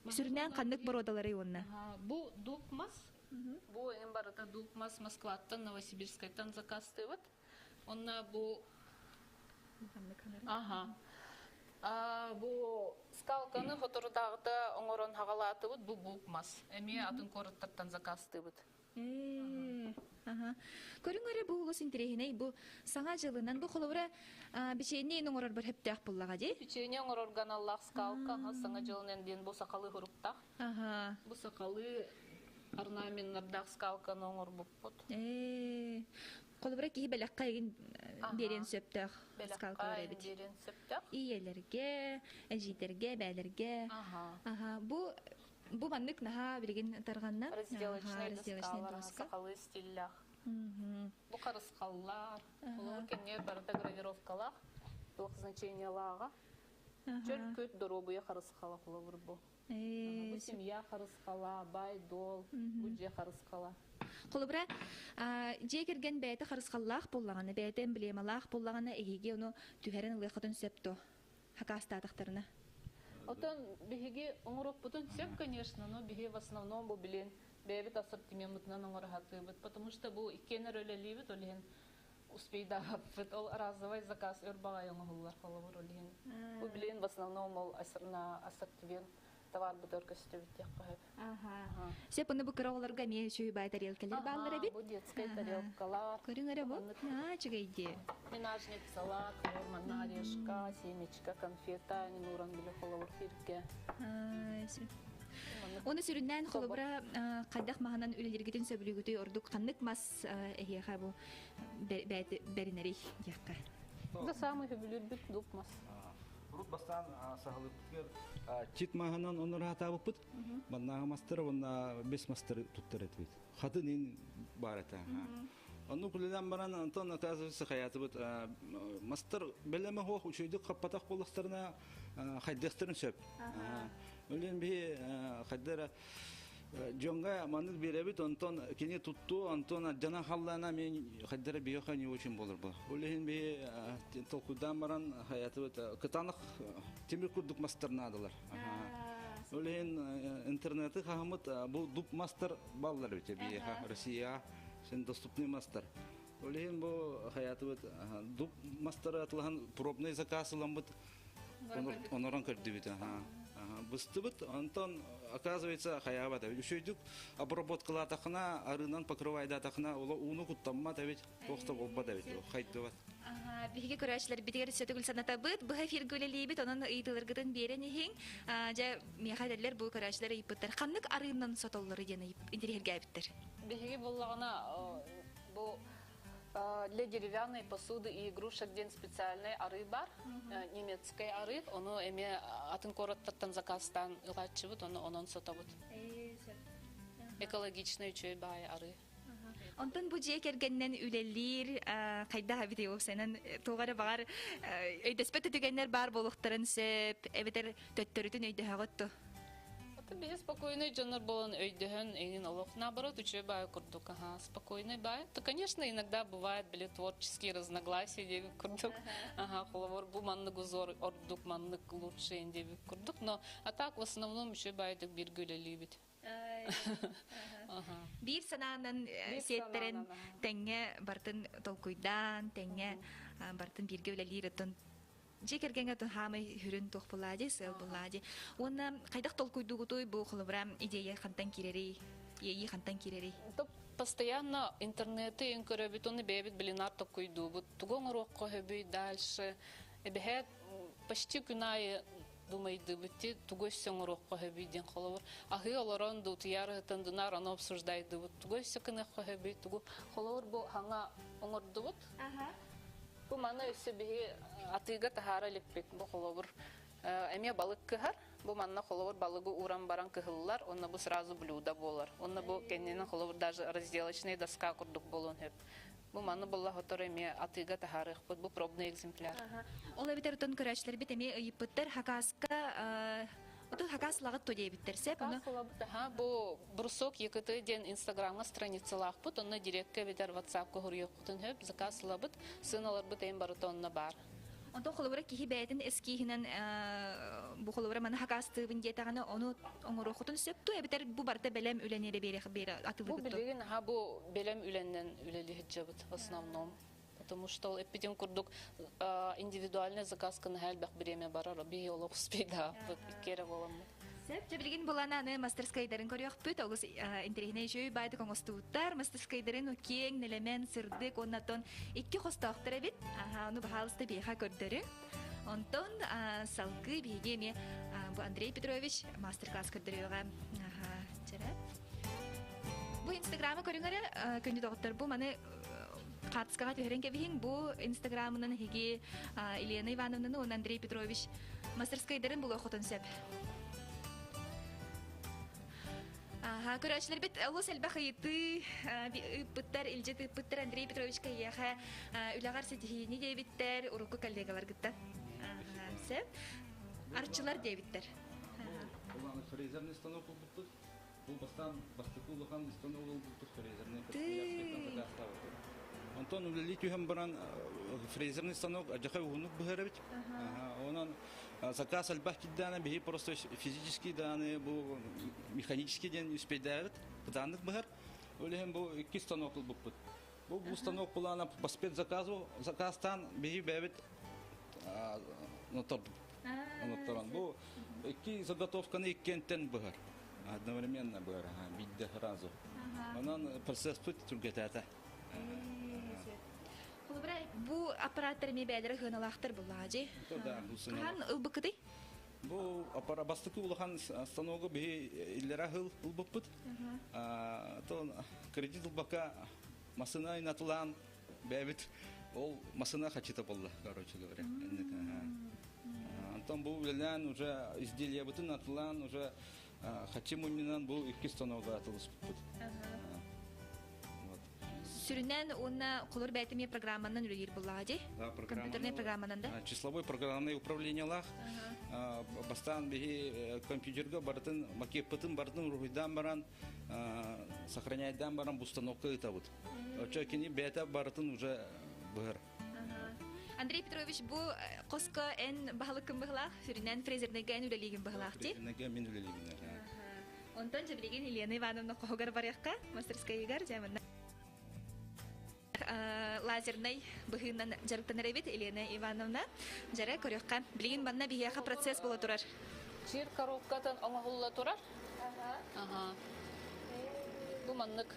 Сүрүннээн ханнык боруодалары уонна? Бу дуб мас. Бу эҥин барыта дуб мас Москваттан, Новосибирскайтан заказтыыбыт. Онно бу Аха. Бу скалканы соторутааҕыта оҥорон хаҕалаатыбыт бу бук мас. Эмиэ атын куораттартан заказтыыбыт. Аха. Көрүҥ эрэ бу олус интэриэһинэй бу саҥа дьылынан бу холобура бичиэнньэ оҥорор бір хөптөөх буллаҕа дии. Печенье оҥорорго аналлаах скалка саҥа дьылынан диэн бу сахалыы хуруктаах. Бу сахалыы орнаменнардаах скалканы оҥорбуппут. Холобура киһи бэлэххэ игин биэриэн сөптөөх скалкалар эбит. Биэриэн сөптөөх. Ийэлэргэ, эдьиийдэргэ, бээлэргэ. Аха. Бу бу маннык наһаа билигин тарҕанна. Разделочный доскалар, сахалыы стиллээх. Бу харысхаллар, холобур кэннигэр барыта гравировкалаах, туох значениелааҕа. Чөл күт доруобуйа харысхала холобур бу. Бу семья харысхала, бай-дол, бу дьиэ харысхала. Холобура, дьиэ кэргэн бэйэтэ харысхаллаах буоллаҕына, бэйэтэ эмблемалаах буоллаҕына, эһиги ону түһэрэн ылыаххытын сөп дуо? Хакаастаатахтарына. Отон биһиги оҥоруохпутун сөп, конечно, но биһи в основном бу билин бэйэбит ассортимеммытынан оҥоро сатыыбыт, потому что бу иккиэн эрэ үлэлиибит, ол иһин успейдаабаппыт. Ол разовый заказ өр баҕайы оҥоһуллар холобур ол иһин. Бу билин в основном ол на ассортимент товарбытыгар көстүбүт диэххэ сөп. Сөп, ону бу кыра оҕолорго эмиэ үчүгэй баай тарелкалар бааллар эбит. Бу детскай тарелкалар. Көрүҥ эрэ бу. Аа, үчүгэй дии. Менажницалар, манна орешка, семечка, конфета, нууран били холобур сиргэ. Оны сүрүннээн холобура хайдах маһынан үлэлиргитин сөбүлүүгүтүй ордук ханнык мас эһиэхэ бу бэринэрий диэххэ. Да самый сөбүлүүрбүт дуб мас. Урут бастаан саһылыппытыгар чит маһынан онор хатаабыппыт. Маннааҕы мастары уонна бес мастары туттар этибит. Хатын ин бар этэ. Онну күлүнэн баран Антон оказывается хаятыбыт мастар бэлэме хуох үчүйдүк хаппатах буоллахтарына хайдыахтарын сөп. Өлен би хайдара дьоҥҥо маннык биэрэбит, онтон кини тутту, онтон дьана халлаана мен хайдара биоха не очень болор бу. Ол иһин би толкуйдаан баран хаятыбыт кытаанах тимир курдук мастар наадалар. Ол иһин интернети хаһымыт бу дуб мастар баллар бите биэха Россия сен доступный мастар. Ол иһин бу хаятыбыт дуб мастары атылахан пробный заказ ыламмыт онорон көрдүбүт. Быстыбыт, онтон оказывается хаябат. Үчүйдүк обработкалаатахына, арыынан покрывайдаатахына, ола ууну куттаммат эбит, туохта болбат эбит, хайдыбат. Биһиги көрөөччүлэр битигэр сөтөгүл санатабыт, быһа эфиргэ үлэлиибит, онон ыйытыыларгытын биэрэн иһиҥ. Дьэ, миэхэ этэллэр бу көрөөччүлэр ыйыппыттар. Ханнык арыынан сотоллору диэн интэриэһиргээбиттэр. Биһиги буллаҕына бу для деревянной посуды и игрушек диэн специальный арыы бар, немецкий арыы, ону эмиэ атын куораттартан заказтаан ылааччыбыт, ону онон сотобут. Экологичный үчүгэй баай арыы. Онтон бу дьиэ кэргэнинэн үлэлиир хайдах эбитий уопсайынан туох эрэ баҕар өйдөспөт түгэннэр баар буолуохтарын сөп эбэтэр төттөрүтүн өйдөһөҕүт дуо? Биһи спокойный дьоннор буолан өйдөһөн эҥин олох наоборот үчүгэй баай курдук ага спокойный баай. То конечно иногда бывает были творческие разногласия диэбит курдук. Ага холобур бу маннык узор ордук маннык лучше диэбит курдук но а так в основном үчүгэй баайдык бииргэ үлэлиибит. Биир санаанан сиэттэрэн тэҥҥэ бартын толкуйдаан, тэҥҥэ бартын бииргэ үлэлиир оттон дьиэ кэргэҥҥэ оттон хаамай хүрүн туох булаа дии, сыал булаа дии. Уонна хайдах толкуйдуугутуй бу холобура идея хантан киирэрий, иэйии хантан киирэрий? Постоянно интернети ин көрөбүт, оны бэйэбит билинар толкуйдуубут. Тугу оҥоруохха сөбүй дальше. Эбэһээт почти күн аайы думайдыбыт тугу өссө оҥоруохха сөбүй диэн холобур. Аһыы олорон дуутуйар ыһытан дунаар ону обсуждайдыбыт. Тугу өссө кыныахха сөбүй, тугу холобур бу хаҥа оҥордубут. Бу маны өссө биһи атыыга таһаара иликпит. Бу холобур эмиэ балык кыһар. Бу манна холобур балыгы ууран баран кыһыллар, онно бу сразу блюдо буолар. Онно бу кэннинэн холобур даже разделочный доска курдук буолуон сөп. Бу маны булла хотору эмиэ атыыга таһаарыахпыт. Бу пробный экземпляр. Ол эбэтэр отон көрөөччүлэрбит эмиэ ыйыппыттар Хакаска отон Хакас лагыт то диэбиттэр сеп ону Аха, бу Брусок ЕКТ диэн инстаграмҥа страницалаахпыт, онно директка эбэтэр ватсапка суруйуоххутун сөп, заказ ылабыт, сыаналарбыт эйин барыта онно баар. Онтон холобура киһи бэйэтин эскииһинэн бу холобура маны хакаастыыбын диэтэҕинэ ону оҥоруоххутун сөп дуо эбэтэр бу барыта бэлэм үлэни эрэ биэриэх биэрэ Бу атыылыгыт дуо? билигин аха бу бэлэм үлэннэн үлэлиһит дьабыт в основном. Потому что ол эппитин курдук индивидуальный заказка наһаа элбэх бириэмэ барар, биһи олох успейдаабыт икки эрэ буоламмыт. Сөп, дьэ билигин булан аны мастерскайдарын көрүөхпүт, олус интэриэһинэй үчүгэй баайдык оҥостубуттар. Мастерскайдарын киэҥ, нэлэмэн, сырдык, уонна икки хостоохтор эбит. Аха, ону баһаалыста биэхэ көрдөрүҥ. Онтон салгыы биһиги эмиэ бу Андрей Петрович мастер-класс көрдөрүөҕэ. Аха, чэрэ. Бу инстаграмы көрүҥ эрэ, күндү доҕоттор, бу маны хаартыскаҕа түһэрэн кэбиһиҥ. Бу инстаграмынан эһиги Елена Ивановнаны уонна Андрей Петрович мастерскайдарын булуоххутун сөп. Аха, көрөөччүлэрбит олус элбэх ыйытыы ыыппыттар, илдьит ыыппыттар Андрей Петровичка эйиэхэ үлэҕэр ситиһиини диэбиттэр, урукку коллегаларгыттан. Аха, сөп. Арчылар диэбиттэр. Улахан фрезерный станок булбуппут. Бу бастаан бастакы улахан станок булбуппут фрезерный. Онтон үлэлии түһэн баран фрезерный станок адьаха уһунук быһар эбит. Онон заказ элбэх киддаана биһи просто физически дааны бу механически диэн успейдээбит. Бытааннык быһар. Ол бу икки станок ылбыппыт. Бу станок булаана по спецзаказу заказтан биһи бэбит нотторон. Бу икки заготовканы иккиэнтэн быһар. Одновременно быһар, бидде сразу. Онон процесс тут түргэтэтэ. Холобура, бу аппараттар эми бээлere хыналаахтар буллаажы. Да, бу сыналаах. Хаһан ылбыккытый? Бу аппара бастакы улахан станогу биһи иллэрэ хыл ылбыппыт. То кредит ылбакка масына инатылаан бэбит ол масына хачыта болла, короче говоря. Антон бу үлэлээн уже изделие бытын атылаан уже хачы мунньунан бу икки станога атылыспыт. Вот. Сүрүнэн уонна холор бээтими программанан үлэлиир буллаажы. Да, Компьютерный программанан да? Числовой программное управлениелах. Бастаан биһи компьютерга бартын макетпытын бартын уруһуйдаан баран сохраняйдаан баран бу станокка ыытабыт. Очо кини бэйэтэ барытын уже быһар. Андрей Петрович, бу хоско эн баһылыккын быһылаах, сүрүнэн фрезерныйга эн үлэлиигин быһылаах ти. Фрезерныйга мин үлэлиибин. Онтон дьэ билигин Елена Ивановна хоһугар барыахха, мастерскайыгар дьэ лазернай быһыынан дьарыктанар эбит Елена Ивановна. Дьэрэ көрүөххэ. Билигин манна биһиэхэ процесс буола турар. Чир коробкатын оҥоһулла турар. Ага. Бу маннык.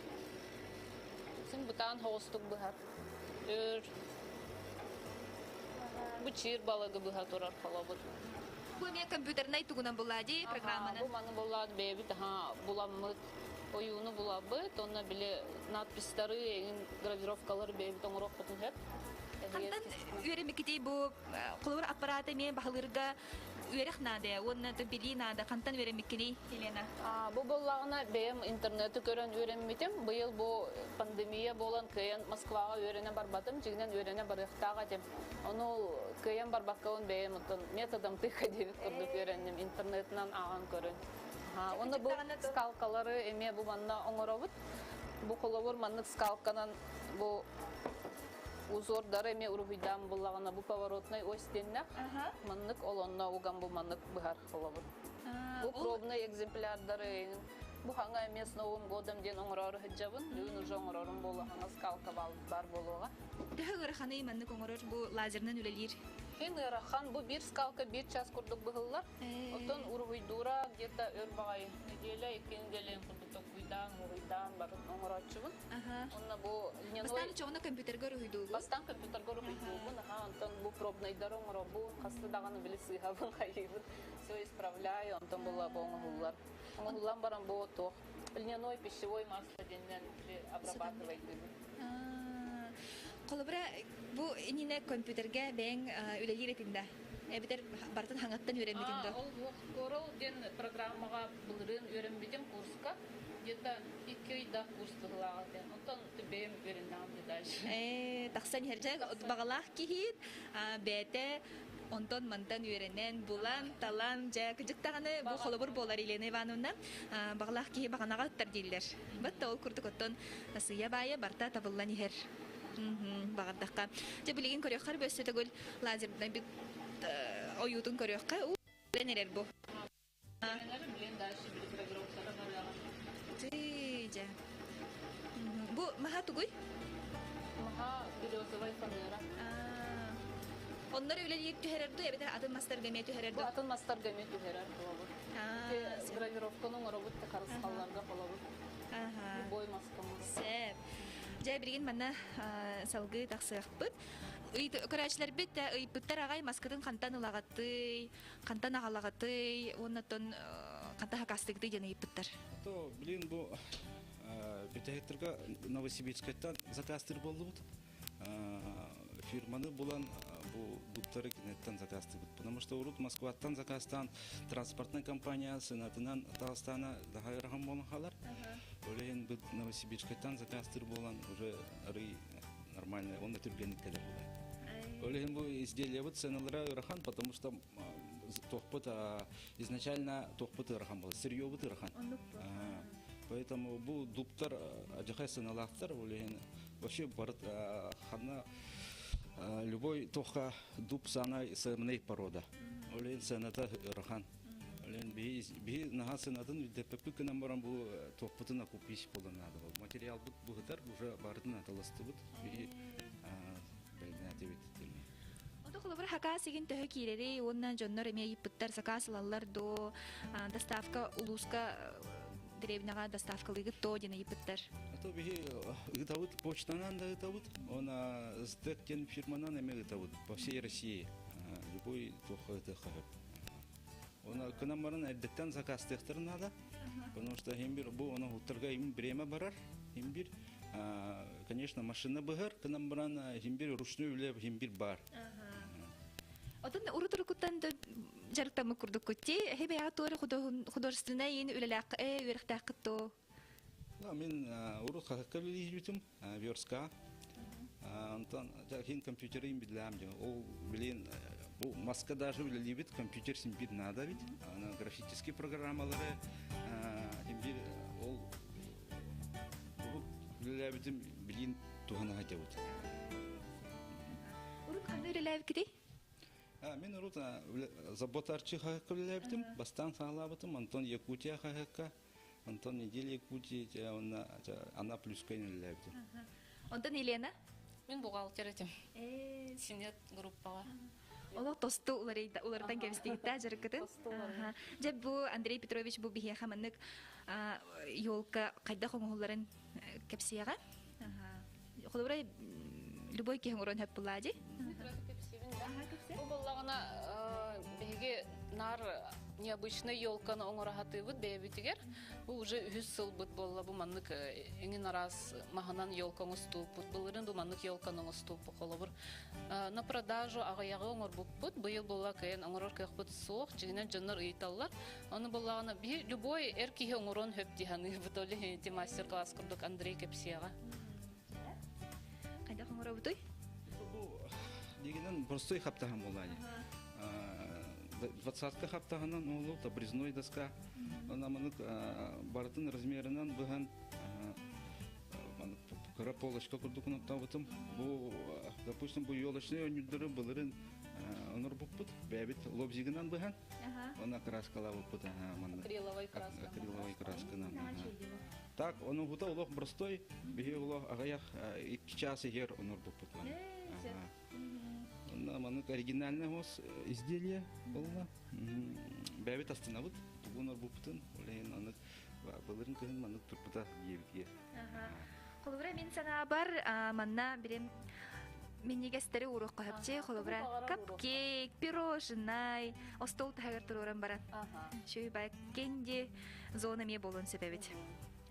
Син бытаан хоҕустук быһар. Өр. Бу чир балыгы быһа турар холобур. Бу эмиэ компьютернай тугунан буллади программанан. Бу маны буллаад бэйэбит аха буламмыт ойууну булабыт, онно били надпистары, эҥин гравировкалары бэйэбит оҥоруохпутун сөп. Хантан үөрэмикити бу холобур аппарат эмиэ баһылырга үөрэх наада, уонна билии наада. Хантан үөрэмиккини, Елена? Бу боллаҕына бэйэм интернети көрөн үөрэммитим. Быйыл бу пандемия буолан кыайан Москваҕа үөрэнэ барбатым, дьиҥинэн үөрэнэ барыахтаах этим. Ону кыайан барбакка бэйэм оттон методом тыка диэбит курдук үөрэнним, интернетинэн ааҕан көрөн. Онно бу скалкалары эмиэ бу манна оҥоробут. Бу холобур маннык скалканан бу узордары эмиэ уруһуйдаан буллаҕына бу поворотный ось диэннэх. Маннык олонно уган бу маннык быһар холобур. Бу пробный экземплярдары бу хаҥа эмиэ с Новым годом диэн оҥорору сылдьабын. Бүгүн уже оҥорорум буолла хаҥа скалка бар буолуоҕа. Төһө ыараханы маннык оҥорор бу лазерынан үлэлиир? Эн ыарахан бу биир скалка биир час курдук быһыллар. Оттон уруһуйдуура где-то өр баҕайы неделя, 2 неделя курдук токуйдаан, уруһуйдаан барын оҥорооччубун. Онно бу льняной Бастаан чоҕуна компьютерга уруһуйдуугун? Бастаан компьютерга уруһуйдуубун, аха, онтон бу пробнайдары оҥоробун, хаста даҕаны били сыыһабын, хайыыбын, все исправляю, онтон була бу оҥоһуллар. Оҥоһуллан баран бу туох льняной пищевой масло диэннэн обрабатывайдыыбын. Холобура, Бу иннинэ компьютерга бэйэҥ үлэлиир этиҥ да? Эбэтэр барытын хаҥаттан үөрэммитиҥ да? Ол Корал диэн программаҕа былырыын үөрэммитим курска. Где-то 2 ыйдаах курс быһыылаах этэ. Онтон бэйэм үөрэннэҕим дии дальше. Ээ, тахсан иһэр дьэ баҕалаах киһи бэйэтэ онтон мантан үөрэнэн, булан, талан, дьэ кыдьык даҕаны бу холобур буолар Елена Ивановна баҕалаах киһи баҕанаҕа ыттар дииллэр. Бат ол курдук оттон сыйа баайа барта табыллан иһэр. Баҕардахха. Дьэ билигин көрүөххэр бөссө төгүл лазерный бит ойуутун көрүөххэ. У эрэр бу. Дьэ. Бу маһа тугуй? Маһа березовай фанера. Оннор үлэлиир түһэрэр дуу, эбэтэр атын мастарга эмиэ түһэрэр дуу? Атын мастарга эмиэ түһэрэр буолабыт. Гравировканы оҥоробут, харысхалларга холобут. Любой маска Сөп. Дьэ, билигин манна салгыы тахсыахпыт. Көрөөччүлэрбит да ыйыппыттар аҕай маскытын хантан ылаҕытый, хантан аҕалаҕытый, уонна оттон хантан хакастыгытый диэн ыйыппыттар. То, блин, бу бүтэһиктэргэ Новосибирскайтан заказтыр боллубут. Фирманы булан бу дубтары кинеттен заказтыбыт. Потому что урут Москваттан заказтан транспортная компания сынатынан Татарстана daha ырахан болан халар. Олейін бит Новосибирскайтан заказтыр болан уже арый нормально, он түргенlik келер булай. Олейін бу изделие вот ценалара ырахан, потому что тохпут изначально тохпут ырахан был, сырье бут ырахан. Поэтому бу дубтар ажахай сыналаахтар, олейін вообще барыт ханна любой тоха дуб сана сымней порода. Олейін сыната ырахан. Олейін би наха сынатын ДПП кынан баран бу тохпутун купить болан надо. Материал бут бухытар уже барытын аталастыбыт. Би белгинати бит. Ото холобур хакас игин төһө киирери, уонна дьоннор эмиэ ыйыппыттар заказ ылаллар до, доставка улууска деревняҕа доставкалыыгыт до диэн ыйыппыттар. А то биһи ыытабыт, почтанан да ыытабыт, она СДЭК диэн фирманан эме ыытабыт по всей России. Любой туохха ыытыахха сөп. Она кынан баран эрдэттэн заказтыахтар надо, потому что хим бир бу она хуттарга им время барар, хим бир, конечно, машина быһар, кынан баран хим бир ручной үлэ хим бир бар. Отон урут урукуттан да дьарыктаммыт курдуккут дии. Эһи бэйэҕэ туора художественнай иин үлэлээх үөрэхтээххит дуо? Мин урут хаһыкка үлэлиирбитим, верстка. Онтон хин компьютерин билэм дьэ. Ол билин бу маска даже үлэлиибит, компьютер син бир надо ведь. Ана графический программалары син бир ол урут үлэлээбитим билин туһана хатябыт. Урут ханна үлэлээбиккитий? Мин урут Забота-Арчы хаһыкка үлэлээбитим, бастаан саҕалаабытым, онтон Якутия хаһыкка, онтон Неделя Якутии, онна Ана плюска үлэлээбитим. Онтон Елена? Мин бухгалтер этим. Синет группаҕа. Олох тосту уларытан кэбистигиттаа дьарыккытын. Дьэ бу Андрей Петрович бу биһиэхэ маннык елка хайдах оҥоһулларын кэпсиэҕэ. Холобура любой киһи оҥорон хөп булаа дии. Бу буоллаҕына биһиги наар необычный елканы оҥоро сатыыбыт бэйэбитигэр. Бу уже үһүс сылбыт буолла бу маннык эҥин араас маһынан елка оҥостууппут. Былырын бу маннык елканы оҥостууппут холобур. На продажу аҕыйаҕы оҥорбуппут. Быйыл буолла кыайан оҥорор кыахпыт суох. Дьиҥинэн дьоннор ыйыталлар. Ону буоллаҕына биһи любой эр киһи оҥоруон хөп дии саныыбыт. Ол иһин ити мастер-класс курдук Андрей кэпсиэҕэ. Хайдах оҥоробутуй? Дигинен простой хаптаһан буолаани. Двадцатка хаптаһынан олу обрезной доска. Она манык барытын размерынан быһан кыра полочка курдук оттабытым. Бу, допустим, бу елочный өнүлдөрү былырын онорбуппут. Бэбит лобзигынан быһан. Она краскалабыппыт. Акриловой краска. Акриловой красканан. Так, ону хута олох простой, биһи олох аҕыйах 2 час иһэр онорбуппут. Онно манык оригинальный хос изделие болла. Бэбит астынабыт, тугу онорбуппутун, олейин анык былырын кыһын манык турбута диэбитге. Холобура мин санаабар манна билим минньигэстэри ууруохха сөпчи. Холобура капкейк, пирожнай, остуол таһыгар туруоран баран. Шүй бай кенди зона эмиэ буолуон сөп эбит.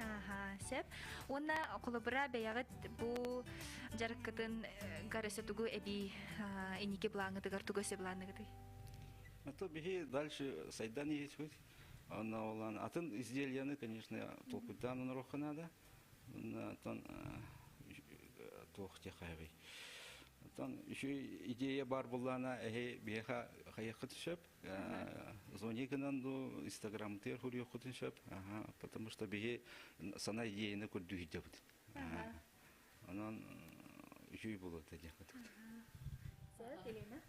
Аха, сеп. Уонна холобура бэйэҕит бу дьарыккытын гарысы тугу эби инники былааҥҥытыгар тугу өссө былаанныгытый? А то биһи дальше сайдан иһисбит. Онно олан атын изделияны, конечно, толкуйдаан оноруохха наада. Онтон туох диэххэ Оттон үчүгэй идея бар буллаана эһи биһиэхэ хайыаххыт сөп. Звони гынан ду инстаграмтыгар хуруйуоххутун сөп. Потому что биһи сана идеяны көрдүү Онон үчүгэй буолуо диэххит. Елена?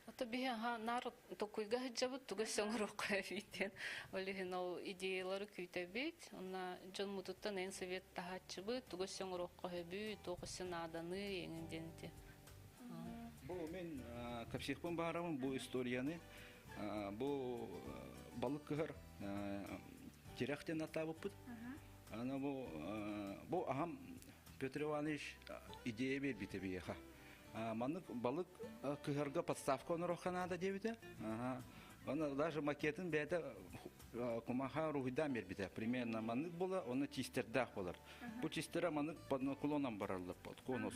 Ото биһи аха наар токуйга сылдьабыт тугу сөҥөрөххө эбиитин. Ол иһин ол идеялары күүтэбит. Онна дьон мутуттан эн совет таһааччыбыт, тугу сөҥөрөххө хөбүү, туох өссө нааданы эҥин диэн ити. Бу мен кэпсиэхпин баарабын бу историяны бу балык кыһар тирэх диэн аттаабыппыт. Аны бу бу аһам Петр Иванович идея биэрбитэ биһиэхэ. Маннык балык кыһарга подставка оноруохха наада диэбитэ. Аны даже макетын бэйэтэ кумаха руһуйдаан биэрбитэ. Примерно маннык була, оны чистердээх болар. Бу чистера маннык под наклоном бараллар, под конус.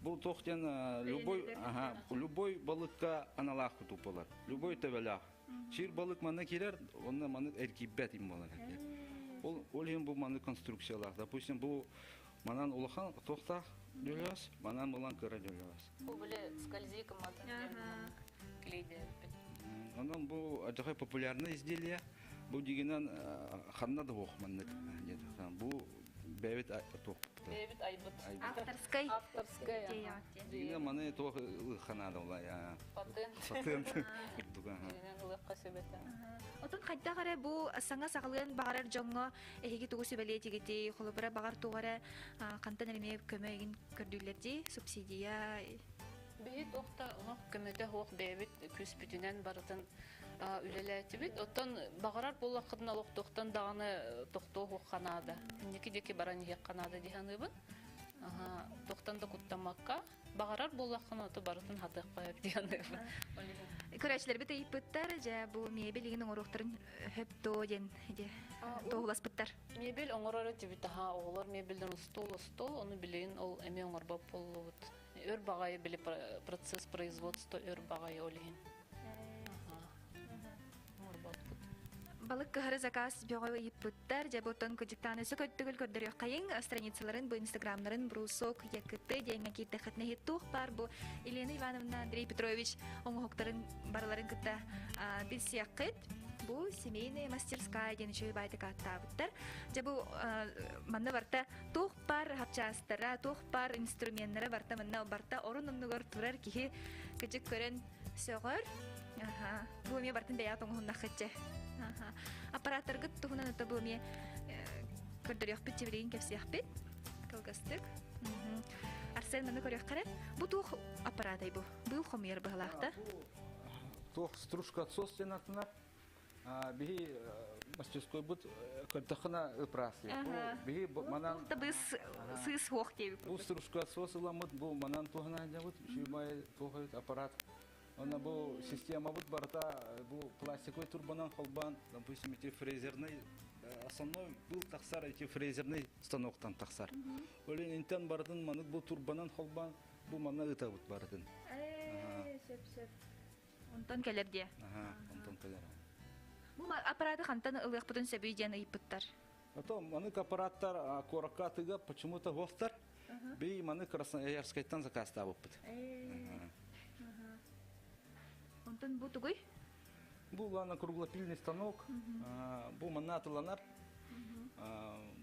Бу туох диэн любой, ага, любой балыкка аналаах кутук болар. Любой төбөлөөх. Сир балык манна кирер, онно маннык эргийбэт им болар. Ол ол иһин бу маннык конструкциялаах. Допустим, бу манан улахан туохтаах дөлөөс, манан булан кыра дөлөөс. Бу биле скользи кыматын клейдээбиппит. Онон бу адьахай популярное изделие. Бу дигинен ханна да хуох маннык. Бу бэйэбит туох Бэйэбит айбыт. Авторскай. Авторскай. Дигинен маны туох ханада улай. Патент. Патент. Курдук. Дигинен ылыахха сөбөтө. Отон хайдах эрэ бу саҥа саҕалыан баҕарар дьоҥҥо эһиги тугу сүбэлиэтигитий, холобура баҕар туох эрэ хантан эрэ эмиэ көмө игин көрдүүллэр дии, субсидия. Биһи туох да олох көмөтө суох бэйэбит күүспүтүнэн барытын үлэлээтибит. Оттон баҕарар буоллаххытына олохтуохтан даҕаны тохтуо суохха наада. Инники диэки баран иһиэххэ наада дии саныыбын. Туохтан да куттаммакка, баҕарар буоллаххына ото барытын хатыахха сөп дии саныыбын. Көрөөччүлэрбит ыйыппыттар, дьэ бу мебель игин оҥоруохтарын хөп дуо диэн туоһуласпыттар. Мебель оҥорор этибит аха оҕолор мебельден устуол устуол, ону билигин ол эмиэ оҥорбот буоллубут. Өр баҕайы били процесс производства өр баҕайы ол иһин. Оҥорбоппут. Балык кыһары заказ бөҕө ыйыппыттар. Дьэ буттан кыдьыктаан өссө көттүгүл көрдөрүөххэйиҥ. Страницаларын, бу инстаграмнарын брусок якыты диэҥҥэ киирдэххитинэ иһит туох баар бу Елена Ивановна, Андрей Петрович оҥоһуктарын барыларын кытта билсиэххит. Бу семейная мастерская диэн үчүгэй баайтык ааттаабыттар. Дьэ бу манна барта туох бар хапчаастара, туох бар инструменнара барта манна барта орун оннугар турар киһи кыдьык көрөн сөҕөр. Аха. Бу эмиэ бартын бэйэҕит оҥоһуннаххытчы. Аха. Аппараттаргыт туһунан ото бу эмиэ көрдөрүөхпүт, чэбилигин кэпсиэхпит. Кылгастык. Арсен маны көрүөххэ Бу туох аппаратай бу? Быыл хомуйар быһалаахта. Туох стружка отсос диэн атынар. Биһи мастерскойбут көрдөххүнэ ыпраасы. Биһи манан быс сыыс хуох диэбит. Бу стружка отсос ыламмыт, бу манан туһана дьабыт, үчүгэй туох аппарат. Онно бу системабыт барыта бу пластиковый турбанан холбоон, допустим, эти фрезерный основной был тахсар эти фрезерный станоктан тахсар. Ол интен барытын манык бу турбанан холбоон, бу манна ытабыт барытын. Сөп сөп. Онтон кэлэр диэ. Аха, онтон кэлэр. Бу аппараты хантан ылыахпытын сөбүй диэн ыйыппыттар. А то манык аппараттар куоракка атыга почему-то хуохтар. Би маны Красноярскайтан заказтаабыппыт. Онтон бу тугуй? Бу лана круглопильный станок. Бу манна атыланар.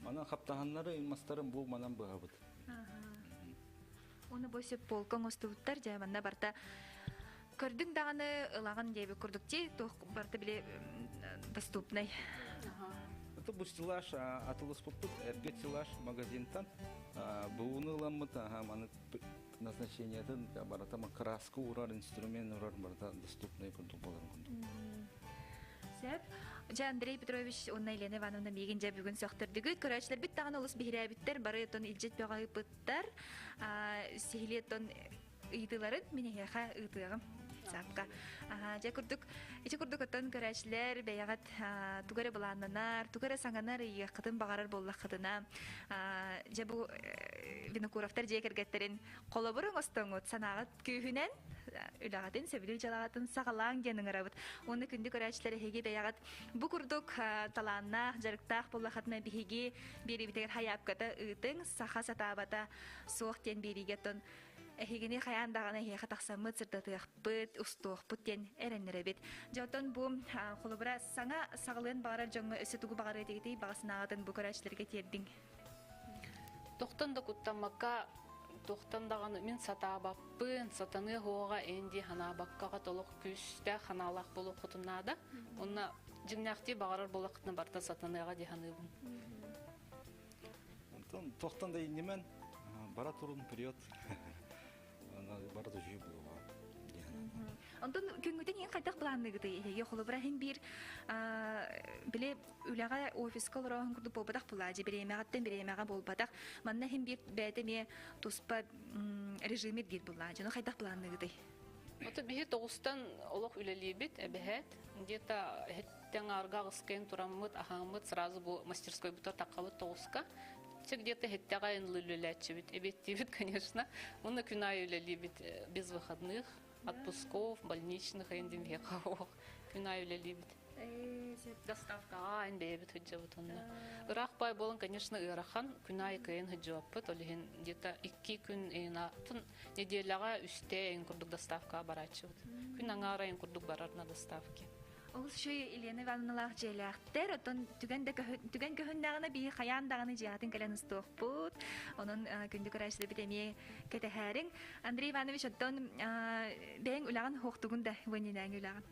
Манан хаптаһаннары мастарын бу манан быһабыт. Оны бу сөп полка оҥостубуттар дьэ манна барта көрдүҥ даҕаны ылаҕын диэби курдук ти туох барта биле доступный. Это бу стеллаж атылыспыппыт эргэ стеллаж магазинтан бууну ыламмыт маны назначениетын барата краска урар инструмент урар барата доступный курдук болар курдук. Сөп. Дьэ Андрей Петрович уонна Елена Ивановна миигин дьэ бүгүн сөхтөрдүгүт. Көрөөччүлэрбит даҕаны олус биһирээбиттэр, бары тон илдьит бөҕө ыыппыттар. Сиһилиэт тон ыйытыыларын мин эһиэхэ ыытыаҕым. WhatsApp-ка. Дьэ курдук, ити курдук оттон көрөөччүлэр бэйэҕит тугу эрэ былааннанар, тугу эрэ саҥанар ыйыаххытын баҕарар буоллаххытына, дьэ бу Винокуровтар дьиэ кэргэттэрин холобур оҥостоҥҥут санааҕыт күүһүнэн үлэҕитин, сөбүлүүр дьыалаҕытын саҕалааҥ диэн ыҥырабыт. Уонна күндү көрөөччүлэр эһиги бэйэҕит бу курдук талааннаах, дьарыктаах буоллаххытына биһиги биэриибитигэр хайаапката ыытыҥ, саха сатаабата суох диэн биэриигэ оттон эһигини хайаан даҕаны эһиэхэ тахсаммыт сырдатыахпыт, устуохпут диэн эрэннэрэбит. Дьэ оттон бу холобура саҥа саҕалыан баҕарар дьоҥҥо өссө тугу баҕарыа этигитий, баҕа санааҕытын бу көрөөччүлэргэ тиэрдиҥ. Тохтон да куттаммакка, тохтон даҕаны мин сатаабаппын, сатаныа хуоҕа эн дии ханаабаккаҕа толох күүстээх ханаалаах буолуоххутун наада. Онно дьиҥнээхтии баҕарар буолаххытына барыта сатаныаҕа дии саныыбын. Онтон тохтон да иннимен бара турун вперед. Бара түһүү буолуоҕа. Онтон күҥҥүтүн иһин хайдах былаанныгытый? Эһиги холобура иһин биир били үлэҕэ офиска олорооһун курдук буолбатах буолаа дьи бириэмэҕиттэн бириэмэҕэ буолбатах. Манна иһин биир бэйэтэ эмиэ туспа режим ирдиир буоллаа. Дьону хайдах былаанныгытый? Ото биһи тоҕустан олох үлэлиибит эбэһээт. Где-то эһэттэн аарга аҕыскайын тураммыт, аһааммыт сразу бу мастерскойбутар таххабыт тоҕуска. Чэ где-то эһэттэҕэ ынлы үлэлээччибит. Эбиэттиибит, конечно. Уонна күн аайы үлэлиибит без выходных, отпусков, больничных эйин дим Күн аайы үлэлиибит. Доставкаҕа эн бэйэбит сылдьабыт онно. Ыраах баай буолан, конечно, ыарахан. Күн аайы кыайан сылдьыбаппыт. Ол иһин где-то икки күн неделяҕа үстэ эйин курдук доставкаҕа барааччыбыт. Күн аҥаара эйин курдук барар на доставке. Олус үчүгэй Елена Ивановналаах дьиэлээхтэр. Оттон түгэн да түгэн көһүннэҕинэ биһи хайаан даҕаны дьиэҕитин кэлэн устуохпут. Онон күндү көрөөччүлэрбит эмиэ кэтэһээриҥ. Андрей Иванович, оттон бэйэҥ үлэҕин хуохтугун да бу иннинээҥи үлэҕин?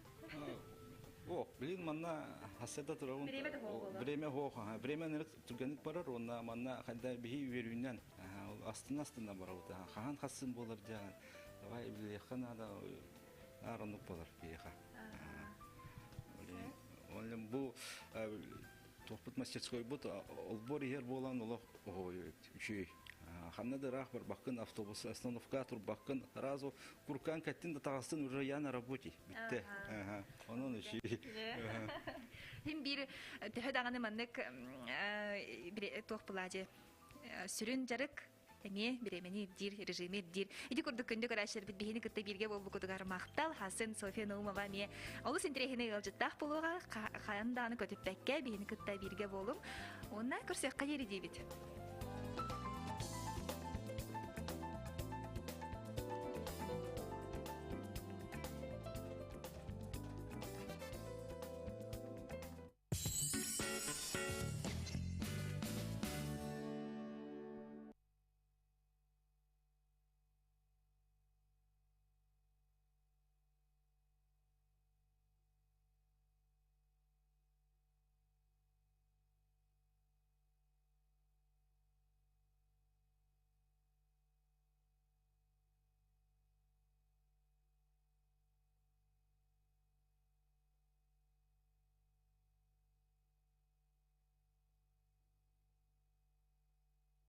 О, билин манна хассада турабын. Время да хуох буолар. Время хуох, время нырык түргэнник барар, уонна манна хайда биһи үөрүүнэн астына-астына барабыт. Хаһан хассын буолар дьаан. Давай билиэххэ наада, аар оннук буолар биһиэхэ. Ол бу туохпут мастерскойбут олбор иһэр буолан олох үчүгэй. Ханна да ыраах барбаккын, автобус остановка турбаккын, сразу куркаан кэттин да таҕастын уже я на работе. Бүтте. Онон үчүгэй. Хим биир төһө даҕаны маннык туох буолаадьы сүрүн дьарык эмиэ бириэмэни ирдиир, режими ирдиир. Ити курдук күндү көрөөччүлэрбит биһини кытта бииргэ буолбукутугар махтал. Хасын Софья Наумова эмиэ олус интэриэһинэй ыалдьыттаах буолуоҕа. Хайан даҕаны көтүппэккэ биһини кытта бииргэ буолуҥ. Уонна көрсүөххэ диэри диибит.